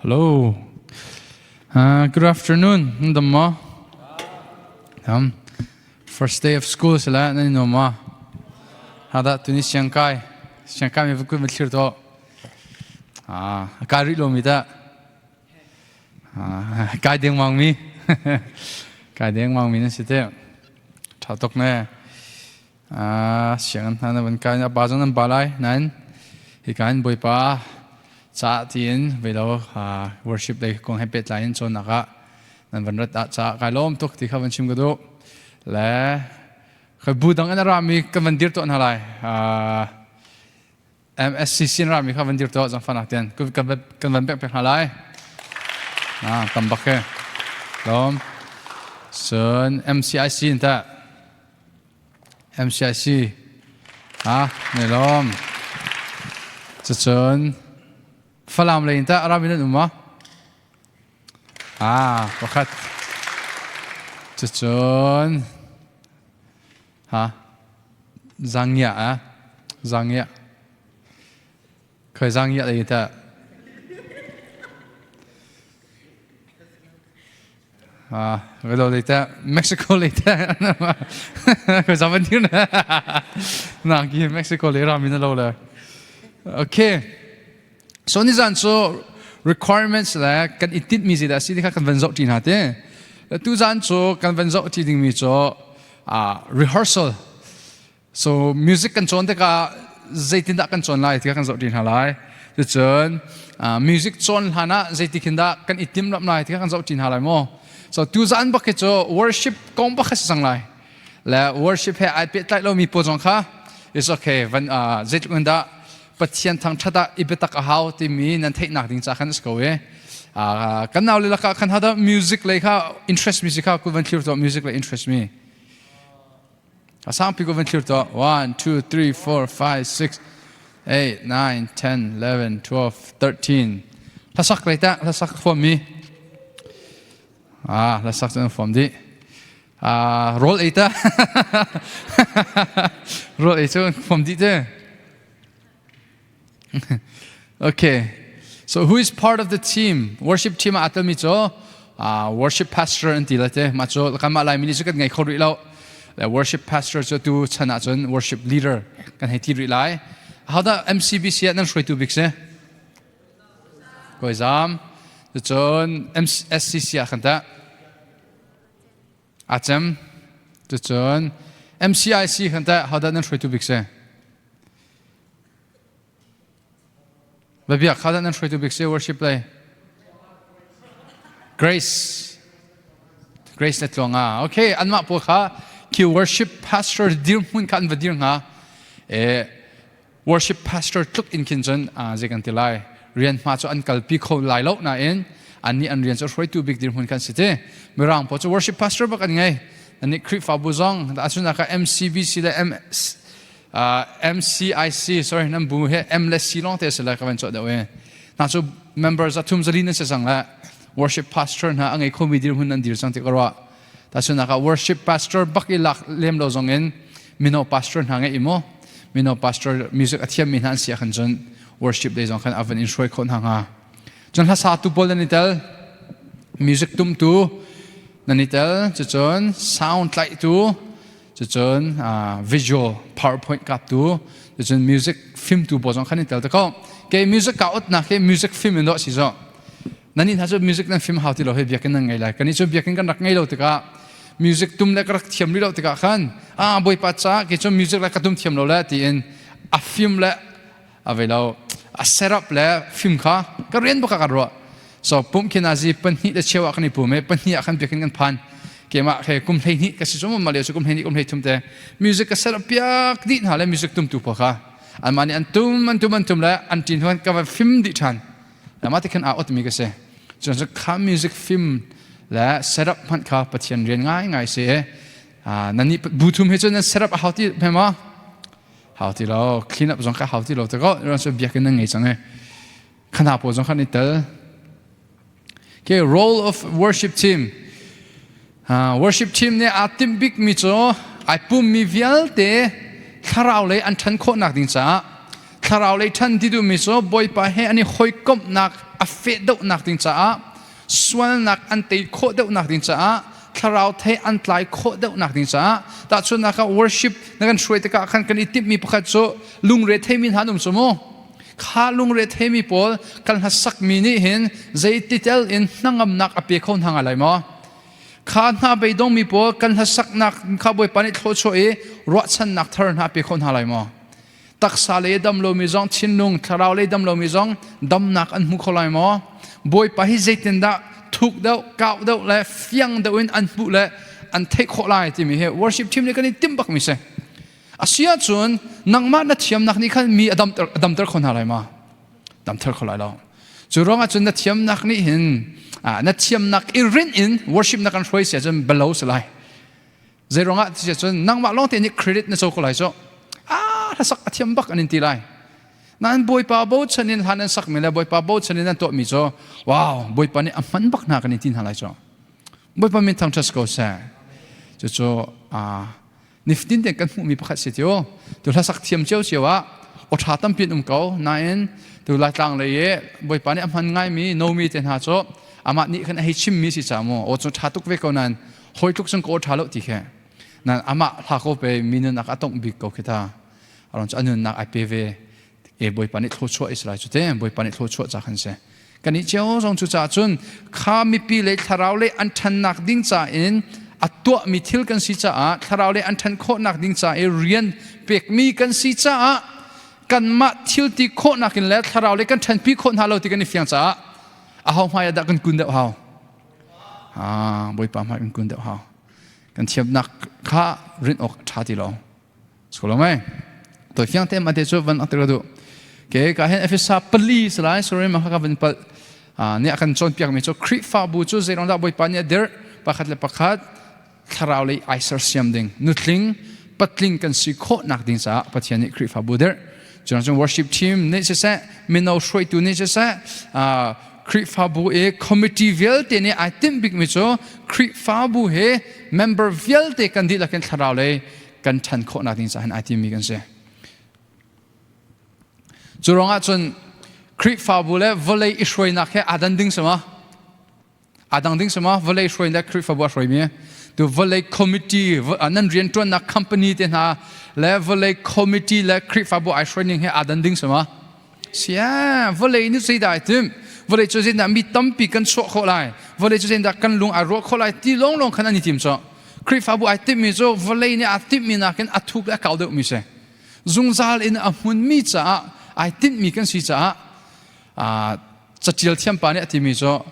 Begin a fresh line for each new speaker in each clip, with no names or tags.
Hello. Good afternoon. Ndam ma? First day of school sila nan no ma? Hada tuni siang kai. Siang kai mi vukut mi thlir to. Ah, kai ri lo mi ta. Ah, kai deng mang mi. Kai deng mang mi nan si te. Tha tok ne. Sianginn hna na van kai a pa zong nan pa lai nain hika in Bawipa ca tiin velo worship lei kong he pehtlai in cawnnak ah nan van rat ah ca kai lawm tuk ti kha van chim ka duh le khai bu dang in a rami kan van dir tuah hna lai MSCC in rami kha van dir tuah zang fanak tian kan van pek pek hna lai tam bak he lawm cun MCIC in tah MCIC ah ne lawm. Cucun Falam lei in tah ram in an um ma? Ah, pakhat. Cucun ha Zangia ah Zangia. Khoi Zangia lei tah Velo lei teh Mexico lei teh ko zaman dir na na ki Mexico lei ram in lo le. Okay. So ni zan cu requirements le kan i tinh mi zeidah si ti kha kan van zoh ṭi hna te. Tu zan cu kan van zoh ṭi ding mi cu rehearsal. So music kan cawn tikah zeitindah kan cawn lai ti kha kan zoh ṭi hna lai. Cucun music cawn hlan ah zeiti khin dah kan i timhlamh lai ti kha kan zoh ṭi hna lai maw? So tuzaan bak hi cu worship kong bak kha si cang lai. Le worship he ai pehtlaih lomi pawl zong kha is okay van zeitluk in dah Pathian thangṭhat ah i biatak a hau timi nan theihnak ding ca khan a si ko i kan nau le lakah khan hada music lei kha interest music kha ku van thlir tuah music lei interest mi. A sangpi ko van thlir tuah. 1, 2, 3, 4, 5, 6, 8, 9, 10, 11, 12, 13. Hlasak lei tah, hlasak huam mi. Ah, hlasak cu an huam dih. Ah, rawl ei ta. Rawl ei cu an huam dih te. Okay. So who is part of the team? Worship team ah tel mi cu worship pastor an ti la te. Mah cu kanmah Laimi nih cu kan ngei kho rih lo. Le worship pastor cu tu chan ah cun worship leader kan hei ti rih lai. Ahodah MCBC ah nan hruaitu bik si? Kawizam. Cun MSCC ah khan tah? Aa cem. Cucun MCIC khan teh hodah nan hruaitu bik si? Biabiak kha dah nan hruaitu bik si worship lei? Grace. Grace le tluang ah. Okay, anmah pawl kha khi worship pastor dirhmun kha an va dir hnga. Eh, worship pastor tluk in khin cun zei kan ti lai rian hma cu an kalpi kho lai lo nain annih an rian cu hruaitu bik dirhmun kan si ti mirang pawl cu worship pastor bak an ngei annih Khrihfabu zong asunak ah MCBC le M MCIC sorry nan bu he M le C lawng te si le ka van cawh deuh e na cu member za thum zali nan si sang le worship pastor hna a ngei khomi dirhmun an dir cang ti ka ruah Tahchunhnak ah worship pastor bak i lak lem lo zong in mino pastor hna ngeih i mu mino pastor music a thiammi hna an si ahkhan cun worship day zong khan a van in hruai khawh hna hnga. Cun hlasa tu pawl nan i tel, music tumtu nan i tel, cucun sound tlaihtu, cucun visual PowerPoint kaptu, cucun music filmtu pawl zong khan i tel te ko. Ke music ka utnak hi music film in dawh si zo. Nan nih hna cu music nan film hau ti lo he biakinn nan ngei lai. Kan nih cu biakinn kan rak ngei lo tikah music tum le ka rak thiam rih lo tikah khan ah Bawipa ca kei cu music le ka tum thiam lo le tiin a film le a vei lo a setup le film kha ka rian bak ah kan ruah. So pumh khin azi pahnih le cheu ah kan i pum i pahnih ah khan biakinn kan phan. Keimah he kum 12 ka si cu ma lio cu kum 12 kum 13 te music ka setup piak dih hna le music tum tu pa kha anmah nih an tum an tum an tum le an ṭin huan ka va film dih ṭhan. Mah ti khan aa otmi ka si. Cun kha music film le setup hmanh kha Pathian rian ngaingai si i nan nih bu thum he cun nan setup a hau ti hme maw? Hau ti lo. Clean up zong kha hau ti lo te ko. Ran cu biakinn nan ngei cang i khana pawl zong khan i tel. Okay, role of worship team. Worship team nih aa timh bikmi cu ai pummi vialte thlarau lei an ṭhan khawhnak ding caah. Thlarau lei ṭhan ti duhmi cu Bawipa he an i hawikomhnak a feh deuhnak ding caah, sualnak an tei khawh deuhnak ding caah, thlarau thei an tlai khawh deuhnak ding caah. Tahchunhnak ah, worship na kan hruai tikah khan kan i timhmi pakhat cu lungre theimi hna an um cu mu. Kha lungre theimi pawl kan hlasakmi nih hin zeiti tel in hnangamnak a pe kho hna ngai lai maw? Kha hna beidongmi pawl kan hlasaknak kha Bawipa nih thluachuah i ruahchannak thar hna pe kho hna lai maw? Taksa lei dam lomi zong, thinlung thlarau lei dam lomi zong damnak an hmu kho lai maw? Bawipa hi zeitindah thuk deuh, kau deuh le fiang deuh in an hmuh le an theih khawh lai timi hi worship team nih kan i timh bakmi si. A si ahcun nangmah na thiamnak nih khan mi a damter kho hna lai ma? Damter kho lai lo. Cu ruangah cun na thiamnak nih hin na thiamnak i rinh in worship na kan hruai si ahcun belo si lai. Zei ruangah ti cun nangmah lawng te nih credit na co ko lai cu. Ah, hlasak a thiam bak an in ti lai. Nain Bawipa bochan in hlan an sakmi le Bawipa bochan in an tuahmi cu wow, Bawipa nih a hman bak hna kan in ti hna lai cu. Bawipa min thangṭhat ko seh. Cucu nifatin te kan hmuhmi pakhat si tiu. Tu hlasak thiam cio cio ah aw ṭha tampi an um ko. Nain tu Laitlang lei i Bawipa nih a hman ngaimi nomi te hna cu amah nih khan a hei chimmi si ca mu aw cu ṭha tuk ve ko nain hawi tluk cun ka aw ṭha lo ti khi. Nain amah hla ko pe mi nunnak a tongh bik ko khi ta. Aron cu a nunnak ai pe ve. E Bawipa nih thluachuah Israel cu te Bawipa nih thluachuah ca khan si. Kan i cio zong cu caah cun kha mipi le thlarau le an ṭhannak ding ca in a tuahmi thil kan si caah, thlarau le an ṭhan khawhnak ding ca i rian pekmi kan si caah, kanmah thil ti khawhnak in le thlarau le kan ṭhanpi khawh hna lo ti kan i fiang caah aho hmai ah dah kan kun deuh hau? Ah, Bawipa hmai kan kun deuh hau. Kan thiamnak kha rinh awk a ṭha ti lo. Skolong mai. Toi fiang te ma te chu van atir du. Ke ka hen Efesa 4 salai, sorry, ma ka van pal ne akan chon piak mi chu Khrihfabu chu zeirong dah Bawipa nih dir pakhat le pakhat thlarau lei ai sersiam ding, nutling patling kan si khawh nak ding caah Pathian nih Khrihfabu dir. Cun cun worship team nih siseh, mino hruaitu nih siseh, Khrihfabu i committee vialte nih ai timh bik mi cu Khrihfabu he member vialte kan dihlak in thlarau lei kan ṭhan khawhnak ding caah hin ai timmi kan si. Cu ruangah cun Khrihfabu le vawlei i hruainak he aa dan ding sama? Aa dang ding sama? Vawlei hruai le Khrihfabu a hruaimi tu vawlei committee, nan rianṭuannak company te hna le vawlei committee le Khrihfabu ai hruai ning he aa dan ding sama? Sia, vawlei nih zeidah ai timh? Vawlei cu zeidah mi tampi kan chuah khawh lai? Vawlei cu zeidah kan lung ai ruah khawh lai? Ti lawnglawng khan an i tim cu. Khrihfabu ai timhmi cu vawlei nih aa timhmi nakin a thuk le a kau deuhmi si. Zungzal in a hmunmi caah ai timhmi kan si caah catial thiampa nih a timi cu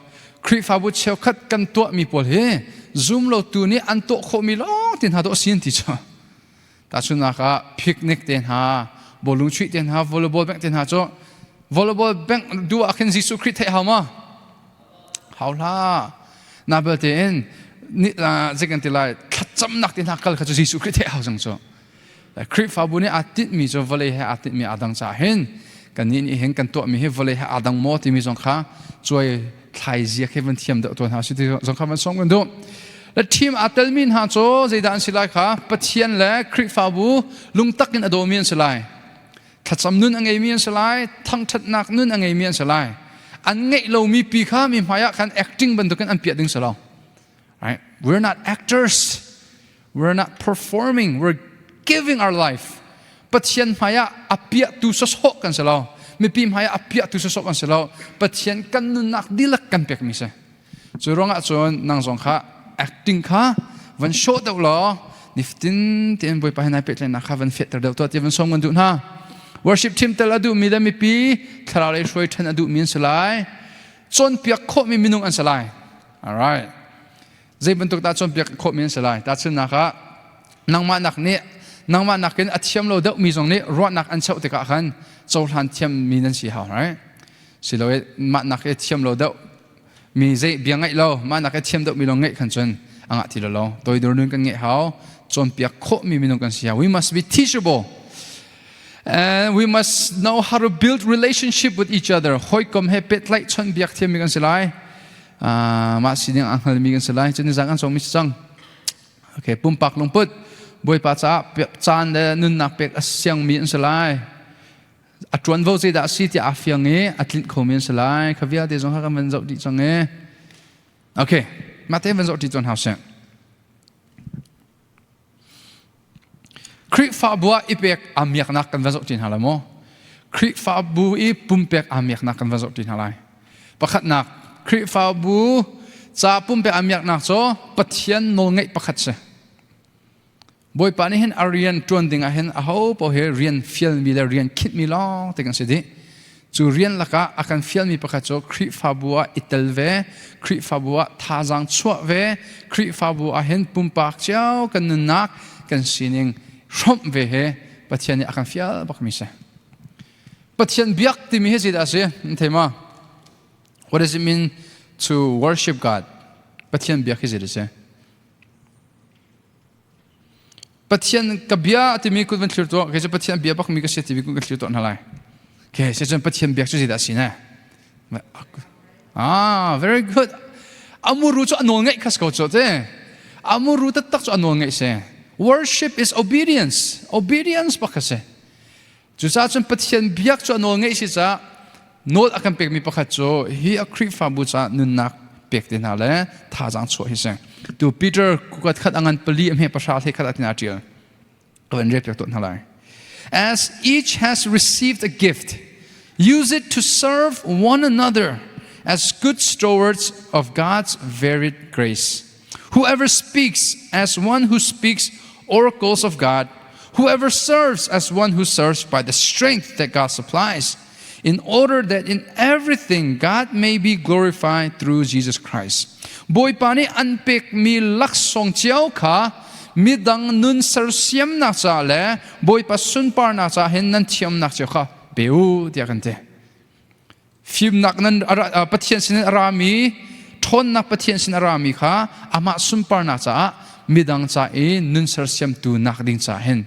Khrihfabu cheukhat kan tuahmi pawl hi zumlotu nih an tuah khawhmi lawng ti hna dawh a si an ti cu. Tahchunhnak ah, picnic te hna, bawlung chuih te hna, volleyball bank te hna cu volleyball bank duh ah khin Jesuh Khrih theih hau ma? Hau hlah. Na belte in zei kan ti lai, thlacamnak te hna kal kha cu Jesuh Khrih theih hau cang cu. Khrihfabu nih aa tinhmi cu vawlei he aa tinhmi aa dang caah hin kannih nih hin kan tuahmi hi vawlei he aa dang maw timi zong kha cuai thlai zia khi van thiam deuh tuan hna si ti zong kha van sawm kan duh. Le team aa telmi hna cu zeidah an si lai kha Pathian le Khrihfabu lungtak in a dawmi an si lai. Thlacam nun a ngeimi an si lai, thangṭhatnak nun a ngeimi an si lai. An ngeih lomi pi kha mi hmai ah khan acting bantukin an piah ding si lo. Right? We're not actors. We're not performing. We're giving our life. Pathian hmai ah a piahtu sawsawh kan si lo. Mipi hmai ah a piahtu sawsawh kan si lo. Pathian kan nunnak dihlak kan pekmi si. Cu ruangah cun nang zong kha acting kha van show deuh law nifatin tein Bawipa he nai pehtlaihnak kha van fehter deuh tuah ti van sawm kan duh hna. Worship team tel a duhmi le mipi thlarau lei hruai ṭhan a duhmi an si lai. Cawnpiak khawhmi minung an si lai. All right. Zei bantuk dah cawnpiak khawhmi an si lai? Tahchunhnak ah, nangmah nak nih nangmah nakin a thiam lo deuhmi zong nih ruahnak an cheuh tikah khan cohlan thiammi nan si hau, right? Silo i mah nak i thiam lo deuh mi zei bia ngaih lo, mah nak i thiam deuhmi lawng ngeih khan cun a ngah ti lo lo. Toidor nun kan ngeih hau, cawnpiak khawhmi minung kan si hau. We must be teachable. And we must know how to build relationship with each other. Hawikom he pehtlaih chawnhbiak thiammi kan si lai. Mah sining a hngalmi kan si lai. Cun nizan kan cawngmi si cang. Okay, pumpak lungput Bawipa caah caan le nunnak pek a siangmi an si lai. A ṭuanvo zeidah a si tiah aa fiang i a tlinh khomi an si lai. Kha vialte zong kha kan van zoh dih cang i. Okay, mah te van zoh ṭi tuan hau seh. Khrihfabu ah i pek aa miaknak kan va zoh ṭi hna lai maw? Khrihfabu i pumpek aa miaknak kan va zoh ṭi hna lai. Pakhatnak, Khrihfabu ca pumpek aa miaknak cu Pathian nawlngeih pakhat si. Bawipa nih hin a rian ṭuan ding ah hin aho paoh hi rian fialmi le rian khinhmi lawng te kan si dih. Cu rian lakah a kan fialmi pakhat cu Khrihfabu ah i tel ve, Khrihfabu ah thazaang chuah ve, Khrihfabu ah hin pumpak cio kan nunnak, kan sining hrawmh ve he Pathian nih a kan fial bakmi si. Pathian biak timi hi zeidah a si? Nan thei ma? What does it mean to worship God? Pathian biak hi zeidah a si? Pathian ka bia timi kut van thlir tuah kei cu Pathian bia bakmi ka si timi kut kan thlir tuah hna lai. Okay, si cun Pathian biak cu zeidah a si ne? Ah, very good. Amuru cu a nawl ngeih khas ko cu te. Amuru taktak cu a nawl ngeih si. Worship is obedience. Obedience bak kha si. Cucaah cun Pathian biak cu a nawl ngeih si caah nawl a kan pekmi pakhat cu hi a Khrihfabu caah nunnak pek te hna le thazaang chuah hi si. Tu Peter kukat khat a ngan pali a hme pahra hlei khat ah tina ṭial. Ka van rel piak tuah hna lai. As each has received a gift, use it to serve one another as good stewards of God's varied grace. Whoever speaks as one who speaks oracles of God, whoever serves as one who serves by the strength that God supplies, in order that in everything God may be glorified through Jesus Christ. Bawipa nih an pekmi laksawng cio kha midang nun sersiamnak ca le Bawipa sunparnak ca hin nan thiamnak cio kha pe u tiah kan ti. Fimnak nan Pathian sin a rami ṭhawnnak Pathian sin a rami kha amah sunparnak caah midang ca i nun sersiamtu nak ding ca hin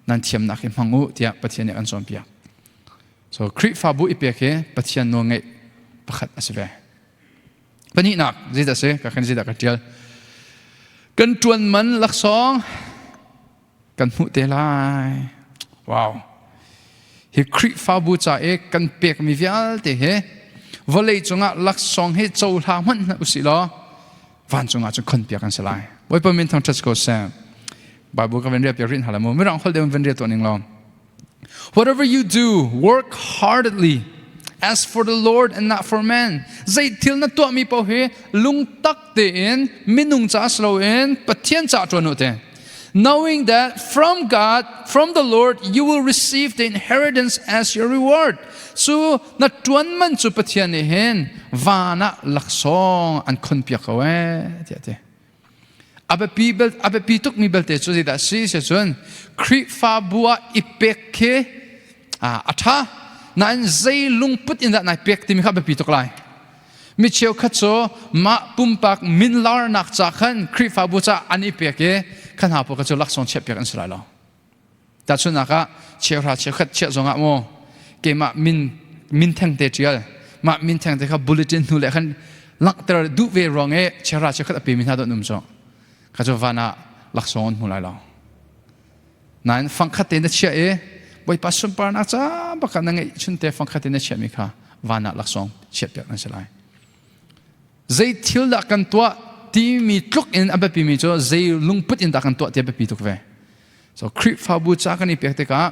nan thiamnak hi hmang u tiah Pathian nih an cawnpiak. So Khrihfabu i pek hi Pathian nawlngeih pakhat a si ve. Pahnihnak zeidah si? Ka khan zeidah ka ṭial. Kan ṭuan man laksawng kan hmuh te lai. Wow. Hi Khrihfabu ca i kan pekmi vialte hi vawlei cungah laksawng hi cohlang hmanh hna usih law vancung ah cun khonpiak an si lai. Bawipa min thangṭhat ko seh. Bible ka van rel piak rih hna lai mu. Mirang holh deuh van rel tuah ning law. Whatever you do, work heartedly as for the Lord and not for men. Zei thil na tuahmi paoh hi lungtak tein minung ca si loin Pathian ca ṭuan u te. Knowing that from God, from the Lord, you will receive the inheritance as your reward. Cu na ṭuan man cu Pathian nih hin van ah laksawng an khonpiak ko ee tiah ti. A biapi bel a biapi tukmi belte cu zeidah si si cun Khrihfabu ah i pek khi a ṭha nain zei lungput in dah nai pek timi kha a biapi tuk lai. Mi cheukhat cu mah pumpak minlarnak ca khan Khrihfabu ca an i pek i kha hna pawl kha cu laksawng chiahpiak an si lai lo. Tahchunhnak ah cheuhra cheukhat chiah zongah maw keimah min min theng te ṭial mah min theng te kha bulletin hnu le khan langhter duh ve ruang i cheuhra cheukhat a pemi hna dawh an um cu kha cu van ah laksawng an hmu lai lo. Nain fangkhat te na chiah i Bawipa sunparnak ca bak ah na ngeih chunte fangkhat te na chiahmi kha van ah laksawng chiahpiak nan si lai. Zei thil dah kan tuah timi tluk in a biapimi cu zei lungput in dah kan tuah ti a biapi tuk ve. So Khrihfabu ca kan i pek tikah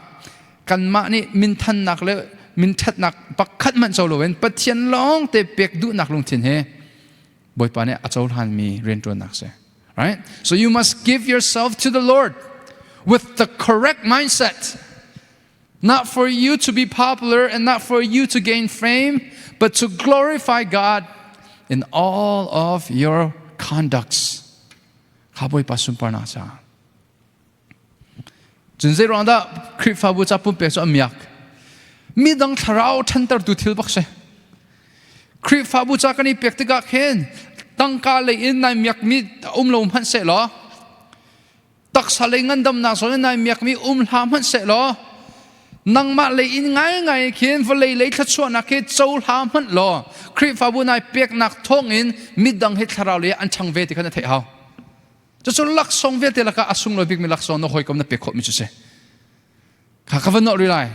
kanmah nih minthannak le minṭhatnak pakhat hmanh co loin Pathian lawng te pek duhnak lungthin he Bawipa nih a cohlanmi rianṭuannak si. Right? So you must give yourself to the Lord with the correct mindset. Not for you to be popular and not for you to gain fame, but to glorify God in all of your conducts. Kha Bawipa sunparnak caah. Cun zei ruang dah Khrihfabu ca pumpek cu a miak? Midang thlarau ṭhantertu thil bak si. Khrihfabu ca kan i pek tikah khin tangka lei in nai miakmi um lo hmanh seh law taksa lei ngandamnak zawn in nai miakmi um hlah hmanh seh law nangmah lei in ngaingai khin vawlei lei thluachuahnak hi cohla hmanh law Khrihfabu nai peknak thawngin midang hi thlarau lei an ṭhang ve ti kha na theih hau. Cucu laksawng vialte lakah a sunglawi bikmi laksawng na hawikom na pek khawhmi cu si. Kha ka van nawh rih lai.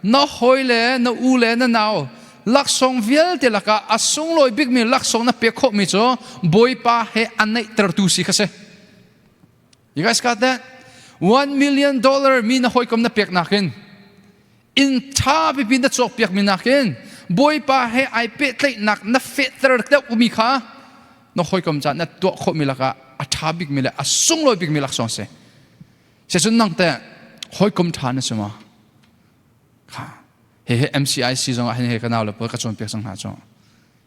Na hawi le na u le na nau laksawng vialte lakah a sunglawi bikmi laksawng na pek khawhmi cu Bawipa he a naihtertu si kha si. You guys got that? $1 million mi na hawikom na pek nakin, inn ṭha pipi na cawkpiakmi nakin, Bawipa he ai pehtlaihnak na fehter deuhmi kha na hawikom caah na tuah khawhmi lakah a ṭha bikmi le a sunglawi bikmi laksawng si. Sicun nang teh hawikom ṭha na si maw? Kha he he MCIC zong ah hin he ka nau le pawl ka cawnpiak cang hna cu.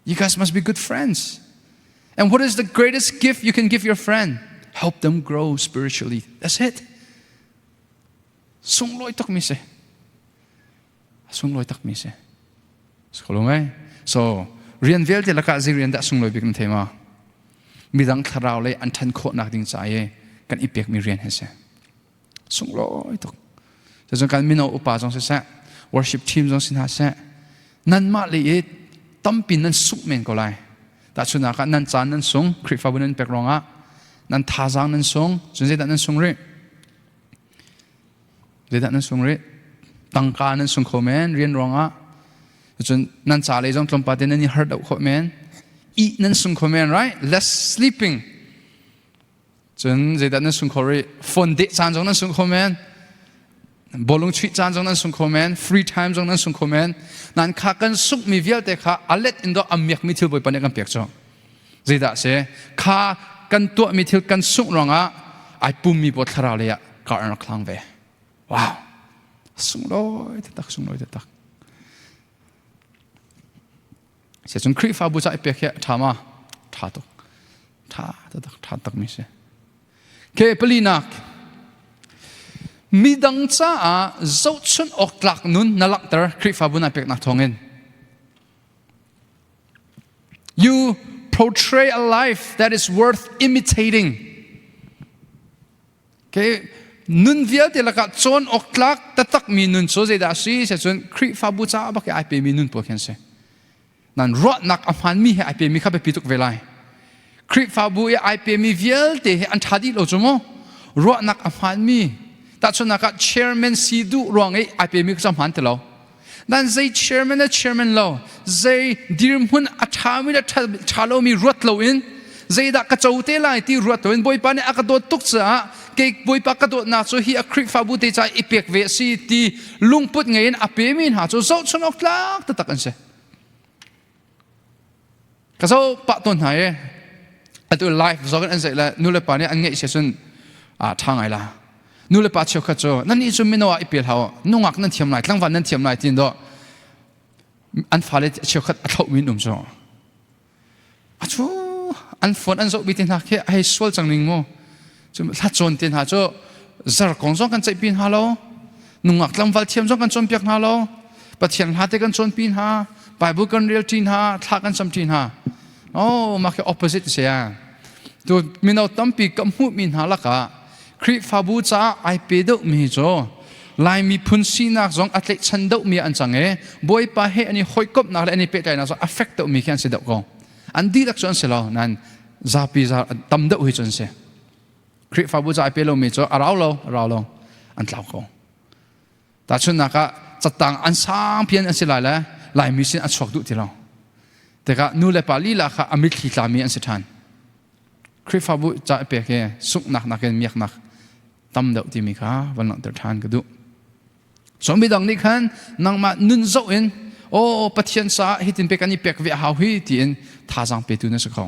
You guys must be good friends. And what is the greatest gift you can give your friend? Help them grow spiritually. That's it. Sunglawi tak mi si. Sunglawi tak mi si. Skolung So, rian vialte lakah zei rian dah sunglawi bik na thei ma? Midang thlarau lei an ṭhan khawhnak ding ca i kan i pekmi rian hi si. Sunglawi tuk. Cun kan mino upa zong siseh, worship team zong si hna seh, nanmah le i tampi nan sungh men ko lai. Tahchunhnak ah nan caan nan sung, Khrihfabu nan pek ruangah nan thazaang nan sung, cun zeidah nan sung rih? Zeidah nan sung rih? Tangka nan sung kho men rian ruangah. Cun nan ca lei zong tlawmpal te nan i harh deuh khawh men. Ih nan sung kho men, right? Less sleeping. Cun zeidah nan sung kho rih? Phone deh caan zong nan sung kho men. Bawlung chuih caan zong nan sung kho men. Free time zong nan sung kho men. Nan kha kan sunghmi vialte kha a let in do a miakmi thil Bawipa nih kan pek cu. Zeidah si? Kha kan tuahmi thil kan sungh ruangah ai pummi pawl thlarau lei ah kar an rak hlang ve. Wow! Sunglawi taktak, sunglawi taktak. Sicun Khrihfabu ca i pek hi a ṭha ma? Ṭha tuk. Ṭha taktak, ṭha takmi si. Ke palinak, midang caah zohchunh awk tlak nun na langhter Khrihfabu na peknak thawngin. You portray a life that is worth imitating. Okay, nun vialte lakah cawn awk tlak taktakmi nun cu zeidah a si? Cun Khrihfabu caah bak i ai pemi nun pawl khi an si. Nan ruahnak a hmaanmi he ai pemi kha biapi tuk ve lai. Khrihfabu i ai pemi vialte hi an ṭha dih lo cu mu. Ruahnak a hmaanmi tahchunhnak ah chairman si duh ruang i ai pemi kha cu a hmaan ti lo. Nan zei chairman le chairman lo, zei dirhmun a ṭhami le ṭha lomi ruat loin, zeidah ka co te lai ti ruat loin, Bawipa nih a ka dawt tuk caah kei Bawipa ka dawtnak cu hi a Khrihfabu te caah i pek ve a si ti lungput ngei in a pemi hna cu zohchun awk tlak taktak an si. Ka zo pah tawn hna i atu life zong in an zeih le nu le pa nih an ngeih sia cun a ṭha ngai la. Nu le pa cheukhat cu nannih cu mino ah i pel hau, nungak nan thiam lai, tlangval nan thiam lai tiin dawh an fale cheukhat a thlohmi an um cu. Acu an phone an zohmi te hna khi a hei sual cang ning mu. Cu hla cawn te hna cu zarkong zong kan ceihpi hna lo, nungak tlangval thiam zong kan cawnpiak hna lo, Pathian hla te kan cawnpi hna, Bible kan rel ṭi hna, thla kan cam ṭi hna. Oh, mah khi opposite si a. Tu mino tampi ka hmuhmi hna lakah Khrihfabu caah ai pe deuhmi cu Laimi phun sinak zong a tlaihchan deuhmi an cang i Bawipa he an i hawikomhnak le an i pehtlaihnak zong a fek deuhmi khi an si deuh ko. An dihlak cu an si lo, nain zapi za tam deuh hi cu an si. Khrihfabu ca ai pe lomi cu a rau lo, a rau lo, an tlau ko. Tahchunhnak ah catang an sang pian an si lai le Laimi sin an chuak duh ti lo. Tikah nu le pa lila kha a mitthli tlami an si ṭhan. Khrihfabu ca i pek hi sunghnak nakin miaknak tam deuh timi kha van langhter ṭhan ka duh. So midang nih khan nangmah nun zoh in aw Pathian caah hitin pek kan i pek ve a hau hi tiin thazaang petu na si kho.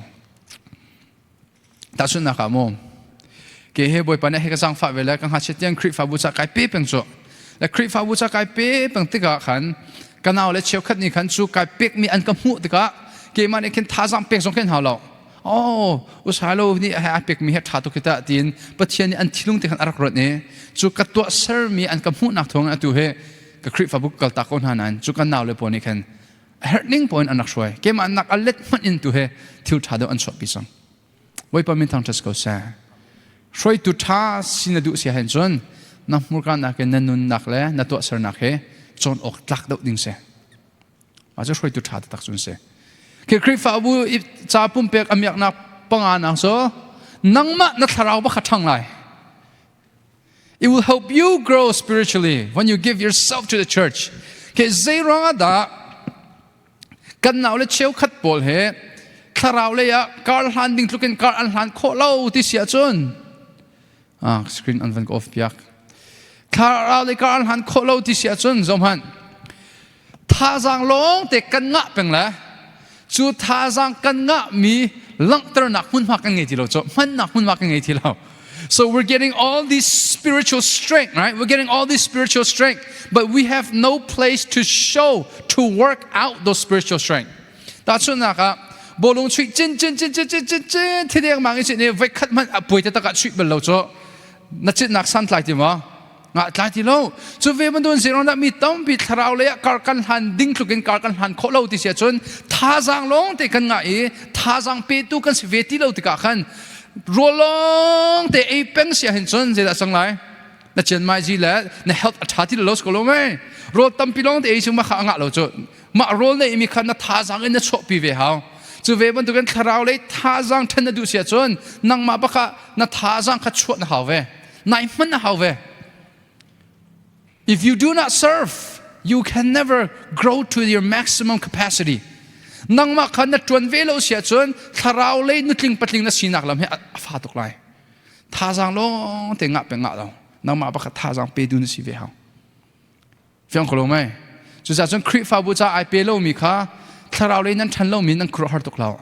Tahchunhnak ah mu ke he Bawipa nih he ka zaangfah ve le ka ngakchia tiang Khrihfabu ca kai pe peng cu le Khrihfabu ca kai pe peng tikah khan ka nau le cheukhat nih khan cu kai pekmi an ka hmuh tikah keimah nih khin thazaang pek zong khin hau lo. Oh, usalo nih a pekmi he ṭha tuk hi tah tiin Pathian nih an thilung te khan a rak ruat i cu ka tuah sermi an ka hmuhnak thawng atu he ka Khrihfabu kaltak ko hna nain cu kan nau le pawl nih khan a herh ning pawl in an rak hruai. Keimah nak a let hmanh in tu he thil ṭha deuh an chuahpi cang. Bawipa min thangṭhat ko seh. Hruaitu ṭha si na duh si ahhin cun na hmurka nakin na nunnak le na tuahsernak he cawn awk tlak deuh ding si. Mah cu hruaitu ṭha taktak cu an si. Khi Khrihfabu ca pumpek a miaknak panganak cu nangmah na thlarau ba kha ṭhang lai. It will help you grow spiritually when you give yourself to the church. Ke zei ruangah dah kan nau le cheukhat pawl he thlarau lei ah kar hlan ding tlukin kar an hlan khawh lo ti si ahcun ah screen an van ka off piak thlarau lei kar an hlan khawh lo ti si ahcun zohhmanh thazaang lawng te kan ngah peng le cu thazaang kan ngah mi langhternak hmunhma kan ngei ti lo cu hmannak hmunhma kan ngei ti lo. So we're getting all this spiritual strength, right? We're getting all this spiritual strength, but we have no place to show, to work out those spiritual strength. Tahchunhnak ah bawlung chuih cin cin cin cin cin cin cin thideng mang i cin i voi khat hmanh a puai te takah chuih bal lo cu na citnak santlai ti maw? Nga tlai ti lo. Cu ve bantukin zeiruangah mi tampi thlarau lei ah kar kan hlan ding tluk in kar kan hlan khawh lo ti si ahcun thazaang lawng te kan ngah i thazaang petu kan si ve ti lo tikah khan rawl lawng te ei peng si ahhin cun zeidah cang lai? Na chian mai zi le na health a ṭha ti lo ko lo mei. Rawl tampi lawng te ei chung ma kha a ngah lo cu. Mah rawl na imi kha na thazaang in na chuahpi ve hau. Cu ve bantukin thlarau lei thazaang ṭhen na duh si ahcun nangmah bak ah na thazaang kha chuah na hau ve. Nai hman a hau ve. If you do not serve, you can never grow to your maximum capacity. Nangmah kha na ṭuan ve lo si ahcun thlarau lei nutling patling na sinak lam hi a fa tuk lai. Thazaang lawng te ngah pe ngah lo. Nangmah pakhat thazaang pe du na si ve hau. Fiang ko lo mei. Cucaah cun Khrihfabu ca ai pe lomi kha thlarau lei nan ṭhan lomi nan khuaruahhar tuk lo.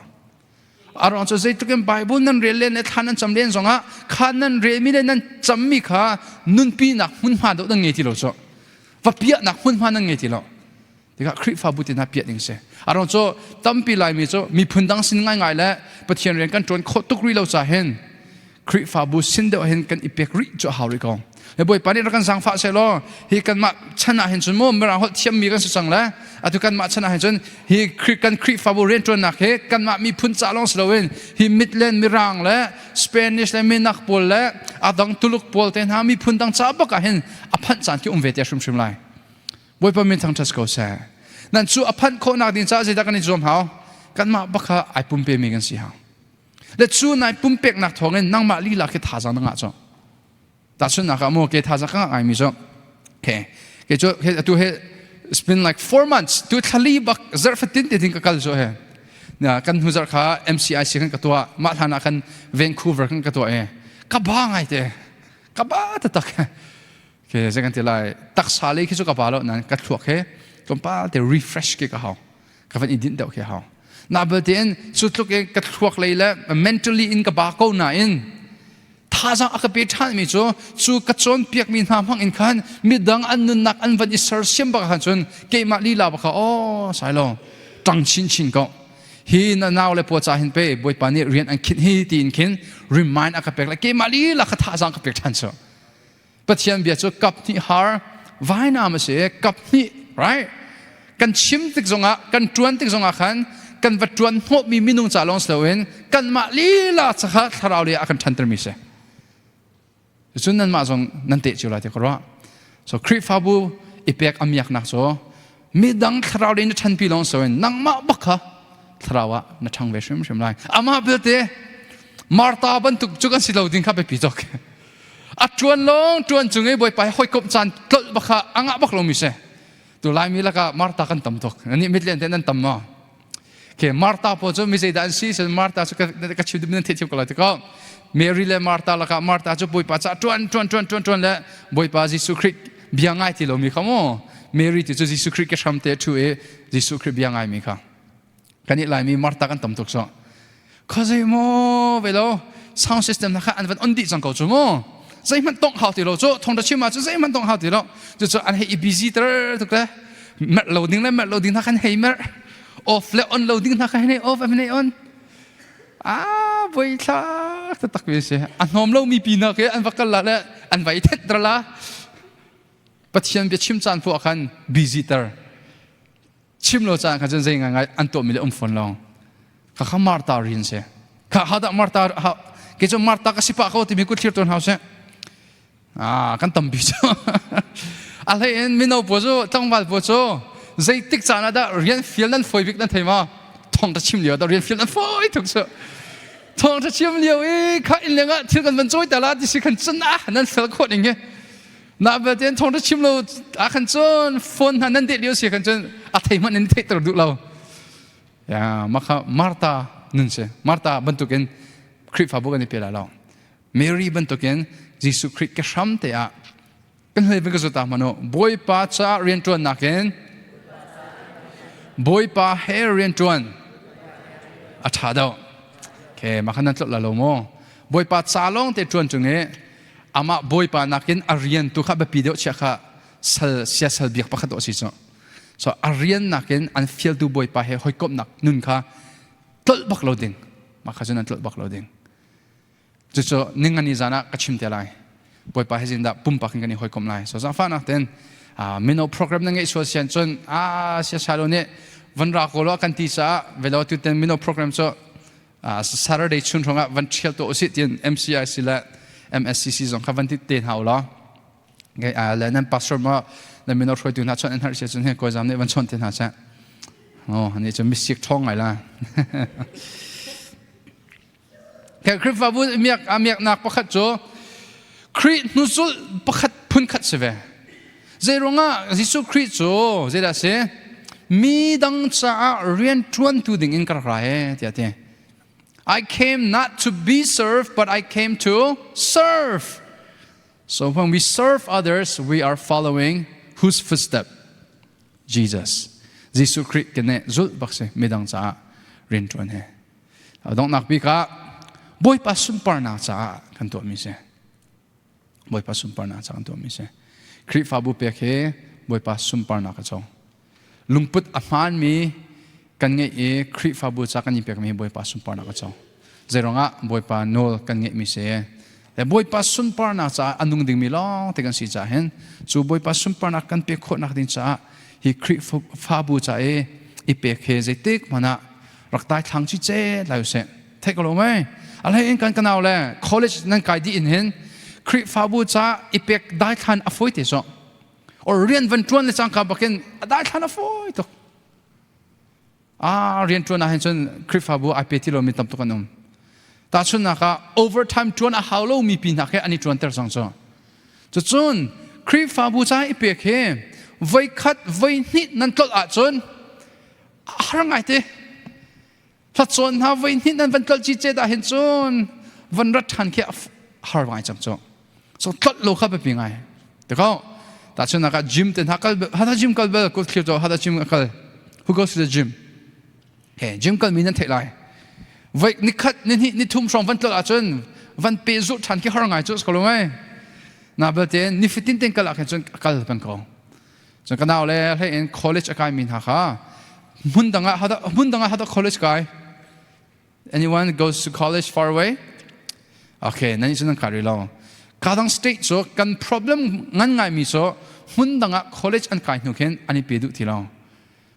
A ruang cu zeitluk in Bible nan rel len le thla nan cam len zongah kha nan relmi le nan cammi kha nunpinak hmunhma dawh nan ngei ti lo cu. Va piahnak hmunhma nan ngei ti lo. Tikah Khrihfabu ti hna piah ding si. A ruang cu tampi Laimi cu miphun dang sin ngaingai le Pathian rian kan ṭuan khawh tuk rih lo ca hin Khrihfabu sin deuh hin kan i pek rih cu a hau rih ko. Le Bawipa nih rak kan zaangfah sehlaw hi kanmah chan ah hin cun mu Mirang holh thiammi kan si cang le atu kanmah chan ah hin cun hi kan Khrihfabu rianṭuannak hi kanmah miphun ca lawng si loin hi Midland Mirang le Spanish le Minak pawl le adang Tuluk pawl te hna miphun dang ca bak ah hin a phanh caan khi um ve te hrimhrim lai. Bawipa min thangṭhat ko seh. Nan cu a phanh khawhnak ding caah zeidah kan i zuam hau? Kanmah bak kha ai pumpemi kan si hau. Le cu nai pumpeknak thawngin nangmah lila khi thazaang na ngah cu. Tahchunhnak ah maw ke thazaang ka ngah ngaimi cu. Okay. Ke cu atu he it's been like 4 months tu thlali bak zarh fatin te ding ka kal cu he. Na kan hnu zarh kha MCIC kan ka tuah mah hlan ah khan Vancouver kan ka tuah e. Ka ba ngai te. Ka ba taktak. Ke zei kan ti lai taksa lei khi cu ka ba lo nan ka thluak he tlawmpal te refresh ke ka hau. Ka van i dinh deuh khi hau. Na belte cu tluk in ka thluak lei le mentally in ka ba ko nain thazaang a ka pe ṭhan mi cu cu ka cawnpiak mi hna hmang in khan midang an nunnak an van i sersiam bak khan cun keimah lila bak kha aw sai lo ṭang chinchin ko hi na nau le paw ca hin pe Bawipa nih rian an khinh hi tiin khin remind a ka pek le keimah lila kha thazaang ka pek ṭhan cu Pathian bia cu kap hnih har vainam a si kap hnih, right? Kan chim tik zongah kan ṭuan tik zongah khan kan va ṭuan hnawhmi minung ca lawng si loin kanmah lila ca kha thlarau lei ah a kan ṭhantermi si. Cun nanmah zong nan teh cio lai ti ka ruah. So Khrihfabu i pek a miaknak cu midang thlarau lei na ṭhanpi lawng si loin nangmah bak kha thlarau ah na ṭhang ve hrimhrim lai. Amah belte Martha bantuk cu kan si lo ding kha biapi tuk. A ṭuan lawng ṭuan cung i Bawipa he hawikomh caan tlolh bak kha a ngah bak lomi si. Tu Laimi lakah Martha kan tam tuk. Nih mitlen te nan tam maw? Okay, Martha pawl cu mi zeidah an si? So Martha cu ka chim duhmi nan theih thiam ko lai ti ko. Mary le Martha lakah Martha cu Bawipa caah ṭuan ṭuan ṭuan ṭuan ṭuan le Bawipa Jesuh Khrih bia ngai ti lomi kha mu. Mary ti cu Jesuh Khrih ke hram te ṭhu i Jesuh Khrih bia ngaimi kha. Kan i Laimi Martha kan tam tuk so. Khuazei maw ve lo sound system na kha an van on dih cang ko cu mu. Zeihmanh tongh hau ti lo cu thawngṭha chim ah cu zeihmanh tongh hau ti lo. Cucu an hei i busy ter tuk le merh lo ding le merh lo ding hna khan hei merh off le on lo ding hna khan hei off hei on. Ah voi thlak taktak mi si. A hnawm lo mi pi na ke an va kal la le an vai thet dra la. Pathian bia chim caan phu khan busy ter. Chim lo caan kha cun zei ngai an tuahmi le um fawn lo. Kha kha Martha rian si. Kha ha dah Martha ha ke cu Martha ka si pah ko timi kut thlir tuan hau seh. Ah kan tampi cu. A hlei in mino pawl cu tlangval pawl cu zeitik caan ah dah rian fial nan fawi bik nan thei ma? Thong ta chim lio dah rian fial nan fawi tuk cu. Thong ta chim lio i kha inn leng ah thil kan van cawi ta la ti si khan cun ah nan fel khawh ning hi. Na belte thong ta chim lo a khan cun phone hna nan deh lio si khan cun a thei hmanh in theih ter duh lo. Ya makha Martha nun si. Martha bantukin Khrihfabu kan i pe lai lo. Mary bantukin Jesuh Khrih ke hram te ah kan hlei ka zuta mano Bawipa ca rianṭuan nakin Bawipa he rianṭuan a ṭha deuh. Okay, mah khan nan tlolh la lo maw? Bawipa ca lawng te ṭuan chung i amah Bawipa nakin a rian tu kha biapi deuh chia kha sal siasal biak pakhat dawh si cu. So a rian nakin an fialtu Bawipa he hawikomhnak nun kha tlolh bak lo ding. Mah kha cun an tlolh bak lo ding. Cucu ningani zan ah ka chim te lai. Bawipa he zindah pumpak in kan i hawikom lai. So zaangfahnak ten mino program na ngeih sual sian cun a sia salo nih van ra ko lo kan ti caah velo tu ten mino program cu Saturday chun hrawng ah van thial to usih tin MCIC le MSCC zong kha van ti te hna ulaw le nan pastor ma na mino hruaitu hna chon an har sia cun he kawizam nih van chon te hna seh. Oh, ani cu misik ṭhawng ngai la. Khrihfabu miak a miaknak pakhat cu Khrih hnuzulh pakhat phunkhat si ve. Zeiruangah Jesuh Khrih cu zeidah si? Mi dang caah rian ṭuantu ding in ka rak ra he tiah ti. I came not to be served, but I came to serve. So when we serve others, we are following whose footstep? Jesus. Jesuh Khrih kene zulh bak si midang caah rian ṭuan he. Donghnak bik ah Bawipa sunparnak caah kan tuahmi si. Bawipa sunparnak caah kan tuahmi si. Khrihfabu pek hi Bawipa sunparnak a co. Lungput a hmaanmi kan ngeih i Khrihfabu ca kan i pekmi hi Bawipa sunparnak a co. Zeiruangah Bawipa nawl kan ngeihmi si. Le Bawipa sunparnak caah a nung dingmi lawng te kan si caah hin cu Bawipa sunparnak kan pek khawhnak ding caah hi Khrihfabu ca i i pek hi zeitik hmanh ah rak tai thlang chi ce lai usih theih ko lo mei alhei in kan kanau le college nan kai dih in hin Khrihfabu ca i pek dai thlan a fawi te so or rian van tuan le cangka bakin a dai thlan a fawi tuk a rian tuan ah hin cun Khrihfabu ai pe ti lo mi tam tuk an um tahchunnak ah overtime tuan a hau lo mi pi hna khi an i tuan ter cang cu cucun Khrihfabu ca i pek hi voi khat voi hnih nan tlolh ahcun har ngai te hlacawn hna voi hnih nan van tlolh ci ce dah hin cun van rat ṭhan khi har ngai cang cu so tlolh lo kha biapi ngai te ko tahchunhnak ah gym te hna kal hata gym kal bel kut thlir to hata gym kal who goes to the gym he gym kal mi nan theih lai voi nikhat ni hnih ni thum hrawng van tlolh ahcun van pe zulh ṭhan khi har ngai cu ko lo mai na belte ni fitin ten kal ah khin cun kal peng ko Cun ka nau le hlei in college a kaimi hna kha hmun dang ah hmun dang ah hada college kai. Anyone goes to college far away? Okay, nan cun nan kai rih lo. Kadang state cu kan problem ngan ngaimi cu hmun dang ah college an kai hnu khin an i pe duh ti lo.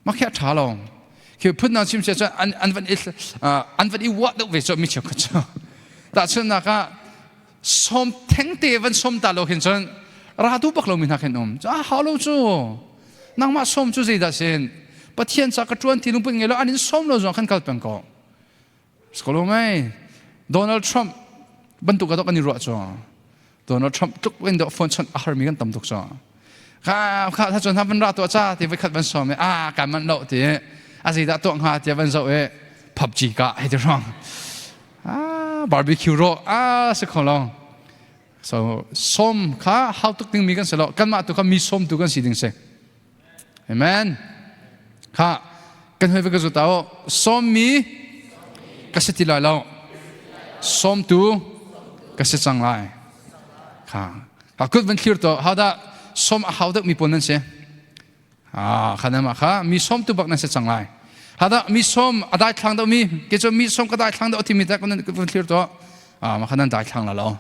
Mah khi a ṭha lo. Khi phun dang chim sia cun an an van i an van i uah deuh ve cu mi cheukhat cu. Tahchunhnak ah sawm thengte van sawm ta lo khin cun ra duh bak lomi hna khin um a hau lo cu nangmah sawm cu zeidah sin Pathian ca ka ṭuan ti lungput ngei lo an in sawm lo zong khan kal peng ko skolo mei Donald Trump bantuk ka kan i ruah cu Donald Trump tluk in do phone chon a harmi kan tam tuk cu kha kha tha chon van ra to cha ti voi khat van sawm a kan man lo ti a zeidah tuah hnga ti van zoh i PUBG ka hei ti rong ah barbecue ro ah si kho lo so som kha how tuk ding mi kan si lo kanmah tu kha mi som tu kan si ding si amen kha kan hoi ka zu tao som mi ka si ti lai lo som tu ka si cang lai kha ha kut van thlir to how dah som a hau deuh mi pawl nan si Ah, kha nama kha mi som tu bak nan si cang lai. Hada mi som a dai thlang do mi ke chu mi som ka dai thlang do ti mi ta kan kan thlir to. Ah, ma kha nan dai thlang la lo.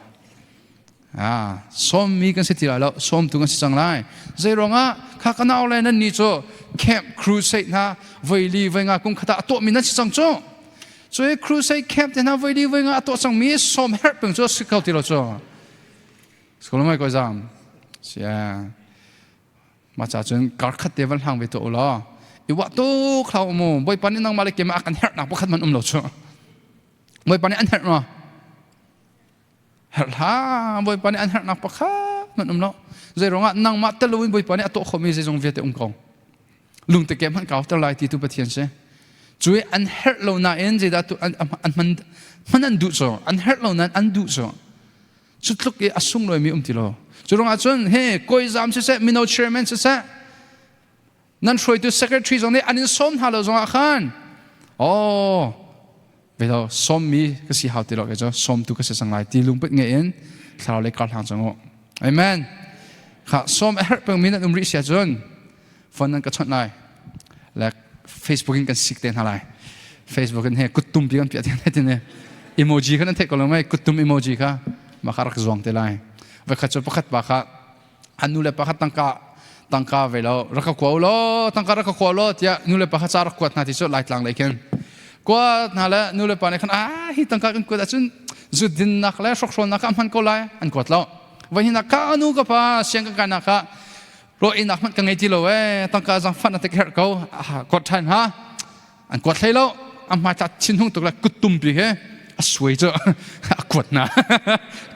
Ah, som mi kan si ti lai lo, som tu kan si cang lai. Zei ruangah kha kanau le nan ni chu camp crusade na voili voi nga kum khata ato mi nan si cang chu. Cu crusade camp te na voili voi nga ato cang mi som her peng chu si kau ti lo chu. Skolomai ko zam. Sia. Mah ca cun kar khat te van hlang ve tuah u law i wah tuk hlah u mu Bawipa nih nangmah le keimah a kan herhnak pakhat man um lo cu Bawipa nih an herh maw herh hlah Bawipa nih an herhnak pakhat man um lo. Zei ruangah nangmah tel loin Bawipa nih a tuah khomi zeizong vialte um ko. Lungte kem hmanh kau ter lai ti tu Pathian si. Cu i an herh lo nain zeidah tu an an hman hman an duh cu an herh lo nain an duh cu cu tluk i a sunglawi mi um ti lo. Cu ruangah cun he kawizam siseh mino chairman siseh nan hruaitu secretary zong nih an in sawm hna lo zongah khan oh velo sawmmi ka si hau ti lo ke cu sawmtu ka si sang lai ti lungput nge in thlarau lei kar hlang cang u amen kha sawm a herh peng mi nan um rih sia cun phone nan ka chawnh lai le Facebook in kan sik te hna lai Facebook in he kuttum pi kan piah te hna tin emoji kha nan theih ko lo mai kuttum emoji kha ma kha rak zuang te lai va kha cu pakhat pa kha an nu le pa kha tangka tangka ve lo rak ka kuau law tangka rak ka kuau law tiah nu le pa kha ca rak kuat hna ti cu laitlang lei khin kuat hna le nu le pa nih khan a hi tangka kan kuat ahcun zut dinnak le hrokhrawlnak ah hman ko lai an kuat lo voi hinak ka nu ka pa siang kan kainak ah ro inak hmanh ka ngei ti lo e tangka zang fan a te herh ko kuat ṭhan ha an kuat hlei lo a hmai tla thinhung tuk le kuttum pi he a suai cu a kuat hna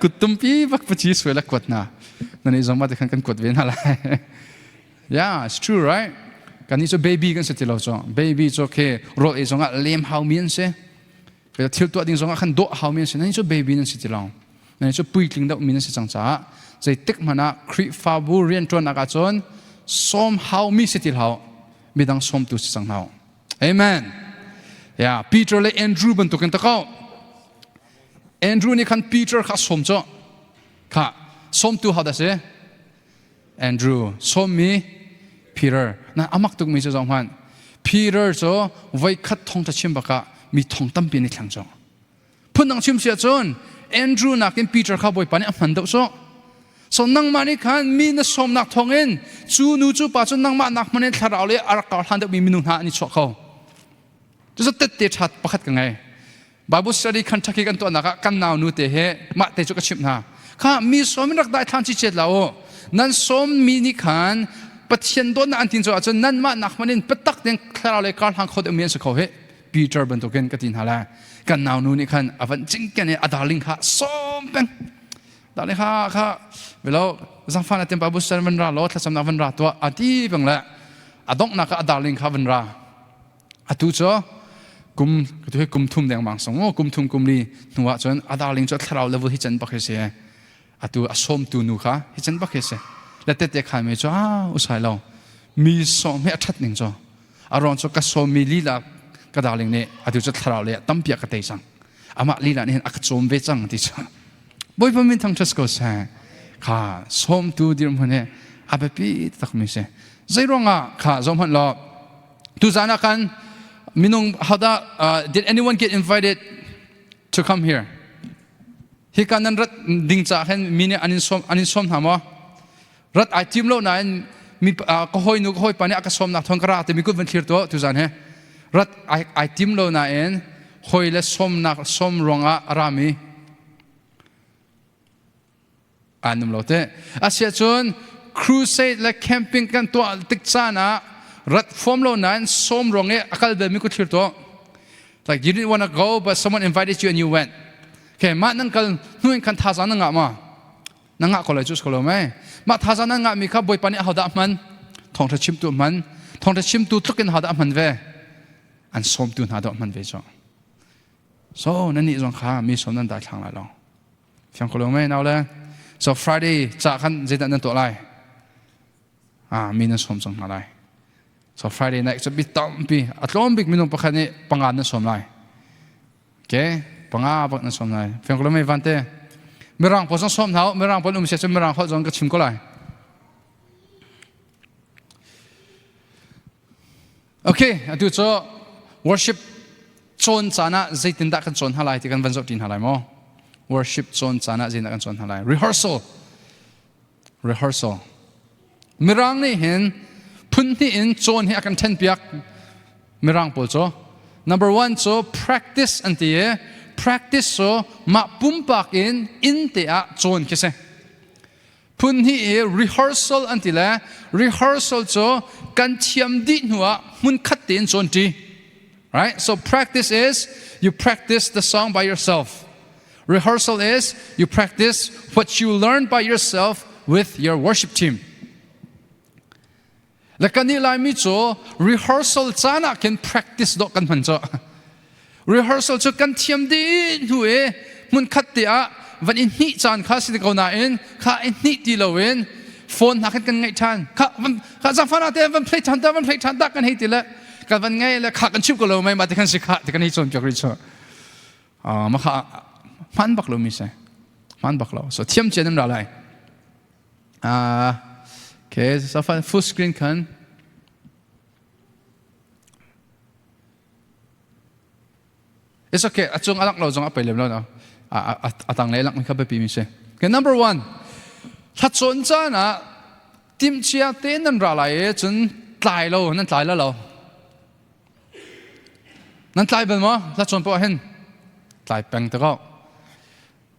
kuttum pi bak pachi suai le kuat hna nan i zong ma te khan kan kuat ve hna lai yeah it's true right kan ni cu baby kan si ti lo cu baby cu khi rawl ei zong ah lem hau mi an si thil tuah ding zong ah khan dawh hau mi an si nan cu baby nan si ti lo nan cu puitling deuh mi nan si cang caah zeitik hmanh ah Khrihfabu rianṭuannak ahcun sawm hau mi si ti hlah midang sawmtu si cang hna Amen. Yeah, Peter le Andrew bantukin ta ko. Andrew nih khan Peter kha sawm cu. Kha sawmtu how dah si? Andrew sawmmi Peter. Na amak tuk mi cu zong hman. Peter cu voi khat thong ta chim bakah mi thong tampi nih thlang cu. Phundang chim si ahcun Andrew nakin Peter kha Bawipa nih a hman deuh sawh. So nangmah nih khan mi na sawmnak thawngin cu nu cu pa cu nangmah nak hman in thlarau le a rak kar hlan deuhmi minung hna an i chuah kho. Cucu tette ṭhat pakhat ka ngei. Bible study Kentucky kan tuahnak ah kan nau nu te he mah te cu ka chimh hna. Kha mi sawm in rak dai thlan chi chet la u. Nan sawm mi nih khan Pathian dawtnak an tin cu ahcun nanmah nak hman in biatak tein thlarau le kar hlang kho deuhmi an si kho he. Peter bantukin ka ti hna lai kan nau nu nih khan a van cingken i a darling kha sawm peng darling kha kha velo zangfan atim pa busan van ra lo thlacamnak van ra tuah a ti bang le a donghnak ah a darling kha van ra atu cu kum tu hi kum thum deng mang song kum thum kum li hnu ah cun a darling cu thlarau level hi chan bak hi si atu a sawmtu nu kha hi chan bak hi si le tete khai me cu a usai lo mi sawm hi a that ning cu a ruang cu ka sawmmi lila ka darling nih atu cu thlarau le tampi a ka tei cang amah lila nih hin a ka cawm ve cang ti cu Bawipa min thangṭhat ko seh kha sawmtu dirhmun hi a biapi takmi si zei ruangah kha zoh hmanh law tuzan ah khan minung how dah did anyone get invited to come here hika nan rat ding ca khan mi nih an in sawm hna maw Rat ai tim lo nain mi ka hawinu ka hawipa nih a ka sawmnak thawng ka ra timi kut van thlir tuah tuzan he rat ai ai tim lo nain hawi le sawmnak sawm ruangah a rami an um lo te asiah cun crusade le camping kan tuah tik caan ah rat fom lo nain sawm ruang i a kal belmi kut thlir tuah like you didn't want to go but someone invited you and you went okay mah nan kal hnu in khan thazaang na ngah ma Na ngah ko lai cu ko lo mei. Mah thazaang nan ngahmi kha Bawipa nih ahodah a hman? Thawngṭha chimtu a hman. Thawngṭha chimtu tluk in ahodah a hman ve? An sawmtu hna dah a hman ve cu. So nannih zong kha mi sawm nan daithlang lai lo. Fiang ko lo mei nau le. So Friday ca khan zeidah nan tuah lai? Ah, mi nan sawm cang hna lai. So Friday night cu bi tampi a tlawm bik minung pakhat nih panga nan sawm lai. Okay, panga bak na sawm lai. Fiang ko lo mei vante. Mirang pawl zong sawm hna u. Mirang pawl um sia cun mirang holh zong ka chim ko lai. Okay, atu cu worship cawn caan ah zeitindah kan cawn hna lai ti kan van zoh ṭi hna lai maw? Worship cawn caan ah zeitindah kan cawn hna lai? Rehearsal. Rehearsal. Mirang nih hin phun hnih in cawn hi a kan ṭhenpiak. Mirang pawl cu number one cu practice an ti i practice cu mah pumpak in inn te ah cawn khi si. Phun hnih i rehearsal an ti le rehearsal cu kan thiam dih hnu ah hmun khat tein cawn ṭi. Right? So practice is you practice the song by yourself. Rehearsal is you practice what you learn by yourself with your worship team. Le kan i Laimi cu rehearsal caan ah khin practice dawh kan hman cu. Rehearsal cu kan thiam dih hnu i hmun khat te ah van i hnih caan kha si ko nain kha i hnih ti loin phone hna khan kan ngaih ṭhan. Kha van kha zangfana te van play ṭhan ta van play ṭhan ta kan hei ti le kan van ngai le kha kan chim ko lo mai ma ti khan si kha ti kan hei cawn piak rih cu. Ma kha hman bak lo mi si. Hman bak lo. So thiam cia nan ra lai. Okay, so full screen kan. It's okay. A cung alak lo zong a pei lem lo no. A tang le lak mi kha biapi mi si. Okay, number one. Thlacawn caan ah timhcia te nan ra lai i cun tlai lo nan tlai la lo. Nan tlai bal maw? Thlacawn poah hin tlai peng te ko.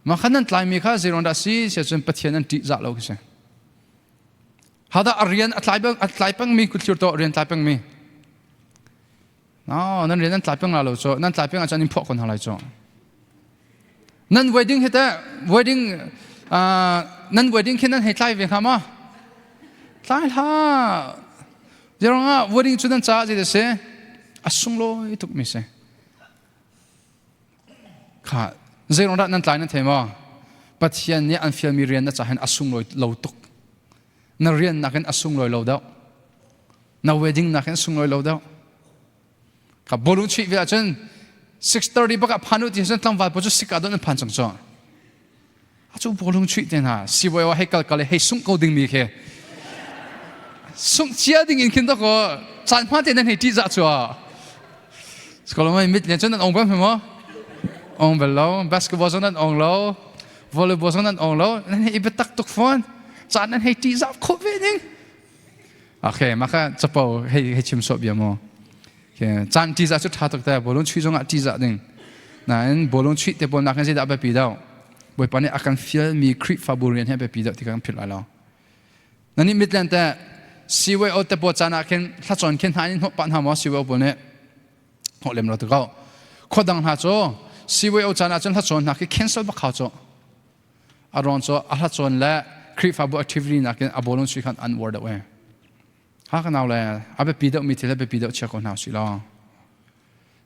Mah khan nan tlaimi kha zeiruang dah si siah cun Pathian an ṭihzah lo khi si. Hada a rian a tlai a tlai pengmi kutthlir to rian tlai pengmi. No, nan rian nan tlai peng la lo cu nan tlai peng ahcun in phuah kon hna lai cu. Nan wedding hi teh wedding nan wedding khi nan hei tlai ve hnga ma? Tlai hlah. Zeiruangah wedding cu nan caah zei si? A sunglawi tuk mi si. Kha zeiruang dah nan tlai nan thei maw? Pathian nih an fialmi rian na caah hin a sunglawi lo tuk. Na rian nakin a sunglawi lo deuh. Na wedding nakin a sunglawi lo deuh. Kha bawlung chuih ve ahcun 6:30 bak ah phan u ti cun tlangval pawl cu sik ah don an phan cang cu. A cu bawlung chuih te hna sibawi wa hei kal kal i hei sungh ko dingmi khi sungh cia ding in khin dakaw caan hma te nan hei ṭihzah cu Skolomai mit len cun nan ong bal maw? Ong bal lo. Basketball zong nan ong lo. Volleyball zong nan ong lo. Nan hei i biatak tuk fawn. Caan nan hei ṭihzah khawh ve ning. Okay, mah kha capo hei hei chim sawh bia maw? Okay, caan ṭihzah cu ṭha tuk te. Bawlung chuih zong ah ṭihzah ding. Nain bawlung chuih te pawl nakin zeidah a biapi deuh? Bawipa nih a kan fialmi Khrihfabu rian hi a biapi deuh ti kha kan philh lai lo. Nan nih mitlen te CYO te pawl caan ah khin thlacawn khin hna in hnawh pah hna maw CYO pawl nih hnawh lem lo te ko. Khua dang hna cu CYO caan ah cun hlacawn hna khi cancel bak hau cu. A ruang cu a hlacawn le Khrihfabu activity nakin a bawlung sui khan an uar deuh e. Ha ka nau le a biapi deuh mi thil a biapi deuh chia ko hna si law.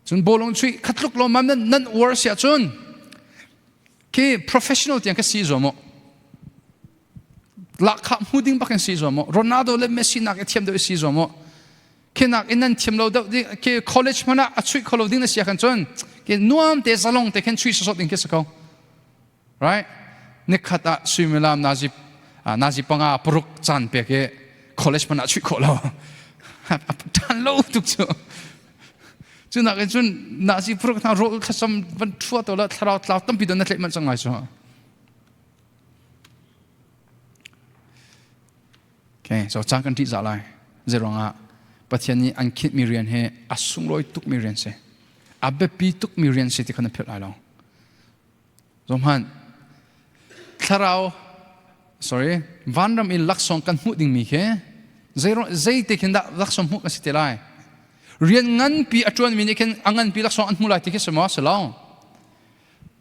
Cun bawlung chuih khatluk lawmmam nan nan uar si ahcun khi professional tiang ka si zuam u. Lahkhah hmu ding bak in si zuam u. Ronaldo le Messi nak i thiam deuh si zuam u. Khi nak in nan thiam lo deuh ding khi college hmanh ah a chuih kho lo ding na si ahkhan cun khi nuam te zalong te khin chuih sawsawt ding khi si ko. Right? Nikhat ah suimilam nazi nazi panga paruk caan pek i college hmanh ah chuih khawh lo. Ṭhan lo tuk cu. Cu nak in cun nazi paruk hna rawl thlacam van ṭhua to la thlarau tlau tampi don na tlaih manh cang lai cu. Okay, so caan kan ṭihzah lai. Zeiruangah Pathian nih an khinhmi rian hi a sunglawi tukmi rian si. A biapi tukmi rian si ti kha na philh lai lo. Zohhmanh, thlarau, sorry, vanram in laksawng kan hmuh dingmi khi zei te khin dah laksawng hmuh kan si te lai? Rian nganpi a ṭuanmi nih khin a nganpi laksawng an hmu lai ti khi si maw? Si lo.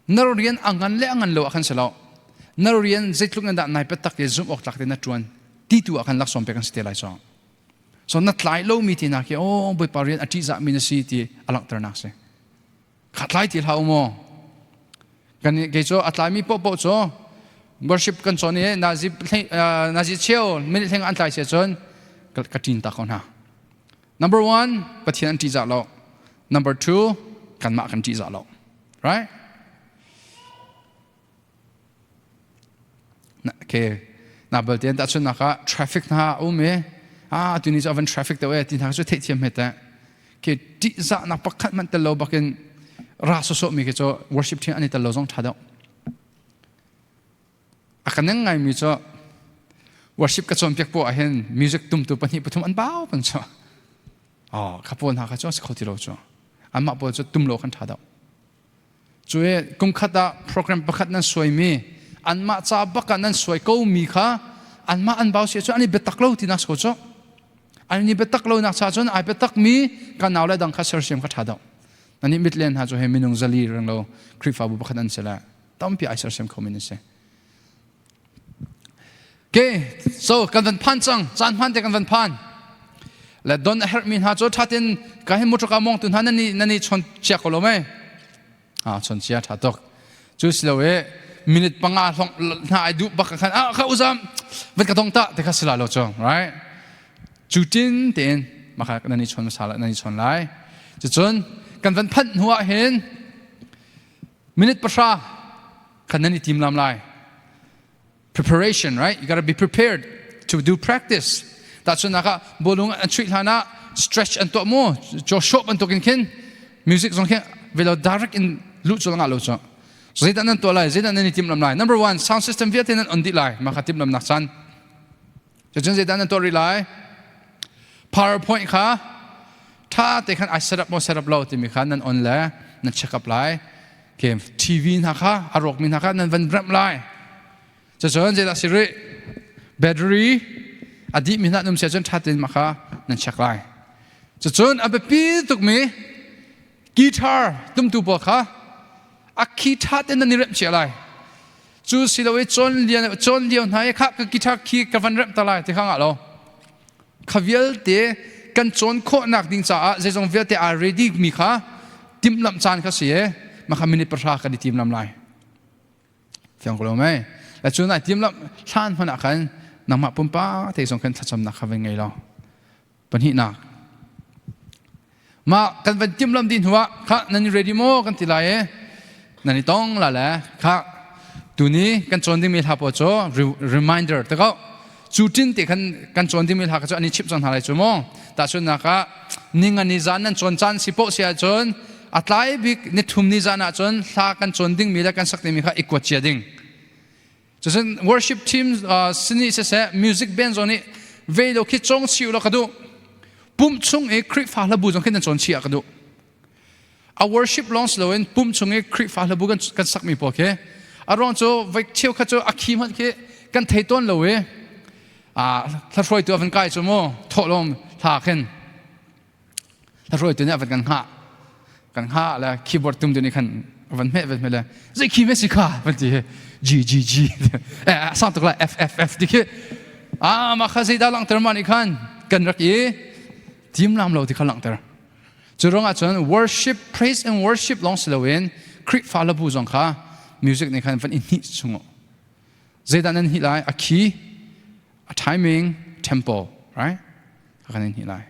Na rian a ngan le a ngan lo ah khan si lo. Na rian zeitluk in dah nai biatak i zumh awk tlak te na ṭuan ti tu ah khan laksawng pek an si te lai cu. So na tlai lomi ti nak hi oh Bawipa rian a ṭihzahmi na si ti a langhternak si. Kha tlai ti hlah u maw? Kan kei cu a tlaimi paohpaoh cu worship kan cawn i nazi nazi cheu minute hleng an tlai sia cun ka ṭin ta ko hna. Number one, Pathian an ṭihzah lo. Number two, kanmah kan ṭihzah lo. Right? Okay. Na balte ta chun naka traffic na um e ah tuni chu avan traffic te we ti hna chu theih thiam he ta ke ṭihzah nak pakhat man tel lo bakin ra so so mi ke chu worship thian ani tel lo zong tha deuh. A ka neng ngaimi cu worship ka cawnpiak poah ahhin music tumtu pahnih pathum an bau peng cu. Oh, kha pawl hna kha cu a si kho ti lo cu. Anmah pawl cu tum lo kan ṭha deuh. Cu i kum khat ah program pakhat nan suaimi anmah ca bak ah nan suai ko mi kha anmah an bau si cu an i biatak lo ti nak si ko cu. An i biatak lo nak cha cun ai biatak mi kan nau le dang kha sersiam kha ṭha deuh. Nan mit len hna cu he minung zali reng lo Khrihfabu pakhat an si le tampi ai sersiam kho mi an si. Okay, so kan van phan cang, caan hman te kan van phan. Le don a herhmi hna cu ṭhatin ka hin motor ka mong tu hna nan i chon chia ko lo mei? Ah, chon chia ṭha tuk. Cu si lo e minute panga hlong hna ai duh bak khan ah kha uzam van ka dong ta te kha sila lo cu, right? Cu tin tein maka nan i chon sala nan i chon lai. Cucun kan van phanh hnu ah hin minute 10 khan nan i tim lam lai. Preparation, right? You got to be prepared to do practice. Tahchunhnak ah bawlung an chuih hlan ah stretch an tuah mu, Joshua bantukin khin music zong khi velo direct in luh cu ngah lo cu. Zeidah nan tuah lai? Zeidah nan i timhlam lai? Number one, sound system vialte nan on dih lai. Mah kha timhlamnak caan. Cucun zeidah nan tuah rih lai? PowerPoint kha ṭha te khan ai set up maw set up lo timi kha nan on le nan check up lai. TV hna kha a rawkmi hna kha nan van remh lai. Cucun zeidah si rih? Battery a dihmi hna num sia cun ṭha tein mah kha nan check lai. Cucun a biapi tukmi guitar tumtu pawl kha a khi ṭha tein nan i remh cia lai. Cu si lo i cawn lian cawn lio hna i kha ka guitar khi ka van remh ta lai ti kha ngah lo. Kha vialte kan cawn khawhnak ding caah zeizong vialte aa ready mi kha timhlamh caan kha si e mah kha minute 10 kan i timlam lai. Fiang ko lo mei? Le cu nai timlamh hlan hmanh ah khan nangmah pumpak te zong khan thlacamnak kha van ngei lo. Pahnihnak. Mah kan van timhlamh dih hnuah kha nan i ready maw kan ti lai i nan i tong la le kha tuni kan cawn dingmi hla pawl cu reminder te ko cu tin te khan kan cawn dingmi hla kha cu an i chimh cang hna lai cu mu tahchunhnak ah ninga ni zan nan cawn caan si poh si ahcun a tlai bik ni thum ni zan ahcun hla kan cawn dingmi le kan sak dingmi kha i kuat cia ding. Cucun worship team sini siseh music band zong nih ve lo khi cawng chih lo ka duh. Pumh chung i Khrihfa hlabu zong khi nan cawn chih ah ka duh. A worship lawng si loin pumh chung i Khrihfa hlabu kan sakmi pawl khi a ruang cu voi cheu kha cu a khi hmanh khi kan thei tawn lo i hla hruaitu a van kai cu mu thawhlawm hla khin Hruaitu nih a van kan hngah. Kan hngah le keyboard tum tu nih khan van hmeh van hmeh le zei khi me si kha van ti hi G G G eh sang tuk lai F F F ti khi ah mah kha zeidah langhter ma nih khan kan rak i tim lam lo ti kha langhter. Cu ruangah cun worship praise and worship long si loin Khrihfa labu zong kha music nih khan van i hnih chung zeidah nan hnih lai a key a timing tempo right kan in hnih lai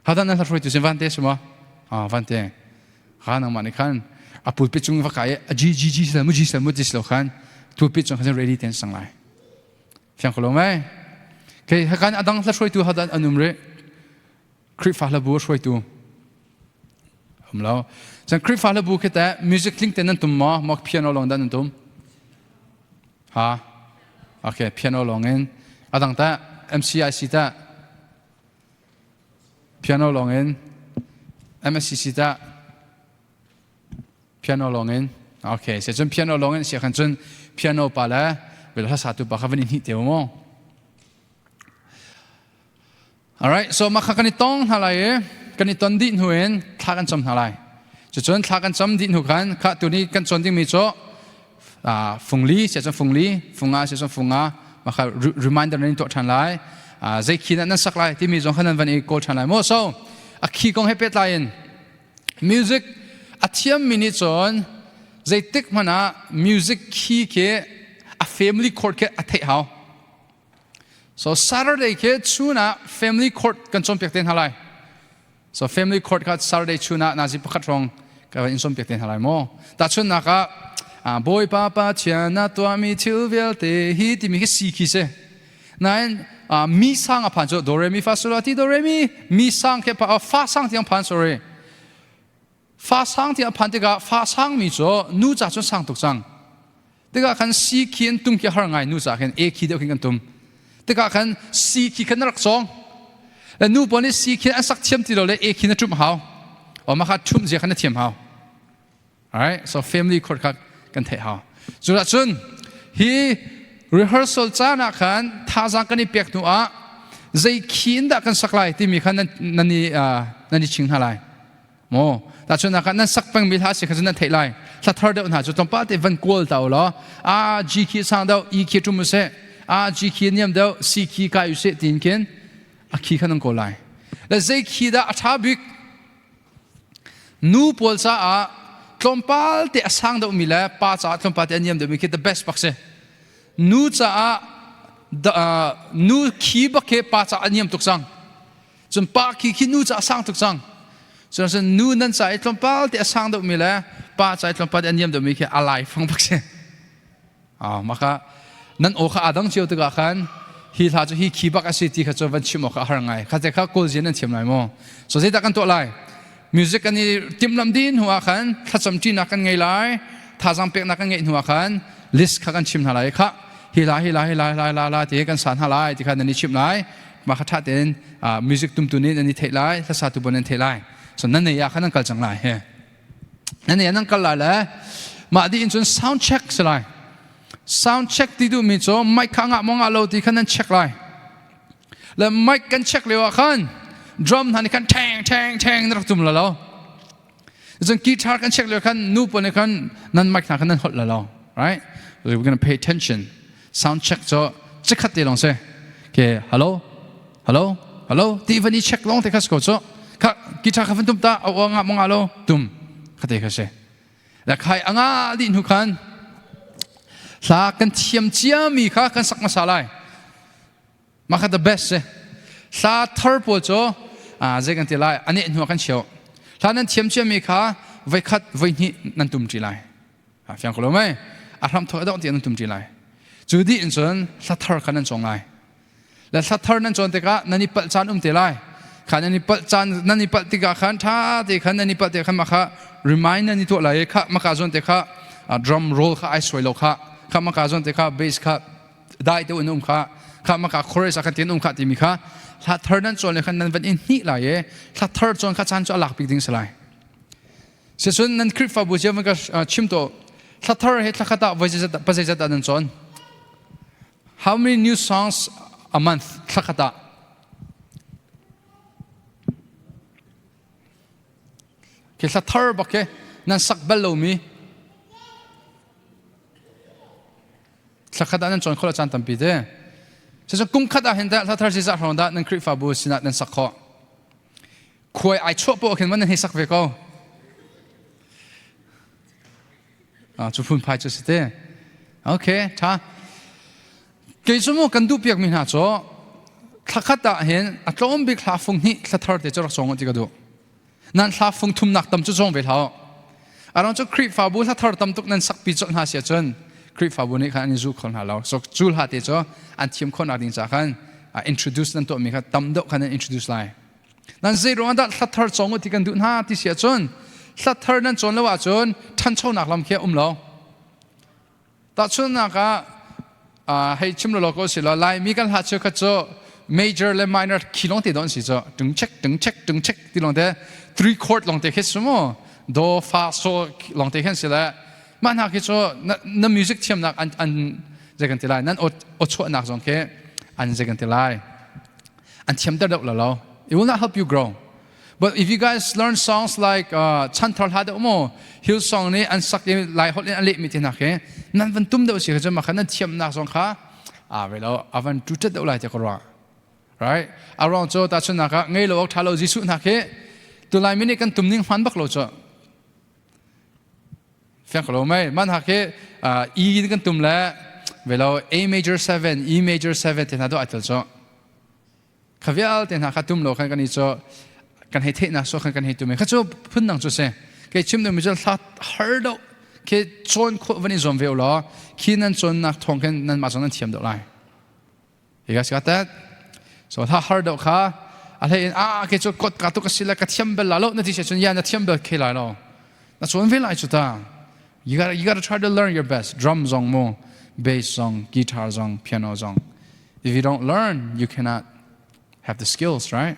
hadan nan hruai tu sin van te suma ah van te kha nangmah nih khan a pulpit cung va kai a g g g sel mu g sel mu ti lo khan pulpit cung khan ready ten sang lai fiang ko lo mai ke hakan adang hla hruaitu hadan anum re Khrihfa hlabu hruaitu um lo chan Khrihfa hlabu khi te music tling te nan tum maw mok piano long dan nan tum Ha? Okay, piano lawng in. A dang tah MCIC tah piano lawng in. MSCC tah piano lawng in. Okay, se cun piano lawng in sia khan cun piano pa le vel hla satu pa kha van in hnih te mu. Alright, so mah kha kan i tong hna lai i kan i ton dih hnu in thla kan cam hna lai. Cucun thla kan cam dih hnu khan kha tuni kan cawn dingmi cu fungli sia cun fungli, funga sia cun funga mah kha reminder nan tuah ṭhan lai. Zei khi nan sak lai timi zong kha nan van i kawl ṭhan lai mu. So a khi kong he pehtlai in music a thiammi nih cun zeitik hmanh ah music key khi a family chord khi a theih hau. So Saturday khi chun ah family court kan cawnpiak te hna lai. So family court kha Saturday chun ah nazi pakhat hrawng ka in cawnpiak te hna lai maw? Tahchunhnak ah Bawipa Pathian na tuahmi thil vialte hi timi khi si khi si. Nain mi sang a phan cu do re mi fa sol la ti do re mi mi sang khi fa sang tiang phan sorry. Fa sang tiang a phan tikah fa sangmi cu nu ca cun sang tuk cang. Tikah khan si khi an tum khi har ngai nu ca khin e khi deuh khin kan tum. Tikah khan si khi khan rak cawng. Le nu pawl nih si khi an sak thiam ti lo le e khi na ṭumh hau. O mah kha ṭhumh zia khan na thiam hau. Alright, so family court kha kan theih hau. Cu cun hi rehearsal caan ah khan thazaang kan i pek hnu ah zei khi in dah kan sak lai timi kha nan nan i nan i ching hna lai. Maw tahchunhnak ah nan sak pengmi hla si kha cu nan theih lai. Hla thar deuh hna cu tlawmpal te van kawl ta u law a G khi sang deuh E khi ṭum u sih. A G khi niam deuh C khi kai usih tiin khin a khi kha nan kawl lai. Le zei khi dah a ṭha bik? Nu pawl caah tlawmpal te a sang deuhmi le pa caah tlawmpal te a niam deuhmi khi the best bak si. Nu caah nu khi bak khi pa caah a niam tuk cang. Cun pa khi khi nu caah a sang tuk cang. Cun nu nan ca i tlawmpal te a sang deuhmi le pa ca i tlawmpal te a niam deuhmi khi a lai fang bak si. Mah kha nan aw kha aa dang cio tikah khan hi hla cu hi khi bak a si ti kha cu van chim awk a har ngai. Kha te kha kawl zia nan thiam lai maw? So zeidah kan tuah lai? Music kan i timhlamh dih hnu ah khan thlacam ṭinak kan ngei lai, thazaang peknak kan ngeih hnu ah khan list kha kan chim hna lai. Kha hi la hi la hi la hi la la la ti kan sa hna lai ti kha nan i chimh lai. Mah kha ṭha tein music tumtu nih nan i theih lai, hlasatu pawl nan theih lai. So nan nei ah khan nan kal cang lai. He. Nan nan kal lai le mah dih in cun sound check si lai. Sound check ti duhmi cu mic kha ngah maw ngah lo ti kha nan check lai. Le mic kan check lio ah khan drum hna nih khan theng theng theng na rak tum la lo. Cun guitar kan check lio khan nu pawl nih khan nan mic hna khan nan holh la lo. Right? So we're gonna pay attention. Sound check cu chikkhat te lawng si. Okay, hello? Hello? Hello? Ti van i check lawng te kha si ko cu. Kha guitar kha van tum ta a nga mo nga lo tum kha te kha si. La khai anga dih hnu khan hla kan thiam ciami kha kan sak hmasa lai. Mah kha the best si. Hla thar pawl cu zei kan ti lai ane hnu kan cheu. Hla nan thiam ciami kha voi khat voi hnih nan tum ṭi lai. Fiang ko lo mei? A hram thok a dongh tiang nan tum ṭi lai. Cu dih in cun hla thar kha nan cawng lai. Le hla thar nan cawn tikah nan i palh caan um te lai. Kha nan i palh caan nan i palh tikah khan ṭha te khan nan i palh te khan mah kha remind nan i tuah lai i kha maka zawn te kha drum roll kha ai suai lo kha kha maka zawn te kha bass kha dai te in um kha kha maka chorus ah khan tin um kha timi kha hla thar nan cawn le khan nan van in hnih lai i hla thar cawn kha caan cu a lak bik ding si lai. Sicun nan Khrihfabu cio van ka chim to hla thar he thla khat ah voi zeizat pazeizat ah nan cawn. How many new songs a month thla khat ah? Khi hla thar bak khi nan sak bal lomi thla khat ah nan cawn khawh lo caan tampi te. Cucu kum khat ah hin dah hla thar zizah hrawng dah nan Khrihfabu sinah nan sak khawh. Khuai ai chuah poah khin man nan hei sak ve ko. Cu phunphai cu si te. Okay, tha. Kei cu mu kan duh piak mi hna cu thlakhat ah hin a tlawm bik hla fung hnih thla thar te cu rak cawng ti ka duh. Nan hla fung thumnak tam cu cawng ve hlah. Around cu Khrihfabu hla thar tam tuk nan sakpi colh hna sia cun Khrihfabu nih khan an i zu kho hna lo. So cu hla te cu an thiam khawhnak ding ca khan introduce nan tuah mi kha tam deuh khan nan introduce lai. Nan zei ruangah dah hla thar cawng u ti kan duh hna ti si ahcun hla thar nan cawn lo ahcun ṭhanchonak lam khi a um lo. Tahchunhnak ah hei chim lo ko si law Laimi kan hla cheukhat cu major le minor khi lawng te don si cu tung check tung check tung check ti lawng te three chord lawng te khi su mu do fa so lawng te khan si le mah hna khi cu na music thiamnak an an zei kan ti lai nan aw chuahnak zong khi an zei kan ti lai an thiamter deuh lo lo it will not help you grow but if you guys learn songs like chanthar hla deuh mu Hillsong nih an sak i lai holh in an lehmi te hna khi nan van tum deuh si kha cu mah kha nan thiamnak zong kha a ve lo a van tutet deuh lai ti ka ruah right a ruang cu tahchunhnak ah ngei lo awk ṭha lo Jesuh hna khi tulai mi nih kan tum ning hman bak lo cu Fiang ko lo mei. Man hak hi E in kan tum le velo A major 7, E major 7 te hna do ai tel cu. Kha vialte hna kha tum lo khan kan i cu kan hei theihnak so khan kan hei tum i kha cu phun dang cu si. Kei chim ding mi cu hla har do khi cawn khawh van i zuam ve law khi nan cawnnak thawng khin nan mah zong nan thiam deuh lai. You guys got that? So hla har deuh kha a hlei in ah ke cu kot ka tu ka si le ka thiam bel la lo na ti se cun ya na thiam bel khe lai lo. Na cawn ve lai cu ta. You gotta try to learn your best. Drum zong mu, bass zong, guitar zong, piano zong. If you don't learn, you cannot have the skills, right?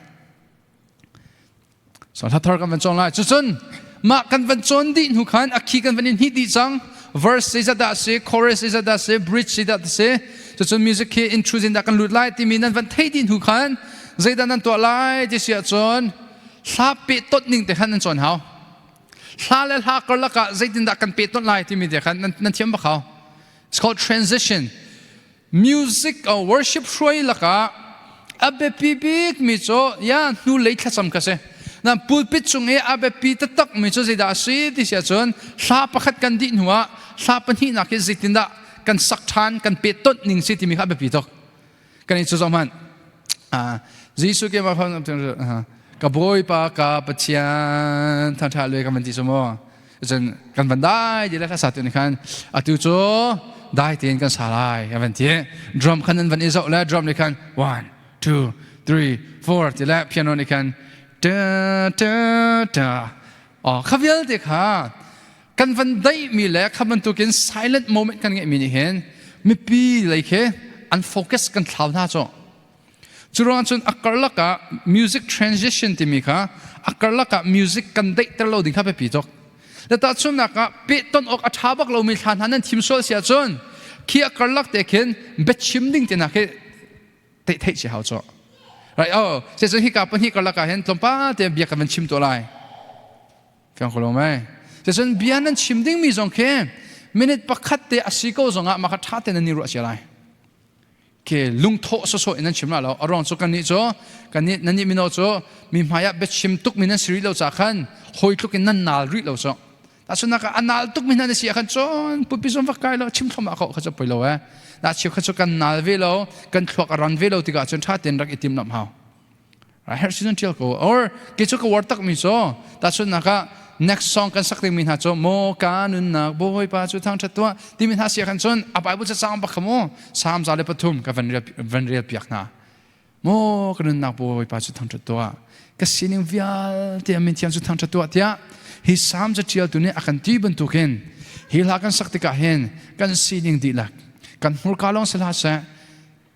So hla thar kan van cawn lai. Cucun mah kan van cawn dih hnu khan a khi kan van in hnih dih cang. Verse zeizat dah si, chorus zeizat dah si, bridge zeizat dah si. Cucun music khi intro in dah kan lut lai timi nan van theih dih hnu khan zeidah nan tuah lai ti si ahcun hla peh tot ning te khan nan cawn hau. Hla le hla karlak ah zeitindah kan peh tot lai timi te khan nan thiam bak hau. It's called transition. Music worship hruai lakah a biapi bik mi cu ya hnulei thlacam kha si. Na pulpit cung i a biapi taktak mi cu zeidah a si ti si ahcun hla pakhat kan dih hnu ah hla pahnihnak hi zeitindah kan sak ṭhan kan peh tonh ning si timi kha a biapi tuk. Kan i cu zong hmanh Jesuh ke ma ka Bawipa ka Pathian thangṭha le kan van ti cu mu. Cun kan van dai di le kha sa tu nih khan atu cu dai tein kan sa lai a van ti. Drum khan an van i zoh le drum nih khan one, two, three, four ti le piano nih khan ta ta ta. Oh, kha vialte kha kan van daihmi le kha bantukin silent moment kan ngeihmi nih hin mipi lei khi an focus kan thlau hna cu. Cu ruang cun a karlak ah music transition timi kha a karlak ah music kan daihter lo ding kha biapi tuk. Le tahchunhnak ah pehton awk a ṭha bak lomi hla hna nan thim sual si ahcun khi a karlak te khin biachim ding te hna khi theih theih si hau cu. Right, oh, cun hika pahnih karlak ah hin tlawmpal te bia kan van chim tuah lai. Fiang ko lo mei. Cun bia nan chim dingmi zong khi minute pakhat te a si ko zongah mah kha ṭha tein nan i ruah cia lai. Ke lungthawh sawsawh in nan chim la lo. A ruang cu kannih cu kannih nannih mino cu mi hmai ah biachim tuk mi nan si rih lo ca khan hawi tluk in nan naal rih lo cu. Tahchunhnak ah a naal tuk mi hna na si ah khan cun pupi zong va kai lo chim thlom ah ko kha cu poi lo eh. Na chim kha cu kan naal ve lo kan thluak a ran ve lo tikah cun ṭha tein rak i tim lam hau. Herh si ṭial ko or ke cu ka war tak mi cu tahchunhnak ah next song kan sak dingmi hna cu maw ka nunnak Bawipa cu thangṭhat tuah timi hna si ah khan cun a Bible cacang bak kha mu Psalm 103 ka van rel piak hna maw ka nunnak Bawipa cu thangṭhat tuah ka sining vialte a min thiang cu thangṭhat tuah tiah hi Psalm caṭialtu nih a kan ti bantukin hi hla kan sak tikah hin kan sining dihlak kan hmurka lawng si hlah seh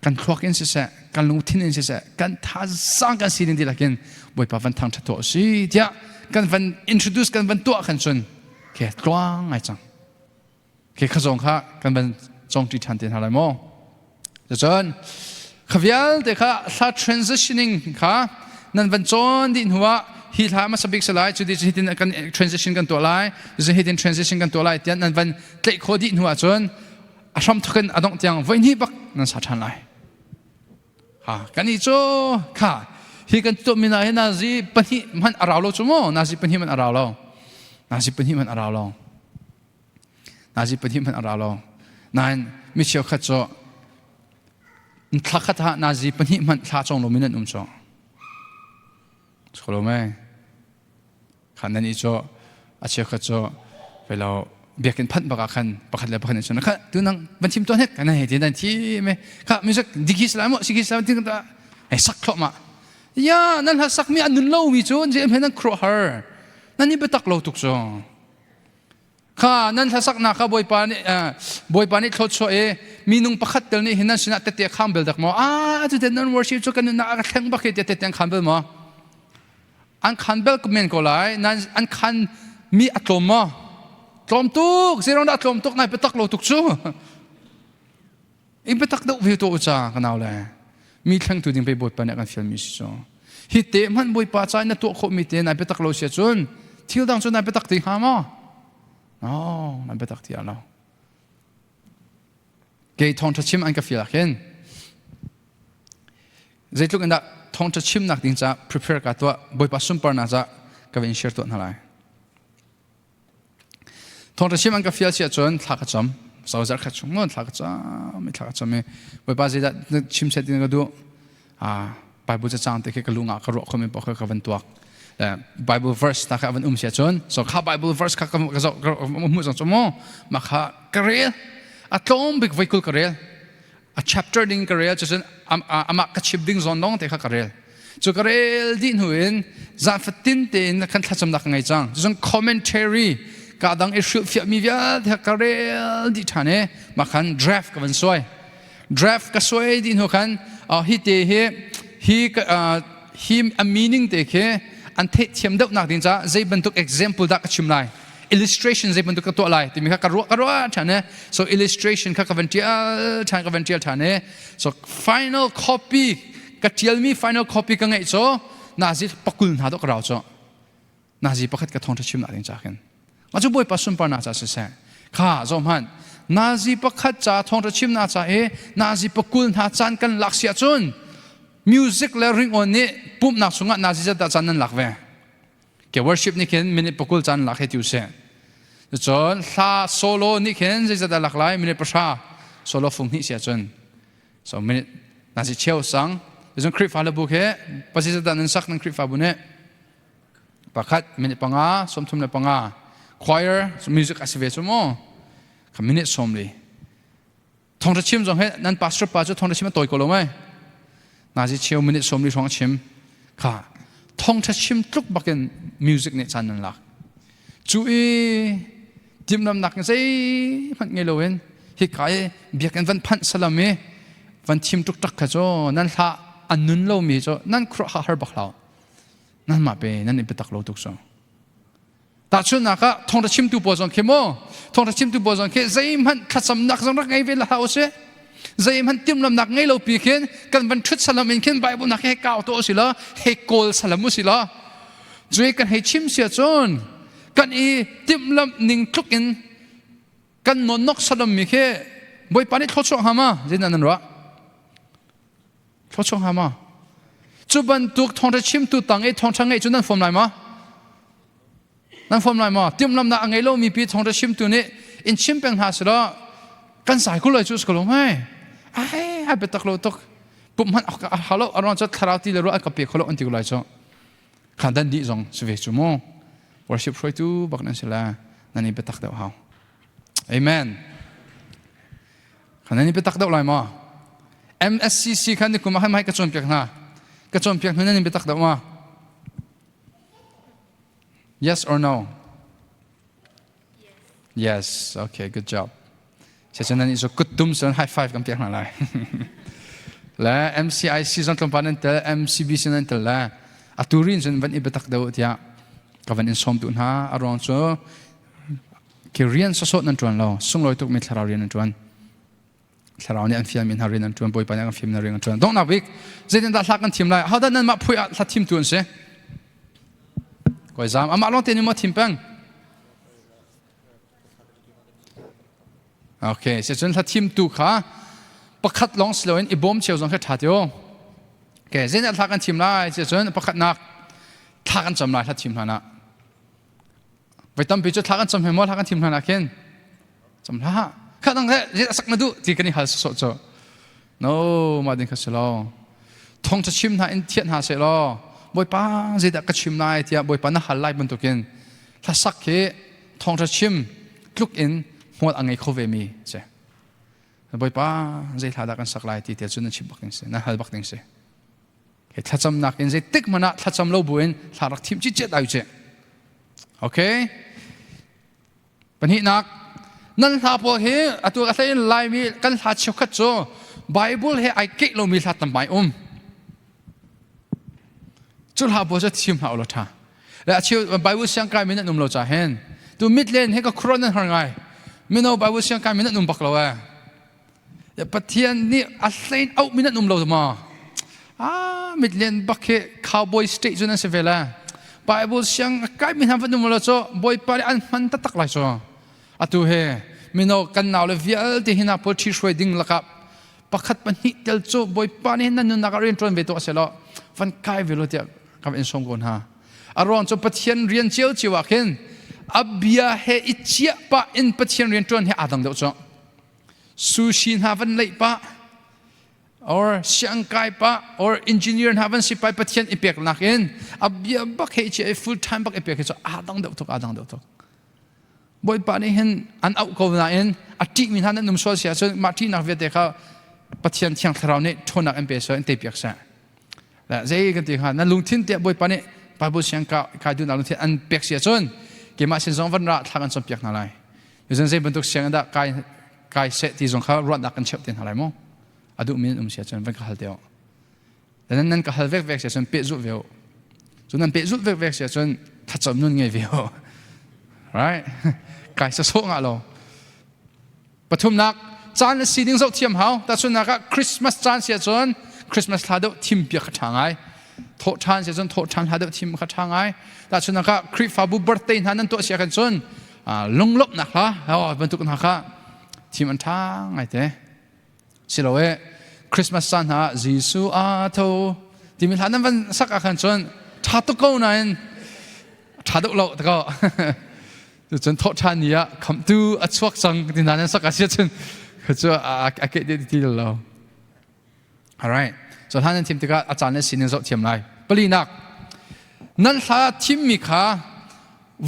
kan thluak in siseh kan lungthin in siseh kan thazaang kan sining dihlak in Bawipa van thangṭhat tuah si tiah kan van introduce kan van tuah khan cun ke tluang ngai cang ke kha zong kha kan van congṭi ṭhan te hna lai maw cun kha vialte kha hla transitioning kha nan van cawn dih hnu ah hi hla hmasa bik si lai cu di hitin kan transition kan tuah lai hitin transition kan tuah lai tiah nan van tlaih khawh dih hnu ah cun a hramthok in a dongh tiang voihnih bak nan sa ṭhan lai. Ha, kan i cu kha hi kan tuahmi hna hi nazi pahnih hmanh a rau lo cu mu nazi pahnih hmanh a rau lo nazi pahnih hmanh a rau lo nazi pahnih hmanh a rau lo nain mi cheukhat cu thla khat ah nazi pahnih hmanh thla cawng lomi nan um cu Cholo me Khan nan i cu a cheukhat cu velo biakinn phanh bak ah khan pakhat le pakhat in cun kha tu nang van chim tuan hek kan hei ti nan thi me kha music diki salam mo siki salam tin ta hei sak thlo ma ya nan hla sak mi an nun lo mi cu je he nan khro har nan ni biatak lo tuk cu kha nan hlasaknak kha bawipa nih bawipa nih thluachuah i minung pakhat tel nih hin nan sinah tete khang bel dak maw ah cu nan worship cu kan nunnak a ka thleng bak hi tiah tete an khan bel maw An khan bel men ko lai nan an khan mi a tlawm maw? Tlawm tuk zeirong dah tlawm tuk nai biatak lo tuk cu. In biatak deuh ve to ca ka nau le. Mi thlengtu ding pei Bawipa nih a kan fialmi si cu. Hi te hmanh Bawipa ca in na tuah khawh mi te nai biatak lo sia cun thil dang cu nai biatak ti hnga maw? No, nai biatak ti lo. Kei thawngṭha chim an ka fial ah khin Zeitluk in dah thawngṭha chimnak ding caah prepare ka tuah Bawipa sunparnak caah ka va in share tuah hna lai. Thawngṭha chim an ka fial si ahcun thla ka cam. Sau zarh khat chung nawn thla ka cam i thla ka cam i Bawipa zeidah chim set ding ka duh. Ah, Bible cacang te khi ka lung ah ka ruah khomi paoh kha ka van tuak. Bible verse ta kha van um si ahcun so kha Bible verse kha ka zoh ka hmuh zong cu mu mah kha ka rel a tlawm bik voi kul ka rel a chapter ding ka rel cucun amah ka chim ding zawn lawng te kha ka rel cu ka rel dih hnu in zan fatin tein kan thlacamnak ka ngei cang cucun commentary ka dang i hrilhfiah mi vialte ka rel dih ṭhan i mah khan draft ka van suai draft ka suai dih hnu khan hi te hi hi hi a meaning te khi an theihthiam deuhnak ding caah zei bantuk example dah ka chim lai illustration zei bantuk ka tuah lai timi kha ka ruah ka ruah ṭhan e so illustration kha ka van ṭial ṭhan ka van ṭial ṭhan e so final copy ka ṭialmi final copy ka ngeih cu nazi pakul hna dok ka rau cu nazi pakhat ka thawngṭha chimnak ding ca khin ma cu bawipa sunparnak ca siseh kha zoh hmanh. Nazi pakhat ca thawngṭha chimnak ca i nazi pakul hna caan kan lak si ahcun music le ringawn nih pumhnak chungah nazi zat dah caan nan lak ve? Ke worship nih khin minute pakul caan lak he ti usih. Cun hla solo nih khin zeizat dah lak lai? Minute pahra solo fung hnih si ahcun. So minute nazi cheu sang. Cun Khrihfa le bu khi pasi zat dah nan sak nan Khrihfabu nih? Pakhat minute panga, 35. Choir music a si ve cu mu. Kha minute 40. Thawngṭha chim zong hi nan pastor pa cu thawngṭha chim a tawi ko lo mei. Nazi cheu minute 40 hrawng a chim. Kha thawngṭha chim tluk bakin music nih caan nan lak. Cu i timhlamnak zeihmanh ngei loin hika i biakinn van phanh salam i van thim tuk tak kha cu nan hla an nun lomi cu nan khuaruah har bak hlah. Nanmah pe nan i biatak lo tuk cu. Tahchunhnak ah thawngṭha chimtu pawl zong khi mu thawngṭha chimtu pawl zong khi zeihmanh thlacamnak zong rak ngei ve hlah usih. Zeihmanh timhlamnak ngei lo pi khin kan van ṭhut salam in khin Bible nak he kau to usih law hei kawl salam usih law cui kan hei chim sia cun kan i timhlamh ning tluk in kan nawnnok salam mi khi Bawipa nih thluachuah hnga ma zeidah nan ruah? Thluachuah hnga ma? Cu bantuk thawngṭha chimtu tang i thawngṭha ngeih cu nan fom lai ma? Nan fom lai ma? Timhlamnak a ngei lomi pi thawngṭha chimtu nih in chim peng hna selaw kan sai ko lai cu si ko lo mai. Ai, ai biatak lo tuk. Pumh hmanh a halo aruang cu thlarau ti le ruah an ka pe kho lo an ti ko lai cu. Khan dan dih zong si ve cu mu. Worship hruaitu bak nan si la. Nan i biatak deuh hau. Amen. Khan nan i biatak deuh lai maw? MSCC khan ni kum ah khan mai ka cawnpiak hna. Ka cawnpiak hnu nan in biatak deuh ma? Yes or no? Yes. Okay, good job. Siacun nan iso kuttum cun high five kan piak hna lai. Le MCIC zong tlawmpal nan tel, MCBC nan tel le atu rin cun van i biatak deuh tiah ka van in sawm duh hna. A ruang cu khi rian sawsawh nan ṭuan lo, sunglawi tukmi thlarau rian nan ṭuan. Thlarau nih an fialmi hna rian an ṭuan, Bawipa nih an fialmi hna rian an ṭuan. Donghnak bik, zeitindah hla kan thim lai? Ahodah nanmah phui ah hla thimtu an si? Kawi zaam, amah lawng te nih maw thim peng? Okay, sicun hla thimtu kha pakhat lawng si loin i bawm cio zong kha ṭha ti u. Okay, zeitindah hla kan thim lai? Sicun pakhatnak thla kan cam lai hla thim hlan ah. Voi tampi cu thla kan cam he maw thla kan thim hlan ah khin cam hlah. Kha dang he zei sak na duh ti kan i hal sawsawh cu. No, mah ding kha si lo. Thong cha chim hna in thian hna seh law Bawipa zeidah ka chim lai tiah Bawipa na hal lai bantukin hlasak hi thawngṭha chim tluk in hmual a ngei kho ve mi si. Bawipa zei hla dah kan sak lai ti te cu na chim bak ding si, na hal bak ding si. He thlacamnak in zeitik hmanh ah thlacam lo buin thla rak thim cicet ai che. Okay? Pahnihnak nan hla pawl hi atu ka hlei in Laimi kan hla cheukhat cu Bible he ai keih lomi hla tampai um. Cu hla pawl cu thim hlah ulaw ṭha. Le a cheu Bible siang kai min an um lo ca hen. Tu mitlen he ka khuron nan har ngai. Mino Bible siang kai min an um bak lo eh. Pathian nih a hlein auh mi nan um lo maw? Ah, mitlian bak hi cowboy state cu nan si ve la. Bible siang a kai mi hna van um lo cu Bawipa nih an hman taktak lai cu. Atu he mino kan nau le vialte hi na pawl ṭhi hruai ding lakah pakhat pahnih tel cu Bawipa nih nan nunnak ah rian ṭuan ve to a si lo. Van kai ve lo tiah ka in sawm ko hna. A ruang cu Pathian rian cio cio ah khin a bia he i chiah pah in Pathian rian ṭuan he aa dang deuh cu. Sushi hna van leih pah or siangkai pah or engineer hna van si pai Pathian i pek nak in a bia bak he i full time bak i pek hi cu aa dang deuh tuk aa dang deuh tuk. Bawipa nih hin an auh ko nain a ṭihmi hna nan um sual si ahcun mah ṭihnak vialte kha Pathian Thiang Thlarau nih ṭhawnnak in pe seh in teipiak seh. Zei kan ti hnga na lungthin tiah Bawipa nih Bible siang kai duhnak lungthin an pek si ahcun keimah sin zong van ra thla kan cawnpiak hna lai. Cun zei bantuk sianginn dah kai kai seh ti zong kha ruahnak kan cheuh te hna lai mu. A duhmi nan um si ahcun van ka hal te u. Nan nan ka hal vekvek si ahcun pehzulh ve u. Cun nan pehzulh vekvek si ahcun thlacam nun ngei ve u. Right? Kai sasawh ngah lo. Pathumnak, caan le sining zoh thiam hau. Tahchunhnak ah Christmas caan si ahcun Christmas thla deuh thim piak kha ṭha ngai. Thawh ṭhan si ahcun thawh ṭhan hla deuh thim kha ṭha ngai. Tahchunhnak ah Khrihfabu birthday hna nan tuah si ahkhan cun lunglawmhnak hla bantuk hna kha. Thim an ṭha ngaite. Silo e Christmas caan hna Jesuh a tho timi hla nan van sak ah khan cun ṭha tuk ko nain ṭha deuh lo ta ko. Cun thawh ṭhan ni ah khamhtu a chuak cang ti hna nan sak a si cun cu a ke ti lo. Alright. So hlan nan thim tikah a caan le sining zoh thiam lai. Palinak. Nan hla thimmi kha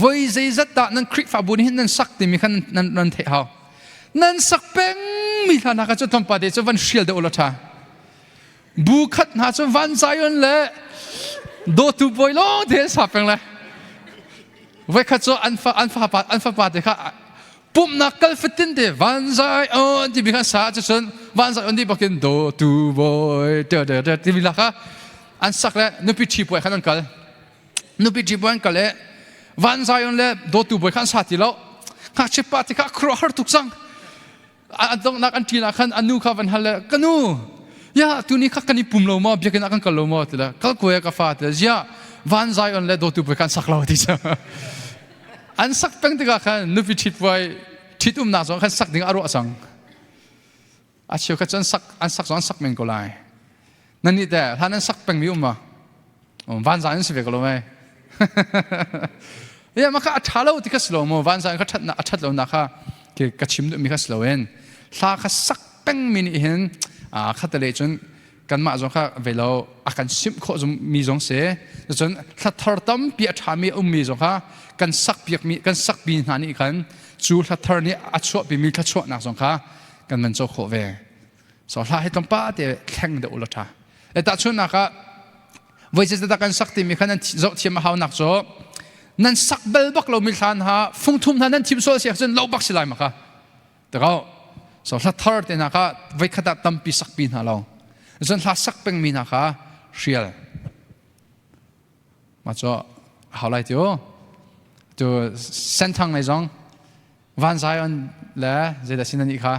voi zeizat dah nan Khrihfabu nih hin nan sak timi kha nan nan theih hau. Nan sak pengmi hla hna kha cu tlawmpal te cu van hrial deuh ulaw ṭha. Bu khat hna cu van Zion le dawtu bawi lawng te an sa peng le. Voikhat cu an fa an fapa an fapa te kha pumhnak kal fatin te van zai on timi kha sa cucun van zai on ti bakin do tu boy te te te timi la kha an sak le nupi ṭhi puai khan an kal nupi ṭhi puai an kal le van zai on le do tu boy kha an sa ti lo ngakchia pa ti kha khuaruah har tuk cang an donghnak an ṭin ah khan a nu kha van hal le ka nu ya tuni kha kan i pum lo maw biakinn ah kan kal lo maw ti le kal kuai ka fa ti le zia van zion le dawtu puai khan sak lo ti cu an sak peng tikah khan nupi ṭhit puai ṭhit umnak zong khan sak ding a ruah cang a cheu kha cu an sak an sak zong an sak men ko lai nan nih teh hlan an sak peng mi um ma van zan si ve ko lo mei ya maka a ṭha lo ti kha si lo mu van zan kha ṭhat a ṭhat lo nak kha ke ka chim duh mi kha si lo in hla kha sak peng mi nih hin a khatale cun kanmah zong kha ve lo a kan simh khawh mi zong si cun hla thar tampi a ṭha mi um mi zong kha kan sak piak mi kan sak pi hna nih khan cu hla thar nih a chuahpi mi thluachuahnak zong kha kan van co khawh ve so hla hi tlawmpa te thleng deuh ulaw ṭha e tahchunhnak ah voi zeidah kan sak timi kha nan zoh thiam a hau nak cu nan sak bal bak lomi hlan ha fungthum hna nan thim sual siak cun lo bak si lai ma kha tako so hla thar te hna kha voi khat ah tampi sak pi hna lo cun hla sak pengmi hna kha hrial ma cu hau lai tiu tu senthang nei zong Van Zion le zeidah sin anih kha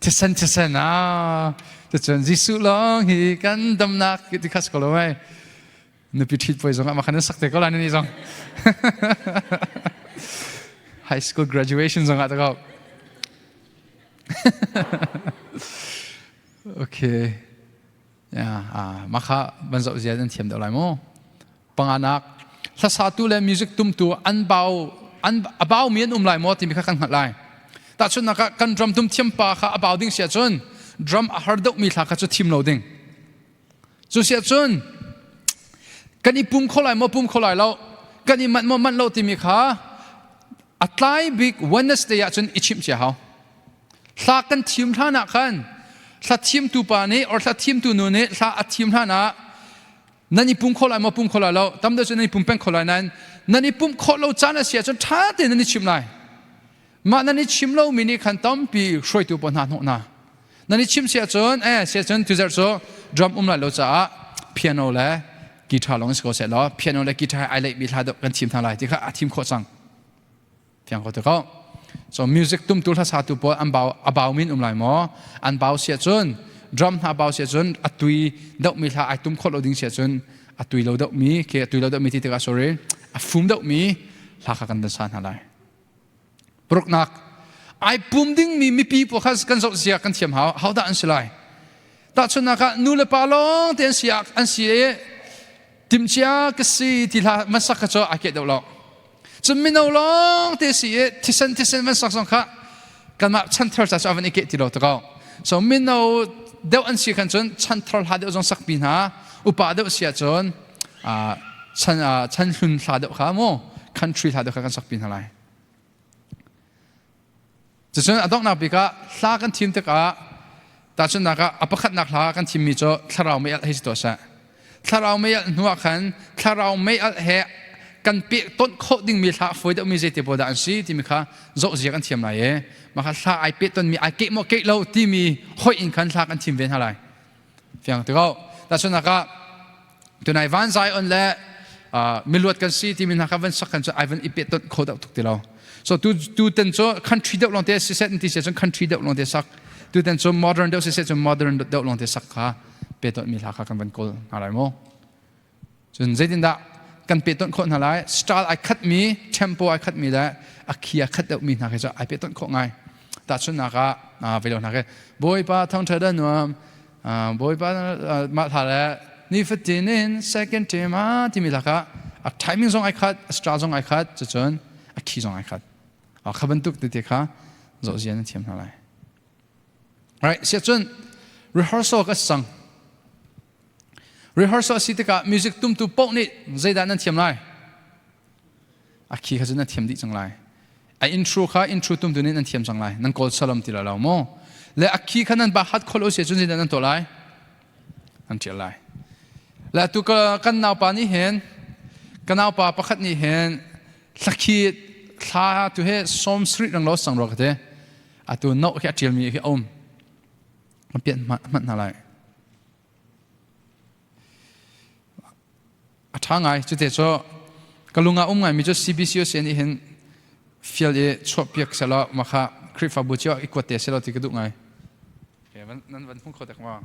thisen thisen a cun Jesuh lawng hi kan damnak ti kha si ko lo mei nupi ṭhit puai zong ah mah khan sak te ko lai ni zong high school graduation zong ah ta ko okay Yeah, mah kha van zoh zia nan thiam deuh lai mu. Panganak, hlasatu le music tumtu an bau an a baumi an um lai maw timi kha kan hngalh lai. Tahchunhnak ah kan drum tum thiam pa kha a bau ding si ahcun drum a har deuhmi hla kha cu thim lo ding. Cu si ahcun kan i pum kho lai maw pum kho lai lo kan i manh maw manh lo timi kha a tlai bik Wednesday ahcun i chimh cia hau. Hla kan thim hlan ah khan hla thimtu pa nih or hla thimtu nu nih hla a thim hlan ah nan i pum kho lai maw pum kho lai lo tam deuh cu nan i pum peng kho lai nain nan i pumh khawh lo caan a si ahcun ṭha tein nan i chim lai mah nan i chim lomi nih khan tampi hruaitu pawl hna hnawh hna nan i chim si ahcun eh si ahcun tuzarh cu drum um lai lo caah piano le guitar lawng si ko seh law piano le guitar ai leihmi hla deuh kan thim hna lai ti kha a thim khawh cang Fiang ko te ko. So music tumtu hlasatu pawl an bau a bau min um lai maw? An bau sia cun drum hna bau sia cun a tui deuh mi hla ai tum khawh lo ding sia cun a tui lo deuh mi ke a tui lo deuh mi ti tikah sorry a fum deuh mi hla kha kan dan sa hna lai. Paruknak ai pum ding mi mipi pawl kha kan zoh zia kan thiam hau how dah an si lai? Tahchunhnak ah nu le pa lawng te an si an si i timcia ka si ti hla masak kha cu ai keh deuh lo. Cun mino lawng te si i thisen thisen van sak zong kha kanmah chanthar ca cu a van i keh ti lo ta ko. So mino deuh an si khan cun chanthar hla deuh zong sak pi hna upa deuh si ahcun chan chan hlun hla deuh kha mu country hla deuh kha kan sak pi hna lai. Cucun a donghnak bik ah hla kan thim tikah tahchunhnak ah a pakhatnak hla kan thimmi cu thlarau mei alh hei si tuah seh. Thlarau mei alh hnu ah khan thlarau mei alh he kan peh tonh khawh dingmi hla fawi deuhmi zeiti pawl dah an si timi kha zoh zia kan thiam lai i mah kha hla ai peh tonmi ai keh maw keh lo timi hoih in khan hla kan thim ve hna lai. Fiang ti ko. Tahchunhnak ah tunai van Zion le miluat kan si timi hna kha van sak kan cu ai van i peh tonh kho deuh tuk ti lo. So tu tu ten cu country deuh lawng te si set ti se cun country deuh lawng te sak. Tu ten cu modern deuh si se cun modern deuh lawng te sak kha pe tonh mi hla kha kan van kawl hna lai mu. Cun zeitindah kan pehtonh khawh hna lai. Style ai khatmi, tempo ai khatmi le a khi a khat deuhmi hna khi cu ai pehtonh khawh ngai. Tahchunhnak ah velo hna khi Bawipa thangṭhat a nuam, Bawipa mah hla le nifatin in second team ah timi lakah a timing zong ai khat, a style zong ai khat, cucun a key zong ai khat. Kha bantuk tete kha zohzia na thiam hna lai. Right, siah cun rehearsal ka sang. Rehearsal si tikah music tumtu paoh nih zeidah nan thiam lai? A khi kha cu nan thiam dih cang lai. A intro kha intro tumtu nih nan thiam cang lai. Nan kawl salam ti lo maw? Le a khi kha nan ba hat khol o si cun zeidah nan tuah lai? Nan ṭial lai. Le atu kan naupa nih hin ka naupa pakhat nih hin thlakhi thla tu he som sri rang lo sang ro ka te. Atu no khi a ṭialmi khi a um. Kan pian hmanh hna lai. A ṭha ngai. Cute cu ka lung ah um ngaimi cu CBCUSA nih hin fial i chuahpiak selaw mah kha Khrihfabu cio i kuat te selaw ti ka duh ngai. Okay, nan van hmu kho tak ma?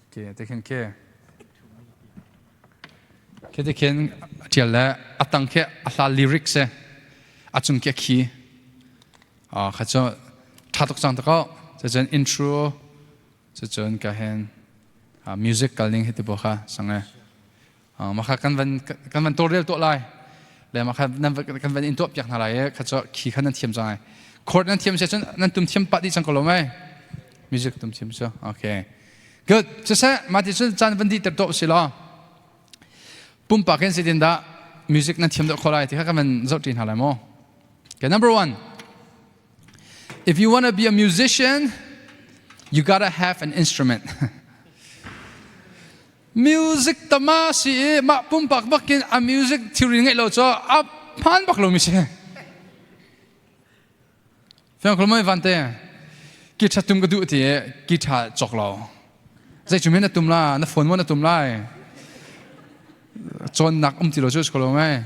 Okay, te khin ke. Ke te khin ṭial le a tang khi a hla lyrics se a cung khi a khi. Kha cu ṭha tuk cang tak Cucun intro cucun ka hen music kal ning hi ti bo kha sang e. Mah kha kan van kan van tawlrel tuah lai. Le mah kha nan kan van in tuah piak hna lai i kha cu khi kha nan thiam cang ai. Chord nan thiam si cun nan tum thiam pah dih cang ko lo mei? Music tum thiam cu. Okay. Good. Siseh mah ti cun caan van dih ter tuah si law. Pumpak in zeitin dah music nan thiam deuh kho lai ti kha kan van zoh ṭi hna lai maw? Okay, number one. If you want to be a musician, you gotta have an instrument. Music tama si i mah pumpak bakin a music thilri ngeih lo cu a hmaan bak lomi si. Fiang khul mai vante guitar tum ka duh ti i guitar cawk lo. Zei cu men na tum la, na phone mo na tum lai. Cawnnak um ti lo cu ko lo mai.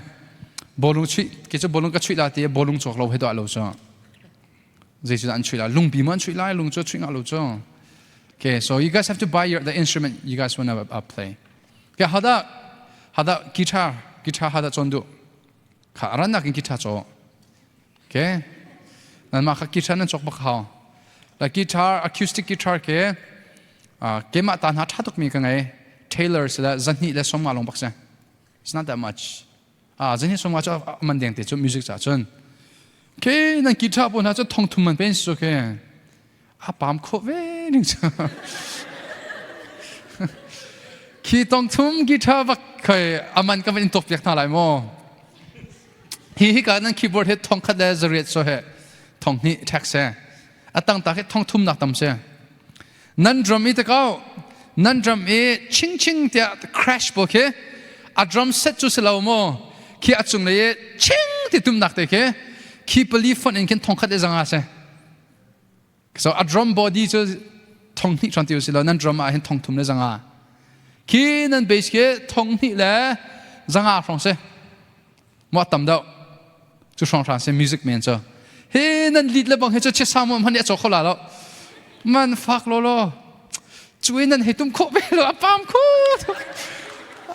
Bawlung chuih, ke cu bawlung ka chuih la ti i bawlung cawk lo he dah lo cu. Zei cu dah an chuih lai? Lungpi mo an chuih lai, lung cu chuih ngah lo cu. Okay, so you guys have to buy your, the instrument you guys want to play. Okay, hada hada guitar, guitar hada cawn duh. Kha aran nak in guitar caw. Okay. Nan mah kha guitar nan cawk bak hau. La guitar, acoustic guitar ke keimah ta hna tha tuk mi ka ngei. Taylor sila zahnih le sawmnga long bak se. It's not that much. Ah, zahnih sawmnga cu man deng te cu music ca cun. Ke nan guitar pawl hna cu thong thum man pen su ke. A pam khawh ve ning cu. Khi tong thum guitar bak khoi aman ka van in tok piak hna lai maw? Hi hi ka nan keyboard he thong khat le zariat so he thong hnih tax he atang ta he thong thum nak tam se. Nan drum i takau nan drum i ching ching tiah crash bo khi a drum set cu si lo maw khi a cung lei i ching ti tum nak te khi khi pali font in khin thong khat le zanga se. So a drum body cu thong hnih hran ti usih law nan drum ah hin thong thum le zanga. Khi nan bass khi thong hnih le zanga hrawng si. Mo tam deuh. Cu hrawng hran si music men cu. Hi nan lead le bang hi cu chisa mo man a chaw kho la lo. Man fak lo lo. Cu in nan hei tum khawh ve lo a pam khu.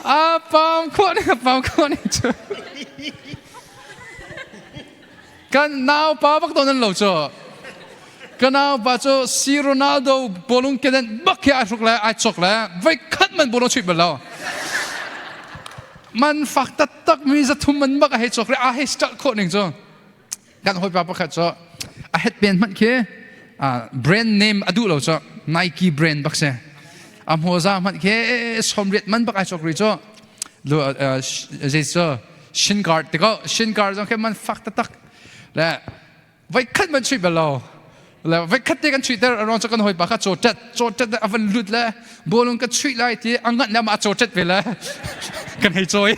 A pam khawh ni a pam khawh ni cu. Kan naupa bak to nan lo cu. Ka naupa cu si Ronaldo bawlung kedan bak hi ai hruk le ai chok le voi khat man bawlung chuih bal lo. Man fak taktak mi zathum man bak a hei chok le a hei start khawh ning cu. Kan hawipa pakhat cu a headband hmanh khi brand name a duh lo cu Nike brand bak si. A hmawza hmanh khi somriat man bak ai chok ri cu. Zei cu shin guard ti ko shin guard zong khi man fak taktak le voi khat man chuih bal lo le voi khat te kan chuih ter aron cu kan hawipa kha caw tet caw tet a van lut le bawlung ka chuih lai ti a nganh le ma a caw tet ve le kan hei cawi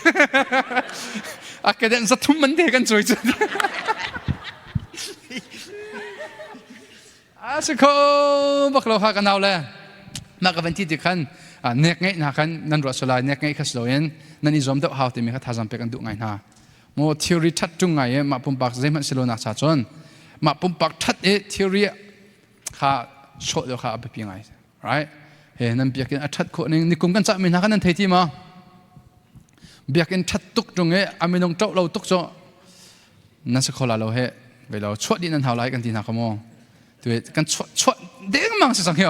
a keden zathum man te kan cawi cu A si kho bak lo kha ka nau le mah ka van ti ti khan nek ngeih hna khan nan ruah sual lai nek ngeih kha si loin nan i zuam deuh hau timi kha thazaang pek an duh ngai hna. Maw theory that ṭung ngai i mah pumpak zeihmanh si lo nak cha cun mah pumpak that i theory kha sawh deuh kha a biapi ngai right? He nan biakinn a ṭhat khawh ning nikum kan cahmi hna kha nan thei ti ma? Biakinn ṭhat tuk ṭung i a minung ṭoh lo tuk cu nan si kho la lo he ve lo chuah dih nan hau lai kan ti hna ka maw? Tu kan chuah chuah dengmang si cang hi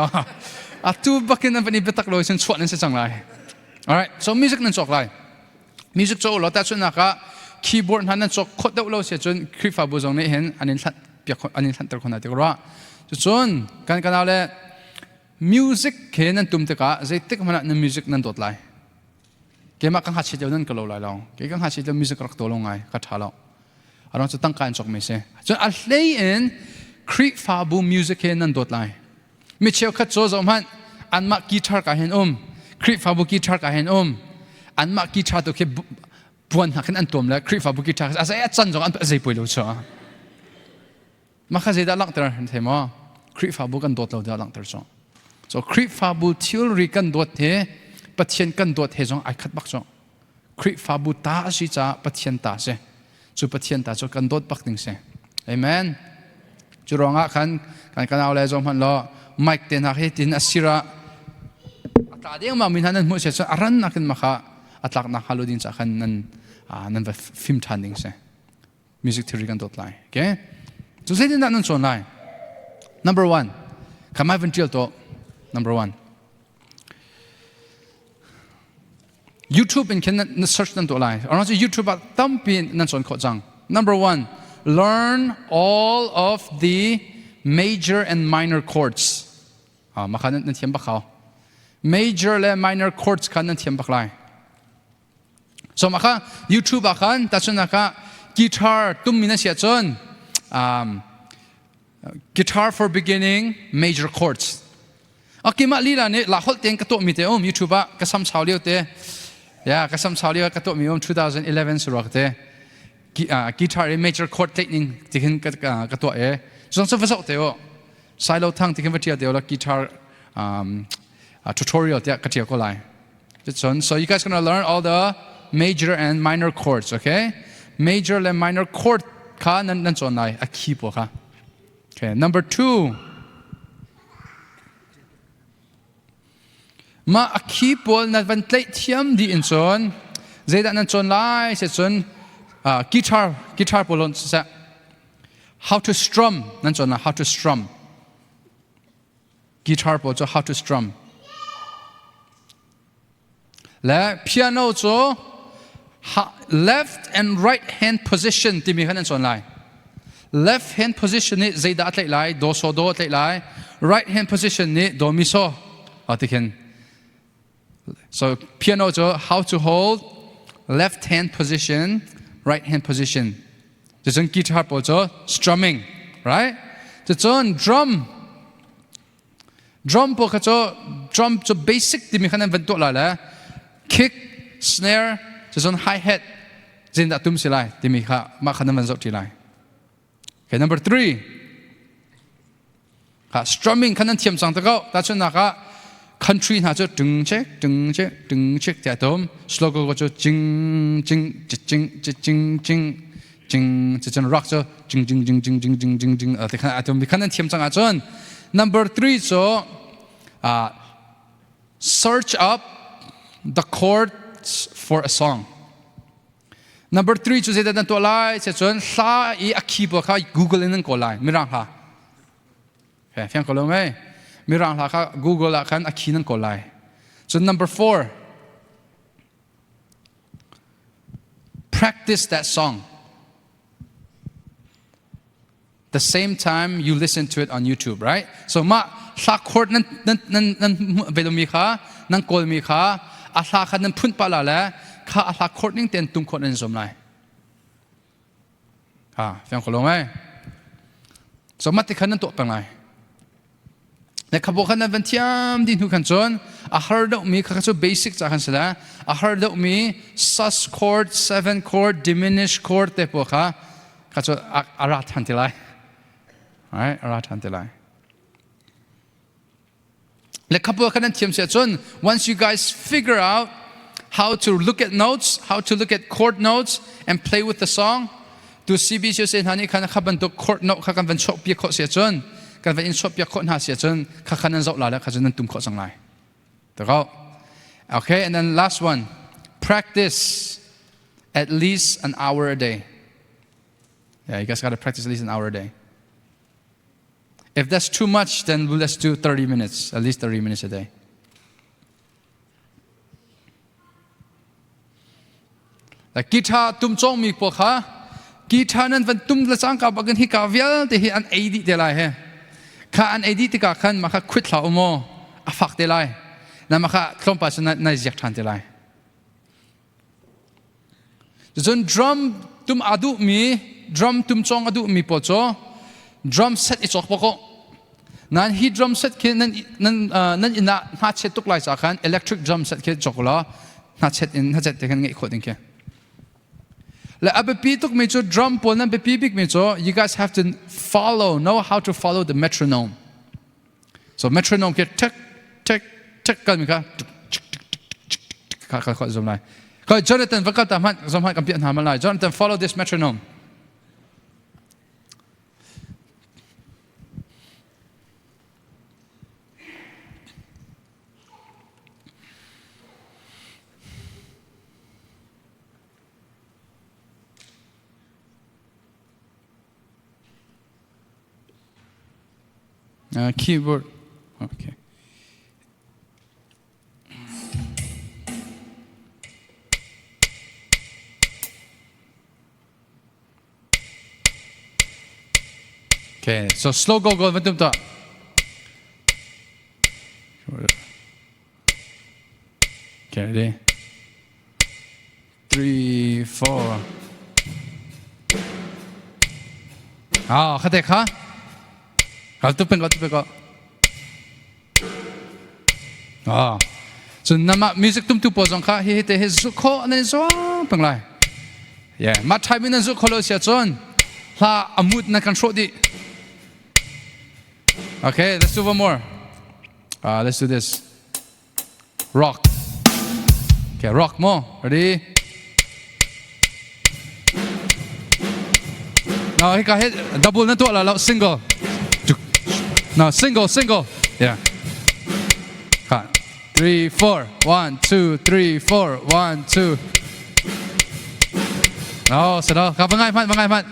atu bakin nan van i biatak lo sin chuah nan si cang lai. Alright, so music nan cawk lai. Music caw lo ta chunnak ah keyboard hna nan cawk khawt deuh lo si cun Khrihfabu zong nih hin an in hlanh piak an in hlanhter khona ti rua. Cucun kan kanau le music he nan tum tikah zeitik hmanh ah nan music nan dawt lai. Keimah ka hngakchia lio nan ka lo lai lo. Kei ka hngakchia lio music rak to lo ngai ka ṭha lo. Arang cu tangka in cawkmi si. Cun a hlei in Khrihfabu music he nan dawt lai. Mi cheukhat cu zoh hmanh anmah guitar ka hin um. Khrihfabu guitar ka hin um. Anmah guitar tu khi puan hna khin an tuam le Khrihfabu guitar a zei a can zong an zei poi lo chu. Mah kha zeidah langhter an thei maw? Khrihfabu kan dawt lo dah langhter cu. So Khrihfabu thilri kan dawt he Pathian kan dawt he zong ai khat bak cu. Khrihfabu ta a si caah Pathian ta a si. Cu Pathian ta cu kan dawt bak ding si. Amen. Cu ruangah khan kan kanau le zong hmanh law mic te hna hi tin a sira a tla dengmang mi hna nan hmuh sia cun a ran nakin makha a tlak nak hnga lo ding ca khan nan nan va fim ṭhan ding si. Music theory kan dawt lai. Okay? Cu zeitindah nan cawn lai? Number one, khamai van ṭial to. Number one. YouTube in khin na search nan tuah lai. Arang cu YouTube ah tampi nan cawn khawh cang. Number one, learn all of the major and minor chords. Ah, mah kha nan thiam bak hau. Major le minor chords kha nan thiam bak lai. So mah kha YouTube ah khan tahchunhnak ah guitar tummi na si ahcun guitar for beginning major chords. Akimah lila nih la holh tein ka tuahmi te um YouTube ah ka sam sau lio te. Ya ka sam sau lio ka tuahmi um 2011 suruak te. Guitar i major chord tlaih ning ti khin ka ka tuah e. Zong cu va zoh te o. Silo thang ti khin va ṭial te o la guitar tutorial tiah ka ṭial ko lai. So you guys gonna learn all the major and minor chords, okay? Major le minor chord kha nan nan cawn lai a key pawl kha. Okay, number two. Ma a key pawl na van tlaih thiam dih in cun zeidah nan cawn lai se cun guitar guitar pawl on siseh how to strum nan cawn lai how to strum guitar pawl cu how to strum le piano cu left and right hand position timi khan an cawn lai left hand position nih zeidah a tlaih lai do so do a tlaih lai right hand position nih do mi so a ti khin so piano cu how to hold left hand position right hand position Cucun guitar pawl cu strumming, right? Cucun drum, drum pawl kha cu drum cu basic timi khan an van tuah lai le kick, snare, cucun hi hat zeitindah tum si lai timi kha mah kha nan van zoh ṭi lai. Okay, number three. Kha strumming kha nan thiam cang te ko. Tahchunhnak ah country hna cu tung chek tung chek tung chek tiah tum. Slogan ko cu ching ching ching ching ching ching ching rock cu ching ching ching ching ching ching ching ching ti khan atum bi khan nan thiam cang ahcun number 3 cu search up the chords for a song. Number 3 cu zeidah nan tuah lai? Se cun hla i a keyboard kha Google in nan kawl lai. Mirang hla. Okay, fiang ko lo mei? Mirang hla kha Google ah khan a key nan kawl lai. Cun number 4 practice that song. The same time you listen to it on YouTube, right? So mah hla chord nan nan nan nan velomi kha nan kawlmi kha a hla kha nan phunh pah la le kha a hla chord ning ten tum khawh nan zuam lai. Ha, fiang ko lo ngai. So mah ti khan nan tuah peng lai. Le khabo khan nan van thiam di hnu khan cun a har deuh mi kha cu basic ca khan si la a har deuh mi sus chord seven chord diminished chord te pawl kha kha cu a ra than ti lai right a ra than ti lai le khabo khan nan thiam sia cun once you guys figure out how to look at notes how to look at chord notes and play with the song Tu CBCUSA hna nih khan kha bantuk court note kha kan van chuahpiak khawh si ahcun kan van in chuahpiak khawh hna si ahcun kha kha nan zoh la le kha cu nan tum khawh cang lai. Tako. Okay, and then last one. Practice at least an hour a day. Yeah, you guys got to practice at least an hour a day. If that's too much, then let's do 30 minutes, at least 30 minutes a day. Guitar tum cawngmi pawl kha guitar nan van tum le cangka bakin hika vialte hi an ei dih te lai he. Kha an ei dih tikah khan mah kha quit hlah u maw a fak te lai. Na mah kha tlawmpal cun nai ziak ṭhan te lai. Cun drum tum aa duhmi drum tum cawng a duhmi pawl cu drum set i cawk bak u. Nan hi drum set khi nan nan nan inn ah hnachet tuk lai ca khan electric drum set khi cawk law hnachet in hnachet te khan ngeih khawh ding khi. Le a biapi tuk mi cu drum pawl nan biapi bik mi cu you guys have to follow know how to follow the metronome. So metronome khi tick tick tick kal mi kha kha kha kha zum lai. Koi Jonathan va kal ta hmanh zom hmanh kan piah hna ma lai. Jonathan follow this metronome. Keyboard. Okay. Okay, so slow go go van tum ta. Okay, ready? 3 4 Ah, khate kha. Kal tu pen ko tu pe ko. Ah. Cun nama music tum tu pawl zong kha hi te hi zu kho nan zuang peng lai. Yeah, ma thai mi nan zu kho lo sia cun hla amut na kan hrawh dih. Okay, let's do one more. Let's do this. Rock. Okay, rock mo. Ready? No, hika hit double na tuah la lo single. No, single, single. Yeah. Ka. 3 4 1 2 3 4 1 2. No, sado. Ka bangai man, bangai man.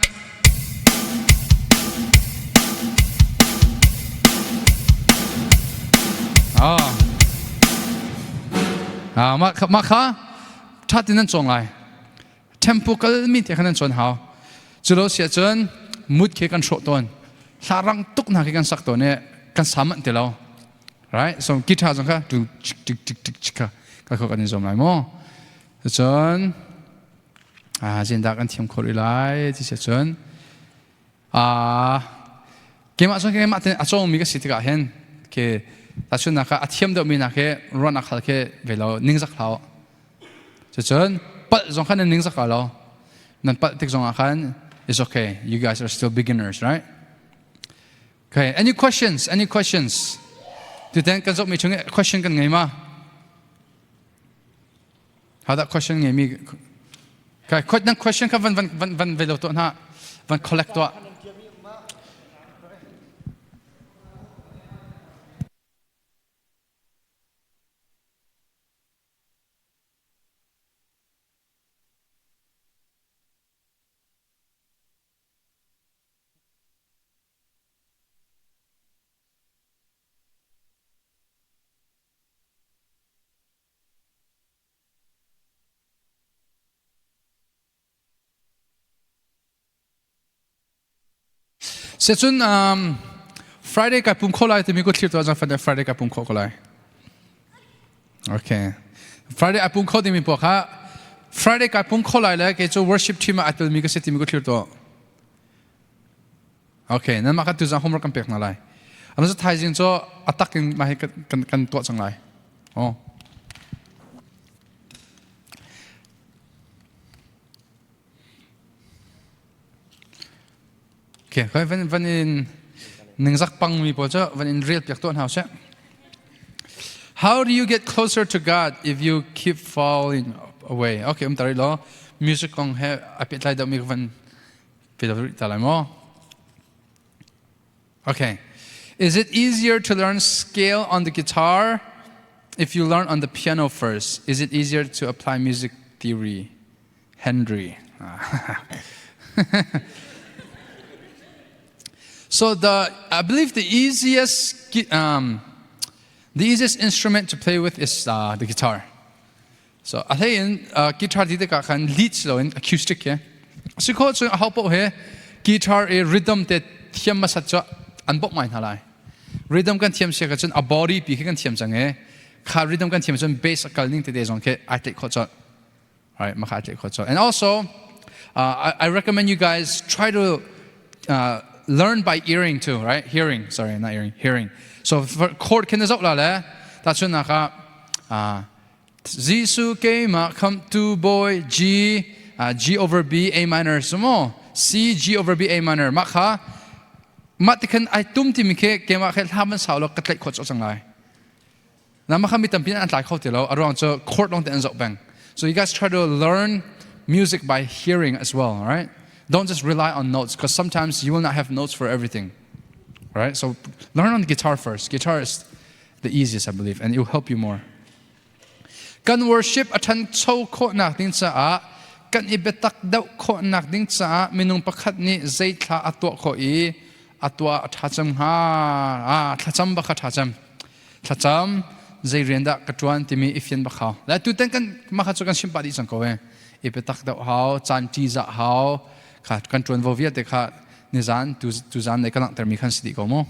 Ah, mah mah kha ṭha tein nan cawng lai. Tempo kal mi te kha nan cawn hau. Cu lo si ahcun mut khi kan hrawh tawn. Hla rang tuk hna khi kan sak tawn i kan sa manh ti lo. Right? So guitar zong kha tu tik tik tik tik tik kha ka kho kan i zuam lai mu. Cun zindah kan thiam kho rih lai ti si cun keimah cun keimah ten a cawngmi ka si tikah hin ke tahchunhnak ah a thiam deuhmi nak he ruahnak hal khi ve lo ningzak hlah cucun palh zong khan nan ningzak lo nan palh tik zong ah khan it's okay you guys are still beginners right okay any questions any questions tutan kan zohmi chung question kan ngei ma How that question ngeimi kai nan question kha van van van van ve lo tuah hna van collect tuah. Secun um, Friday kai pum kho lai timi ko thlir to zang fan Friday kai pum kho ko lai. Okay. Friday ai pum kho timi po kha Friday kai pum kho lai le ke chu worship team ah atel mi ka se timi ko thlir to. Okay, nan mah kha tuzang homework kan pek hna lai. Anu cu thaizing cu a tak in mah hi kan kan tuah cang lai. Oh. Okay, koi van van in ningzak pang mi pawl cu van in rel piak tuah hna usih. How do you get closer to God if you keep falling away? Okay, um tari lo. Music kong he a pehtlai deuh mi van Okay. Is it easier to learn scale on the guitar? If you learn on the piano first, is it easier to apply music theory? Henry. So the I believe the easiest instrument to play with is the guitar. So a hlei in guitar ti tikah khan lead si loin acoustic he. Si kho cun a ho paoh he guitar i rhythm te thiam hmasat cu an bawmh ngai hna lai. Rhythm kan thiam sia ka cun a body pi khi kan thiam cang i kha rhythm kan thiam cun bass a kal ning tete zong khi ai tlaih khawh colh. Right, maka ai tlaih khawh colh. And also, I recommend you guys try to learn by earing too, right? Hearing, sorry, not earing, hearing. So for chord khin na zoh la le, ta chun nak ah Jesuh keimah khamhtu Bawi G, G over B A minor sumo C G over B A minor mah kha mah ti khan ai tum timi khi keimah khe hla man sau lo ka tlaih khawh cawk cang lai. Na mah kha mi tampi an tlai kho ti lo a ruang cu chord lawng te an zoh peng. So you guys try to learn music by hearing as well, all right? Don't just rely on notes because sometimes you will not have notes for everything. Right? So learn on the guitar first. Guitar is the easiest, I believe, and it will help you more. Kan worship a ṭhancho khawhnak ding caah kan i biatak deuh khawhnak ding caah minung pakhat nih zei thla a tuah khawh i a tuah a ṭha cem hnga? Ah, thlacam bak kha ṭha cem. Thlacam zei rian dah ka ṭuan timi i fian bak hau. Le tutan kan mah kha cu kan chim pah dih cang ko e. I biatak deuh hau, caan ṭihzah hau, kha kan ṭuanvo vialte kha nizan tuzan le ka langhtermi khan si dih ko mu.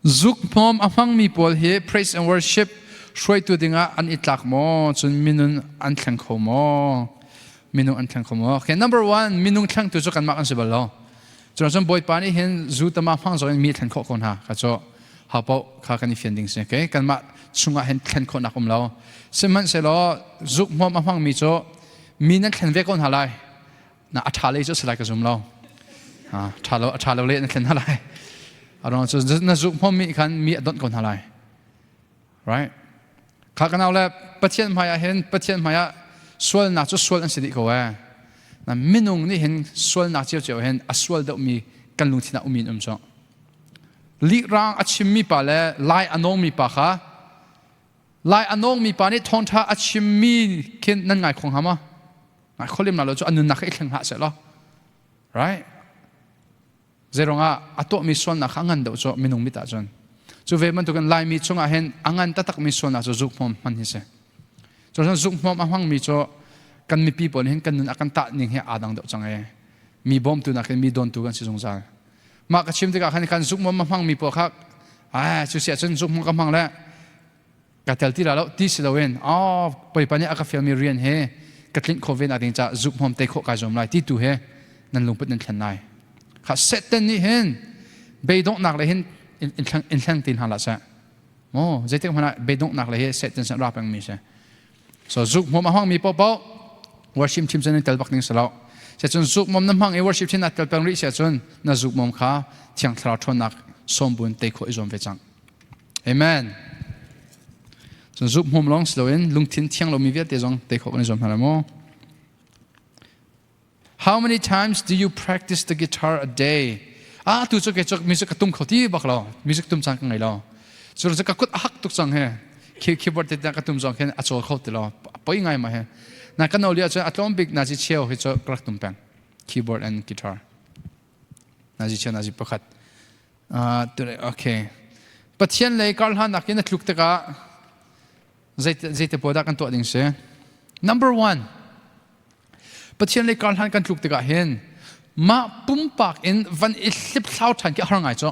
Zukhmawm a hmangmi pawl hi praise and worship hruaitu dingah an i tlak maw? Cun minung an thleng kho maw? Minung an thleng kho maw? Okay, number one, minung thlengtu cu kanmah kan si bal lo. Cun cun Bawipa nih hin zu tama hmang zong in mi thlen khawh ko hna. Kha cu hau paoh kha kan i fian ding si. Okay? Kanmah chungah hin thlen khawhnak um lo. Sihmanhsehlaw zukhmawm a hmangmi cu mi nan thlen ve ko hna lai. Na a ṭha lei cu a si lai ka zum lo. Ṭha lo a ṭha lo le na thlen hna lai. A ruang cu na zuk hmawmmi khan mi a donh ko hna lai. Right? Kha ka nau le Pathian hmai ah hin Pathian hmai ah sualnak cu sual an si dih ko ee. Na minung nih hin sualnak ciocio hin a sual deuhmi kan lungthin ah umi in um cu. Lih rang a chimmi pa le lai a nawngmi pa kha lai a nawngmi pa nih thawngṭha a chimmi khin nan ngai kho hnga ma? Ngai kho lem la lo cu a nunnak kha i thleng hlah seh law. Right? Zeiruangah a tuahmi sualnak kha a ngan deuh cu minung mit ahcun. Cu ve bantukin Laimi chungah hin a ngan taktakmi sualnak cu zukhmawm hman hi si. Cun zukhmawm a hmangmi cu kan mipi pawl hin kan nun a kan tah ning hi aa dang deuh cang ee. Mi bawmtu nakin mi dawntu kan si zungzal. Mah ka chim tikah khan kan zukhmawm a hmangmi pawl kha ai cu si ahcun zukhmawm ka hmang le ka tel ti la lo ti si loin oh Bawipa nih a ka fialmi rian he ka tlinh khawh ve nak ding caah zukhmawm te khawh kai zuam lai ti tu he nan lungput nan thlen lai. Kha Satan nih hin beidonghnak le hin in thleng ti hna hlah seh. Maw zeitik hmanh ah beidonghnak le hi Satan sin ra pengmi si. So zukhmawm a hmangmi paohpaoh worship team cun tel bak ding si lo. Se cun zukhmawm na hmang i worship team na tel peng rih si ahcun na zukhmawm kha Thiang Thlarau ṭhawnnak sawmbun tei khawh i zuam ve cang. Amen. Cun zukhmawm lawng si loin lungthin thiang lomi vialte zong tei khawh kan i zuam hna lai maw? How many times do you practice the guitar a day? Ah, tu cu ke cu music ka tum kho ti bak lo. Music tum cang ka ngei lo. Cu ka kut a hak tuk cang he. Keyboard te ka tum zong khin a cawl kho ti lo. Poi ngai ma he. Na ka no lia cu a tlawm bik na chi cheu hi cu ka rak tum peng. Keyboard and guitar. Na chi cheu na chi pakhat. Ah, okay. Pathian lei kar hlan in a tluk tikah zeite pawl dah kan tuah ding si? Number one, Pathian lei kar hlan kan tluk tikah hin mah pumpak in van i hlipthlau ṭhan khi a har ngai cu.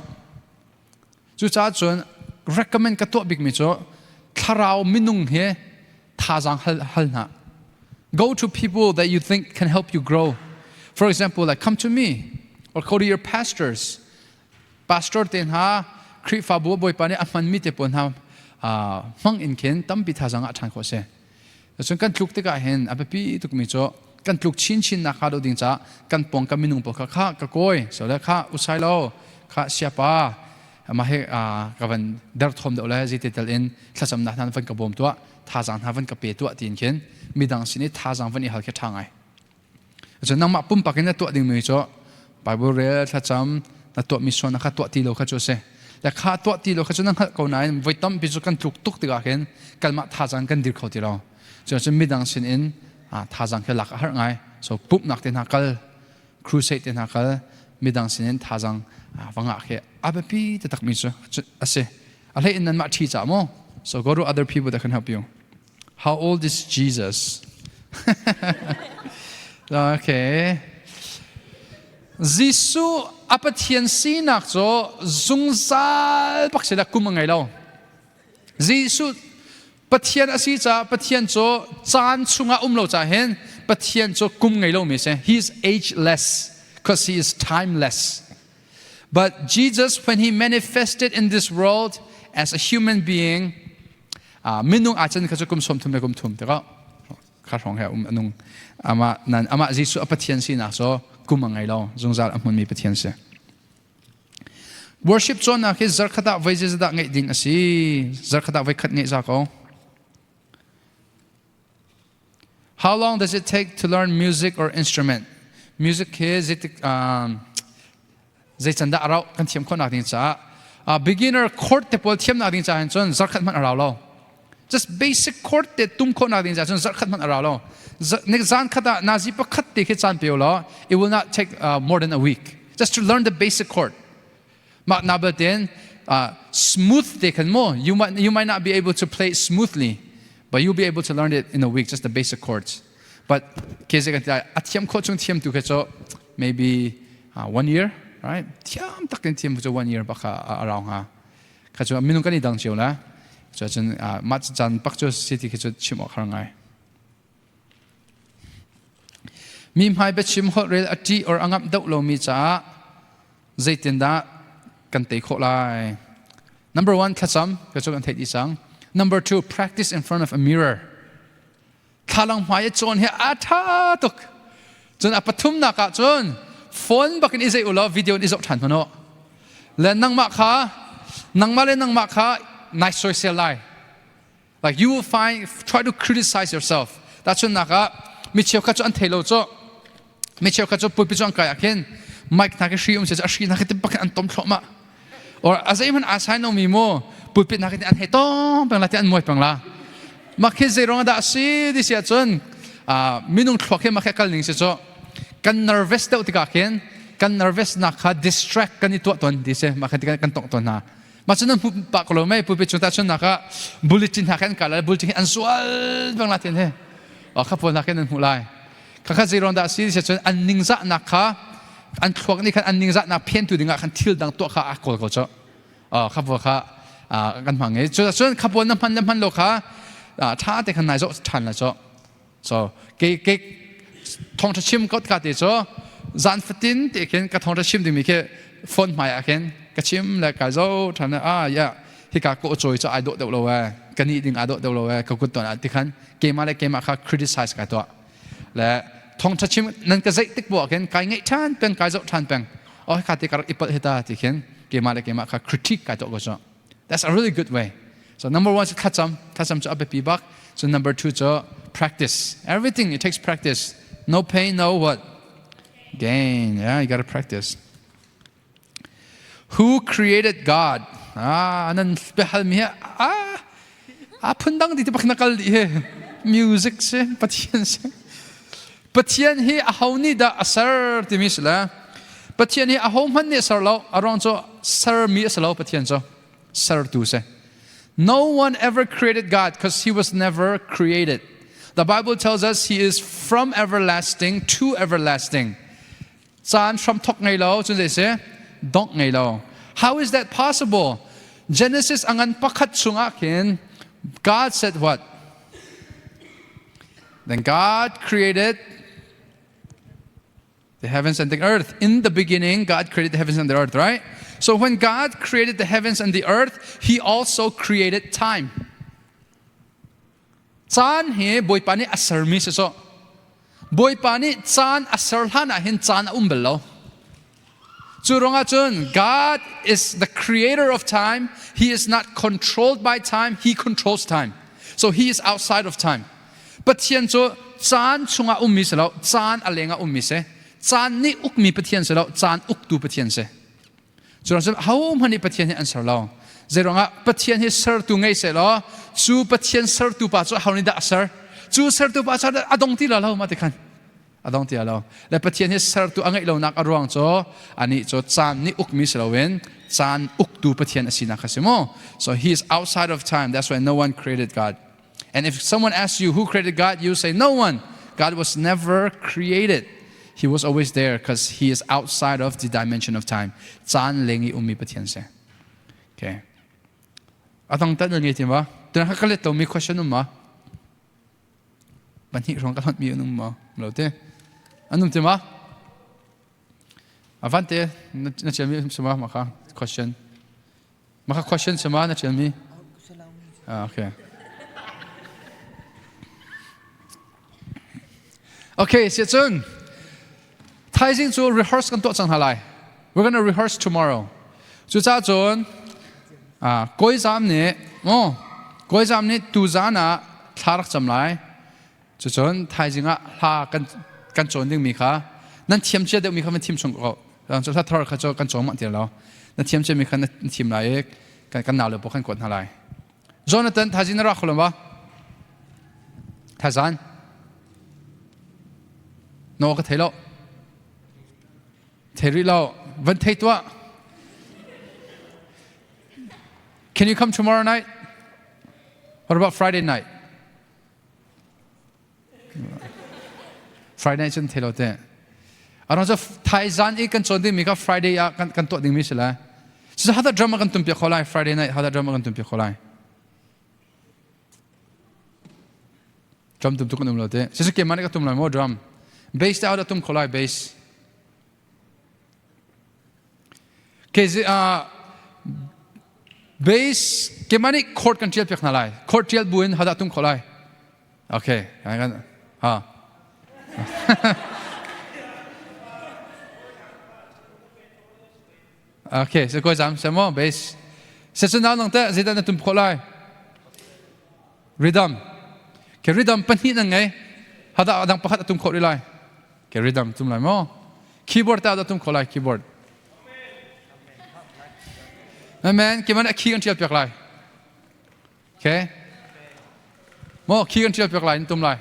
Cucaah cun recommend ka tuah bikmi cu thlarau minung hi thazaang hal, hal hna. Go to people that you think can help you grow. For example, like come to me or go to your pastors. Pastor te hna, Khrihfabu Bawipa nih a hmanmi te pawl hna hmang in khin tampi thazaang ah ṭhan khawh si. Cun kan tluk tikah hin a biapi tukmi cu kan tluk chinchin nak hnga lo ding caah kan pawng kan minung pawl kha kha ka kawi so le kha usai lo kha siapa mah hi ka van derthawm deuh le zeite tel in thlacamnak hna van ka bawm tuah thazaang hna van ka pe tuah tiin khin midang sin i thazaang van i hal khi ṭha ngai. Cun nangmah pumpak in na tuah dingmi cu Bible rel thlacam na tuahmi sualnak kha tuah ti lo kha cu a si. Le kha tuah ti lo kha cu na hngalh ko nain voi tampi cu kan tluk tuk tikah khin kanmah thazaang kan dir kho ti lo. Cucun midang sin in thazaang khi lak a har ngai. So pumhnak te hna kal, crusade te hna kal, midang sin in thazaang va ngah khi a biapi taktakmi cu a si. A hlei in nanmah ṭhi ca mu. So go to other people that can help you. How old is Jesus? okay. Jesuh a Pathian sinak cu zungzal bak si kum a ngei lo. Jesuh Pathian a si caah Pathian cu caan chungah um lo caah hin Pathian cu kum ngei lomi si. He is ageless because he is timeless. But Jesus, when he manifested in this world as a human being, minung aa can kha cu kum sawm thum le kum thum tikah kha hrawng he um anung ama nan amah Jesuh a Pathian sinak cu kum a ngei lo zungzal a hmunmi Pathian si. Worship cawnnak hi zarkhat ah voi zeizat dah ngeih ding a si? Zarkhat ah voi khat ngeih za ko. How long does it take to learn music or instrument? Music hi zeitik zei can dah a rauh kan thiam khawhnak ding caah beginner chord te pawl thiamnak ding caah hin cun zarkhat hmanh a rau lo. Just basic chord te tum khawhnak ding caah cun zarkhat hmanh a rau lo. Zan khat ah nazi pakhat te khi caan pe law it will not take more than a week just to learn the basic chord. Mah na belte smooth te khan mu you might not be able to play smoothly, but you'll be able to learn it in a week, just the basic chords. But ke kan ti a thiam khawh chung thiam tu khe cu maybe one year, right? Thiam tak in thiam cu one year bak a rau hnga. Kha cu minung kan i dang cio la. Cu cun mah caan pak cu city khi cu chim awk har ngai. Mi hmai biachim holh rel a ṭih or a ngamh deuh lomi caah zeitindah kan tei khawh lai? Number one, thlacam, ka cu kan theih dih cang. Number two, practice in front of a mirror. Thlalang hmai i cawn hi a ṭha tuk. Cun a pathumnak ah cun phone bakin i zeih u law video in i zoh ṭhan hmanh u. Le nangmah kha nangmah le nangmah kha nai soisel lai. Like you will find, try to criticize yourself. Tahchunhnak ah, mi cheukhat cu an thei lo cu. Mi cheukhat cu pulpit cu an kai ah khin mic hna khi hri um se a hri hna khi bak an tom thluahmah. Or a zeihmanh aa sign mi mu pulpit hna khi an hei tong peng la ti an muai peng la. Mah khi zei ruang dah a si ti si ahcun minung thluak hi mah khi kal ning si cu kan nervous deuh tikah khin kan nervous nak kha distract kan i tuah tawn ti si mah khi kan tong tawn hna. Mah cu nan hmu pah ko lo mei pulpit cung tahchunnak ah bulletin hna khan an kai lai, bulletin hi an zual bang la tin he kha pawl hna khin nan hmuh lai. Khakha zeiruang dah si cun an ningzahnak kha an thluak nih khan an ningzahnak phentu dingah khan thil dang tuah kha a kawl ko cu. Kha pawl kha kan hmang i cun kha pawl na hman le hman lo kha ṭha te khan nai zoh ṭhan la cu. So ke ke thawngṭha chim kot ka te cu zan fatin te khin ka thawngṭha chim dingmi khi phone hmai ah khin ka chim le kai zo ṭhan ah ya hika ko cawi cu ai dawh deuh lo e ka nih ding aa dawh deuh lo e ka kut ton ah ti khan keimah le keimah kha criticize kai tuah le thawngṭha chim nan ka zeih tik bu ah khin kai ngaih ṭhan peng, kai zoh ṭhan peng, oh hika te ka rak i palh hita ti khin keimah le keimah kha critique kai tuah ko cu. That's a really good way. So number one is thlacam. Thlacam cu a biapi bak. So number two cu practice. Everything it takes practice. No pain, no what? Gain. Yeah, you gotta practice. Who created God? Ah, nan behal mi ah ah phundang di te bak na kal di he. Music si, Pathian si. Pathian hi a ho nih dah a ser timi si le Pathian hi a ho hmanh nih a ser lo, a ruang cu sermi a si lo. Pathian cu sertu si. No one ever created God because he was never created. The Bible tells us he is from everlasting to everlasting. Caan hram thok ngei lo, cun zei si? Dongh ngei lo. How is that possible? Genesis angan pakhat chungah khin God said what? Then God created the heavens and the earth. In the beginning, God created the heavens and the earth, right? So when God created the heavens and the earth, He also created time. Caan hi Bawipa nih a sermi si so. Bawipa nih caan a ser hlan ah hin caan a um bal lo. Cu ruangah cun God is the creator of time. He is not controlled by time. He controls time. So he is outside of time. Pathian cu caan chungah ummi si lo, caan a lengah ummi si. Caan nih ukmi Pathian si lo, caan uktu Pathian si. Cu cun hohmanh nih Pathian hi an ser lo. Zeiruangah Pathian hi sertu ngei seh law cu Pathian sertu pa cu aho nih dah a ser? Cu sertu pa cu a dong ti lo lo ma ti khan. A dong ti lo. Le Pathian hi sertu a ngeih lonak a ruang cu anih cu caan nih ukmi si loin caan uktu Pathian a sinak kha si mu. So he is outside of time. That's why no one created God. And if someone asks you who created God, you say no one. God was never created. He was always there because he is outside of the dimension of time. Caan leng i ummi Pathian si. Okay. Atang tan ngei ti ma? Tuna ka kalet lomi question um ma? Pahnih hrawng ka hlat mi an um ma? Lo te. An um ti ma? Avante na chiami suma ma kha question. Maka question sama na ṭialmi? Ah, okay. Okay, siah cun thaizing cu rehearse kan tuah cang hna lai. We're gonna rehearse tomorrow. Cucaah cun ah, kawi zam nih oh, kawi zam nih tuzan ah thla rak cam lai. Cucun thaizing ah hla kan kan cawn dingmi kha nan thiam cia deuhmi kha van thim chung ko. Cu hla thar kha cu kan cawng mah ti lo. Na thiam ciami kha na thim lai i kan kan nau le pawl kan kuat hna lai. Jonathan thaizing na rak kho lo ma? Thaizan. No ka thei lo. Thei rih lo. Van thei tuah. Can you come tomorrow night? What about Friday night? Friday night cun thei lo te. Aron cu thaizan i kan cawn dingmi kha Friday ah kan, kan tuah dingmi si lai. Cucu how that drama kan tumpiak kho lai Friday night how that drama kan tumpiak kho lai. Drum tum tu kan um lo te. Cucu keimah nih ka tum lai maw drum. Bass te how tum kho lai bass. Kezi base keimah nih chord kan ṭial piak hna lai. Chord ṭial buin hodah tum khawh lai? Okay, kan ha. Okay, so koi zam se mo base. Se chu nang nang te zeidah na tum khawh lai? Rhythm. Ke rhythm pahnih nan ngei. Hada adang pakhat a tum khawh rih lai. Ke rhythm tum lai mo. Keyboard ta da tum khawh lai keyboard. Amen. Ke man a key kan ṭial piak lai. Okay. Mo key kan ṭial piak lai in tum lai.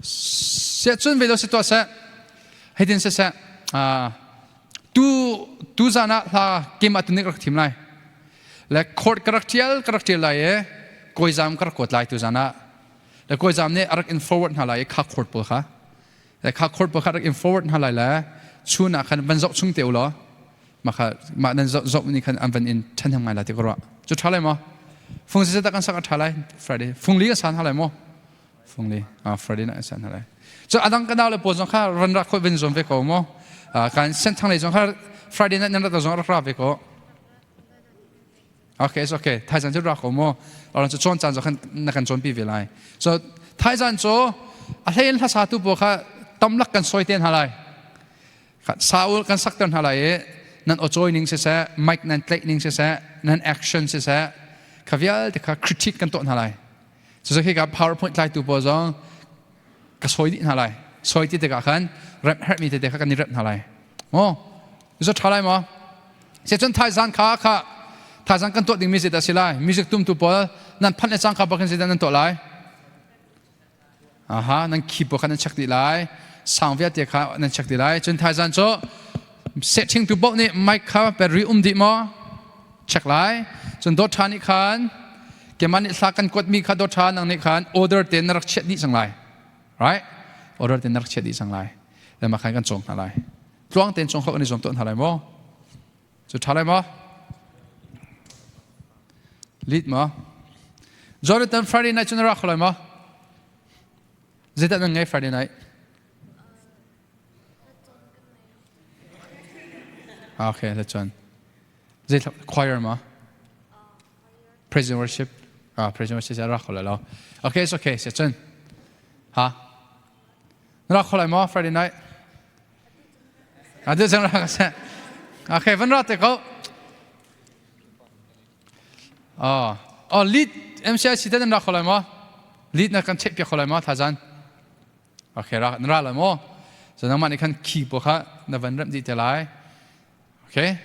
Se cun ve lo si tuah seh. Heitin se seh. Tu tu zan ah hla kem ah tunik rak thim lai. Le chord ka rak ṭial ka rak ṭial lai e kawi zam ka rak kuat lai tu zan ah. Le kawi zam nih a rak in forward hna lai i kha chord pawl kha. Le kha chord pawl kha rak in forward hna lai le chun ah khan van zoh chung te u law mah kha mah nan zoh zoh nih khan an van in ṭhahnem ngai lai ti ka ruah. Cu ṭha lai maw? Fung si kan sak a ṭha lai Friday. Fung li kan san hna lai maw? Fung li. Ah Friday na kan san hna lai. Cu adang ka nau le pawl zong kha ran rak khoi van zuam ve ko maw? Kan senthang lei zong kha Friday night nan rat zong rak ra ve ko. Okay, it's okay. Thaizan cu rak ko mu. Aron cu cawn caan cu khan na kan cawnpi ve lai. So thaizan cu a hlei in hlasa tu pawl kha tamlak kan sawi te hna lai. Saul kan sakter hna lai i nan aw ning siseh, mic nan tlaih ning siseh, nan action siseh, kha vialte kha critique kan tuah hna lai. Cucu khi ka PowerPoint tlaitu pawl zong ka sawi dih hna lai. Sawi ti tikah khan remh herhmi tete kha kan i remh hna lai. Maw? Zu ṭha lai maw? Cun thaizan kha kha thaizan kan tuah dingmi zeidah si lai? Music tumtu pawl nan phanh le cangka bak in zeidah nan tuah lai? Aha, nan key pawl kha nan check dih lai. Sang vialte kha nan check dih lai. Cun thaizan cu sehṭhingtu paoh nih mic kha battery um dih maw? Check lai. Cun dawt ṭha nih khan keimah nih hla kan kuatmi kha dawt ṭha nang nih khan order te na rak chiah dih cang lai. Right? Order te na rak chiah dih cang lai. Le mah khan kan cawng hna lai. Tluang tein cawng kho kan i zuam tuah hna lai maw? Cu ṭha lai maw? Lead maw? Jonathan Friday night cu na ra kho lai maw? Zeidah nan ngei Friday night? Okay, let's on. Zei choir ma? Praise and worship. Ah, praise and worship ra kho lai lo. Okay, it's okay. Se cun. Ha? Na ra kho lai maw Friday night? Atu cang ra ka seh. Okay, van ra te ko. Oh, oh lead MCIC te nan ra kho lai maw? Lead na kan check piak kho lai maw thazan? Okay, ra na ra lai maw? So nangmah nih khan key pawl kha na van remh dih te lai. Okay?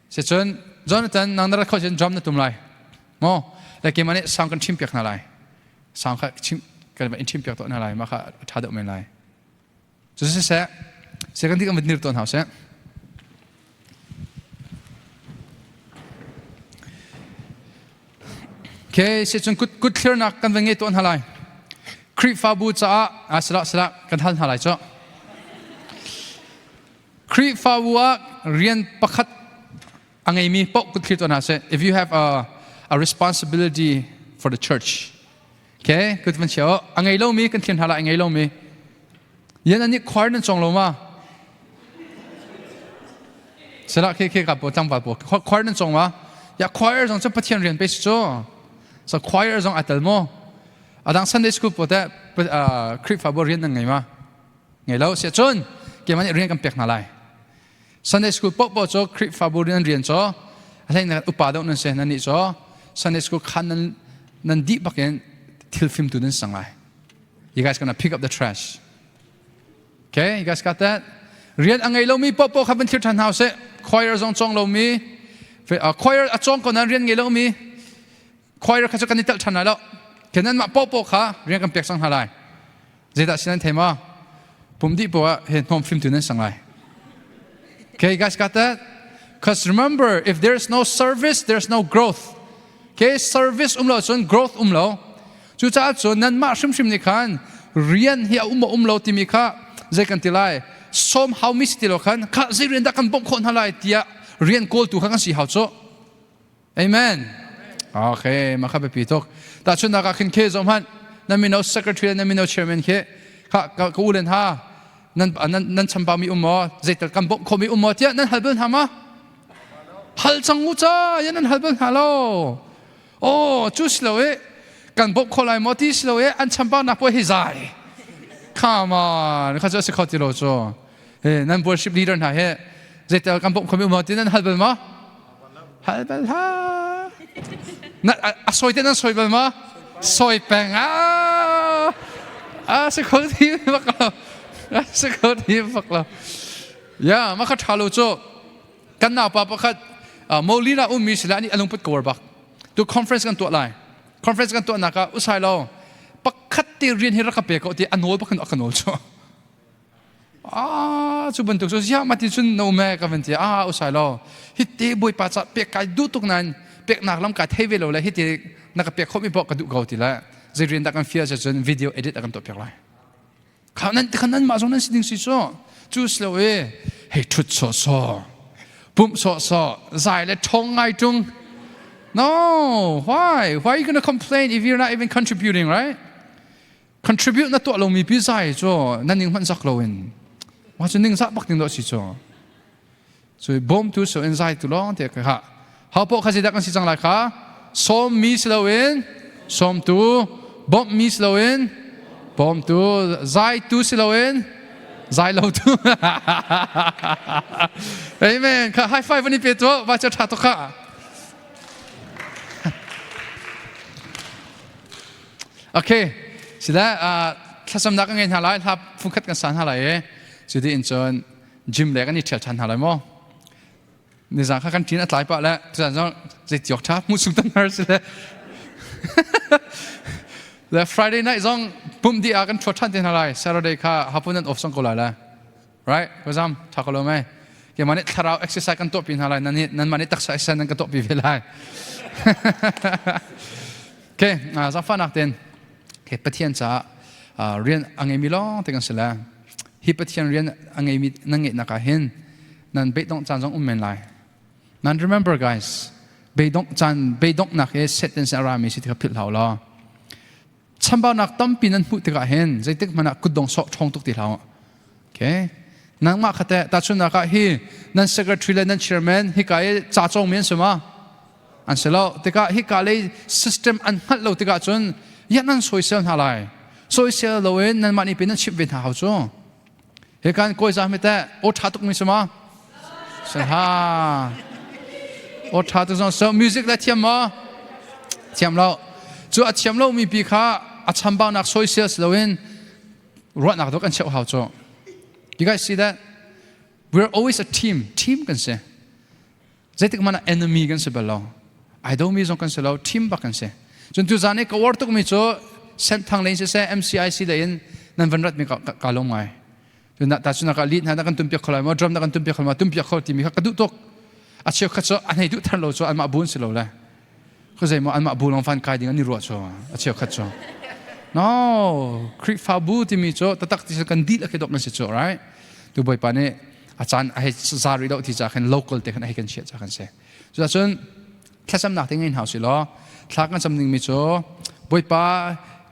Sicun Jonathan nang na rat khawh cun drum na tum lai. Maw? Le keimah nih sound kan chim piak hna lai. Sound kha chim kan in chim piak tawn hna lai. Mah kha a ṭha deuh men lai. Cu siseh, second kan van dir tawn hau seh. Okay, sicun kut kut thlirnak kan van ngei tawn hna lai. Khrihfabu caah ah sila sila kan hal hna lai cu. Khrihfabu ah rian pakhat a ngeimi paoh kut thlir tawn hna seh. If you have a responsibility for the church, Okay, kut van chia a ngei lomi kan thlen hala a ngei lomi. Yan ani choir nan chong lo ma? Sala ke ke ka po tlangval po choir nan chong ma? Ya choir zong cu Pathian rian pe si cu. So choir zong atel mo. Adang Sunday school po te Khrihfabu rian nan ngei ma? Ngei lo sia cun keimah nih rian kan pek hna lai. Sunday school paohpaoh cu Khrihfabu nan rian cu a hlei nan upa deuh nan si nan nih cu Sunday school khan nan nan dih bakin thil fimtu nan sang lai. You guys gonna pick up the trash. Okay, you guys got that? Rian a ngei lomi paohpaoh kha van thlir ṭhan hna usih. Choir zong cawng lomi, choir a cawng ko nain rian ngei lomi, choir kha cu kan i telh ṭhan lai lo. Ke nanmah paohpaoh kha rian kan pek cang hna lai. Zeidah si nan thei ma? Pum dih poah he hnawm fimtu nan sang lai. Okay, you guys got that? Because remember, if there's no service, there's no growth. Okay, service um lo cun growth um lo. Cucaah cun nanmah hrimhrim nih khan rian hi a um um lo timi kha zei kan ti lai? Som hau mi si ti lo khan kha zei rian dah kan bawmh khawh hna lai tiah rian kawltu kha kan si hau cu. Amen. Okay, mah kha biapi tuk. Tahchunhnak ah khin khe zong hmanh nan mino secretary nan mino chairman khi kha ka u len ha nan nan nan chambau mi um maw zeital kan bawmh khomi um maw tiah nan hal bal hna ma hal cang u ca ya nan hal bal hna lo oh cu si lo e kan bawmh kho lai maw ti si lo e an chambau nak puai hi zai come on kha cu si kho ti lo cu he nan worship leader hna he zeital kan bawmh khomi um maw ti nan hal bal ma Hal bal ha. Na a sawi te nan sawi bal ma? Sawi peng ah. A si kho ti bak lo. A si kho ti bak lo. Ya, ma kha tha lo chu. Kan nau pa pakhat Molina ummi sila ani alung put kawar bak. Tu conference kan tuah lai. Conference kan tuah nak ah usai lo. Pakhat te rian hi rak ka pe ko ti a nawl bakin a ka nawl chu. Ah, cu bantuk cu ziah mati cun no me ka van ti ah usai lo hiti bawipa ca pek kai duh tuk nain peknak lam kai thei ve lo le hiti na ka pek khawh mi poh ka duh ko ti le zei rian dah kan fial cun video edit a kan tuah piak lai kha nan khan nan mah zong nan si ding si cu cu si lo e hei thut sawh sawh pumh sawh sawh zai le ṭhong ngai ṭung no why why are you gonna complain if you're not even contributing right Contribute na tuah lomi pi zai cu na ning hmanh zak loin wa cu ning zah bak ding dawh si cu. Cu bawmtu so in zai tu lawng te ka ha. Hau poh kha zeidah kan si cang lai kha? Sawmmi si loin sawmtu, bawmhmi si loin bawmtu, zaitu si loin zai lotu. Amen. Kha high five van i pe tu va cha tha to kha. Okay, sila thlacamnak kan ngei hna lai, hla phungkhat kan sa hna lai i cu dih in cun gym le kan i ṭhial ṭhan hna lai maw? Nizan kha kan ṭin a tlai pah le tuzan zong zei tiok ṭha hmuh sung tan har si le le Friday night zong pumh dih ah kan ṭhuat ṭhan te hna lai. Saturday kha hapun an off song ko lai le. Right? Ko zam ṭha ko lo mei. Keimah nih thlarau exercise kan tuahpi hna lai. Nan nih nanmah nih taksa exercise nan ka tuahpi ve lai. Okay, zaangfahnak ten okay, Pathian caah rian a ngeimi lawng te kan si le hi Pathian rian a ngeimi nan ngeihnak ah hin nan beidongh caan zong um men lai. Nan remember guys, beidongh caan beidonghnak hi Satan sin a rami si ti kha philh hau law. Chambaunak tampi nan hmuh tikah hin zeitik hmanh ah kutdong sawh ṭhawng tuk ti hlah. Okay. Nangmah kha teh tahchunhnak ah hi nan secretary le nan chairman hika i ca cawngmi an si ma? An si lo. Tikah hika lei system an hngalh lo tikah cun ya nan soisel hna lai. Soisel loin nanmah nih pin nan chimh ve hna hau cu. Hi kan kawi za mi teh aw ṭha tuk mi si ma? Si ha. Aw ṭha tuk zong so music le thiam maw? Thiam lo. Cu a thiam lo mi pi kha a chambaunak soisel si loin ruahnak dawh kan cheuh hau cu. You guys see that? We're always a team. Team kan si. Zeitik hmanh ah enemy kan si bal lo. Ai domi zong kan si lo. Team bak kan si. Cun tu zan i ka uar tukmi cu Senthang lei in siseh MCIC lei in nan van ratmi ka lawm ngai. Cun ta cun ka lead hna na kan tumpiak kho lai maw drum na kan tumpiak kho maw tumpiak kho timi kha ka duh tuk. A cheukhat cu an hei duh than lo cu anmah bu an si lo le. Khuazei maw anmah bu lawng van kai ding an i ruah cu a cheukhat cu. No, Khrihfabu timi cu tatak ti kan dihlak hi dok nan si cu, right? Tu Bawipa nih a caan a hei za rih lo ti ca khin local te khan a hei kan chiah ca kan si. Cucun thlacamnak te ngei hna usih law thla kan cam dingmi cu Bawipa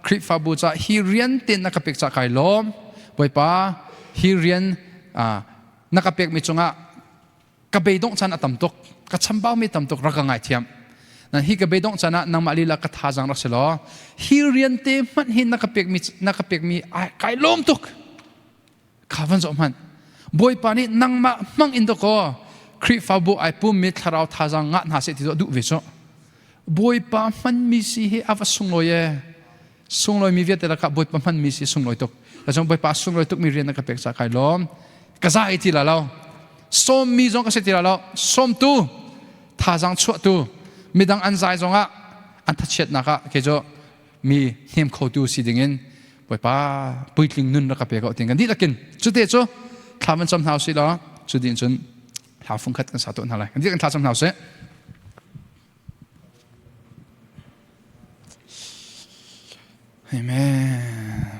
Khrihfabu ca hi rian te na ka pek ca kai lawm. Bawipa hi rian na ka pekmi cungah ka beidongh caan a tam tuk ka chambau mi tam tuk rak ka ngaithiam nan hi ka beidongh caan ah nangmah lila ka thazang rak si law hi rian te hmanh hi na ka pekmi na ka pekmi ai kai lawm tuk kha van zoh hmanh bawipa nih nangmah hmang in dakaw Khrihfabu ai pummi thlarau thazang ngah hna seh ti duh ve cu bawipa hmanmi si hi a va sunglawi e sunglawi mi vialte lakah bawipa hmanmi si sunglawi tuk Tacung bawipa sunglawi tuk mi rian na ka pek ca kai lawm ka zai ti la lo sawmmi zong ka si ti la lo sawmtu thazang chuahtu midang an zai zongah an thachiatnak ah kei cu mi hnem khotu si dingin bawipa puitling nun rak ka pe ko tin kan dihlakin cute cu thla van cam hna usih law cu din cun hla fungkhat kan sa tawn hna lai kan dihlakin thla cam hna usih Amen.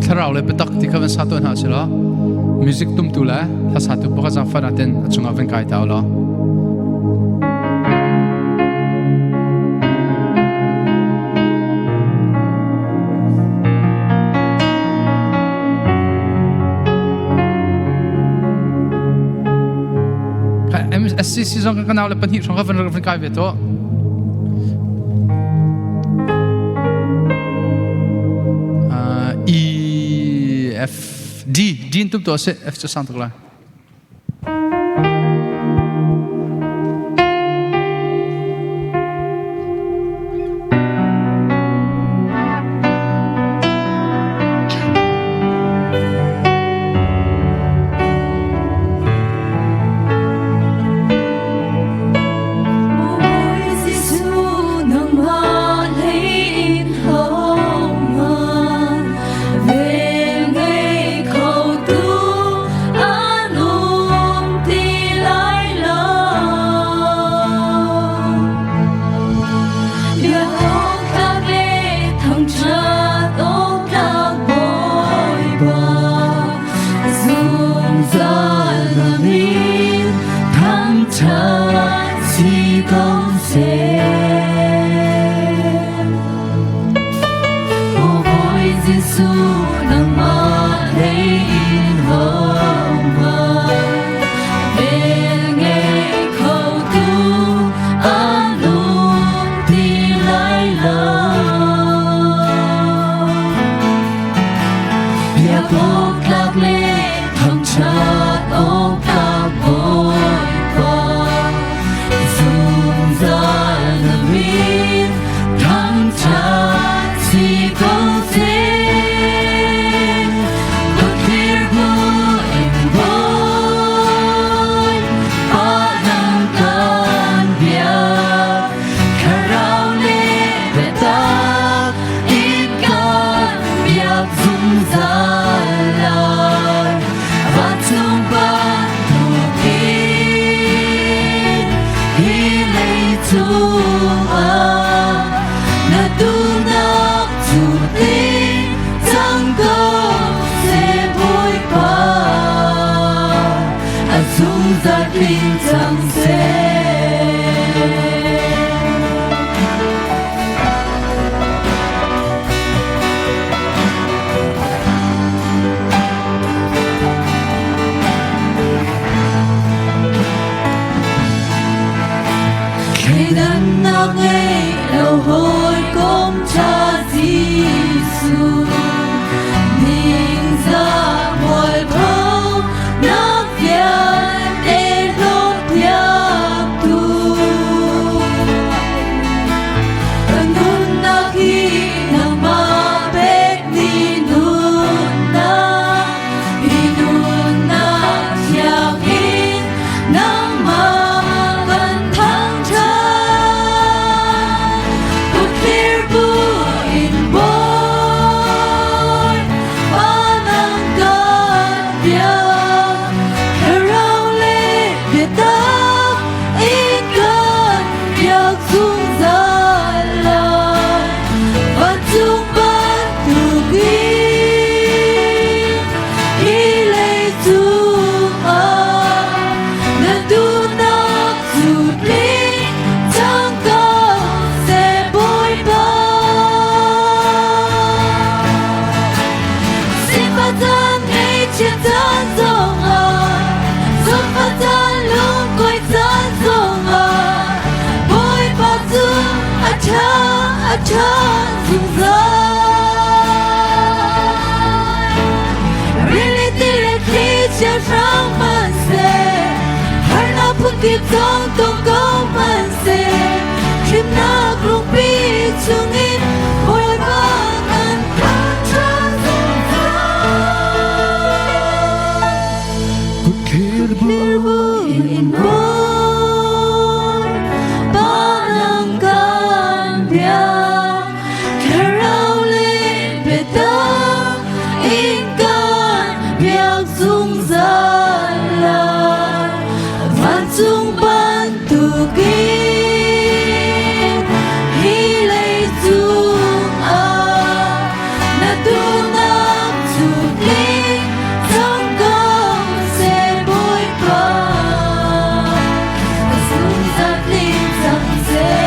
Thlarau le biatak ti kha van sa tuah hna si law music tumtu le hlasatu pakhat zaangfah natin a chungah van kai ta u law. MSCC zong kan nau le pahnih hrawng kha van van kai ve to. E F D D in tum to se F cu sang tuk lai.
Ngaihchiat caan zongah, Zofa caan lungkuai caan zongah, Bawipa cu a ṭha, a ṭha zungzal. Rili tilet thlichia hrang hmanhseh, harnak phunkip zong tong ko hmanhseh, thimnak lungpi chungin Bawipa kan thangṭhat zungzal.
Kutthlir bu
in Bawipa nang kan biak, thlarau le biatak in kan biak zungzal lai. Vancung bantukin hi leicung ah na duhnak cu tling cang ko seh Bawipa. Ka zungzal tling cang seh.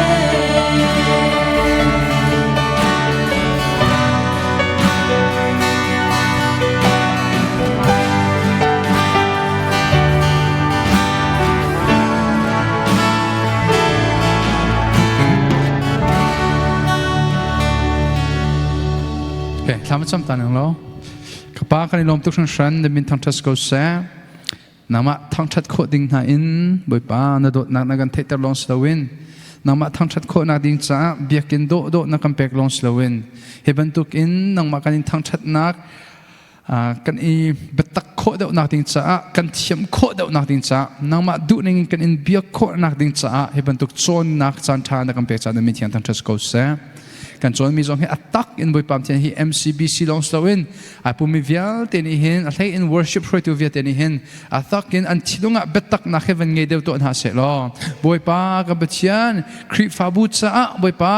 Okay, thlam cam ta nang lo. Ka pa kan i lawm tuk hringhran na min thangṭhat ko seh. Nangmah thangṭhat khawh ding hna in Bawipa na dawtnak na kan theihter lawng si loin nangmah thangṭhat khawhnak ding caah biakinn dawhdawh na kan pek lawng si loin hi bantuk in nangmah kan in thangṭhatnak kan i biatak khawh deuhnak ding caah kan thiam khawh deuhnak ding caah nangmah duhning in kan in biak khawhnak ding caah hi bantuk cawnnak caan ṭha na kan pek caah na min thiang thangṭhat ko seh. Kan cawnmi zong hi a tak in Bawipa Pathian hi MCBC lawng si loin ai pummi vialte nih hin a hlei in worship hruaitu vialte nih hin a tak in an thinlung ah biataknak hi van ngei deuh tuah hna seh law Bawipa kan Pathian Khrihfabu caah Bawipa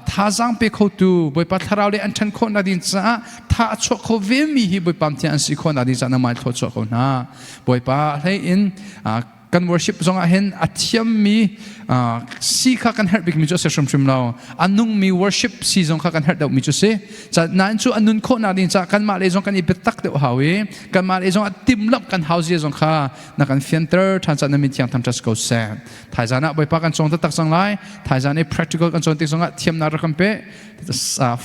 thazaang pe khotu Bawipa thlarau le an ṭhan khawhnak ding caah tha a chuah kho ve mi hi Bawipa Pathian an si khawhnak ding caah nangmah thlua chuah ko hna Bawipa a hlei in kan worship zong ah hin a thiammi si kha kan herh bikmi cu a si hrimhrim lo a nungmi worship si zong kha kan herh deuhmi cu si nain cu a nun khawhnak ding caah kanmah le zong kan i biatak deuh hau i kanmah le zong a timhlamh kan hau zia zong kha na kan fianter ṭhan caah na min thiang thangṭhat ko seh thaizan ah Bawipa kan cawng taktak cang lai thaizan i practical kan cawn tik zongah thiamnak rak kan pe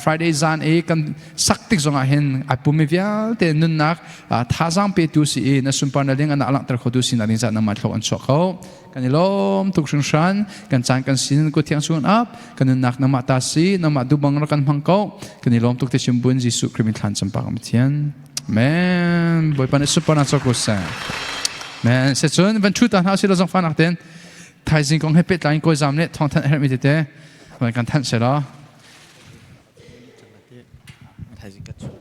Friday zan i kan sak tik zongah hin ai pummi vialte nunnak thazaang petu si i na sunparnak ding an langhter khotu sinak ding caah nangmah thlok an chuak kho kan i lawm tuk hringhran kan caan kan sin ku thiang sun ap kan nunnak nangmah ta si nangmah dubang rak kan hmang ko kan i lawm tuk te chim bun Jesuh Christ min thlan champak am thian Amen Bawipa nih sunparnak co ko seh Men se cun van thu ta hna si lo zong fanak ten thaizing kong he pehtlai in kawizam le thawngthanh a herhmi tete van kan thanh se law.
Thaizing ka chu.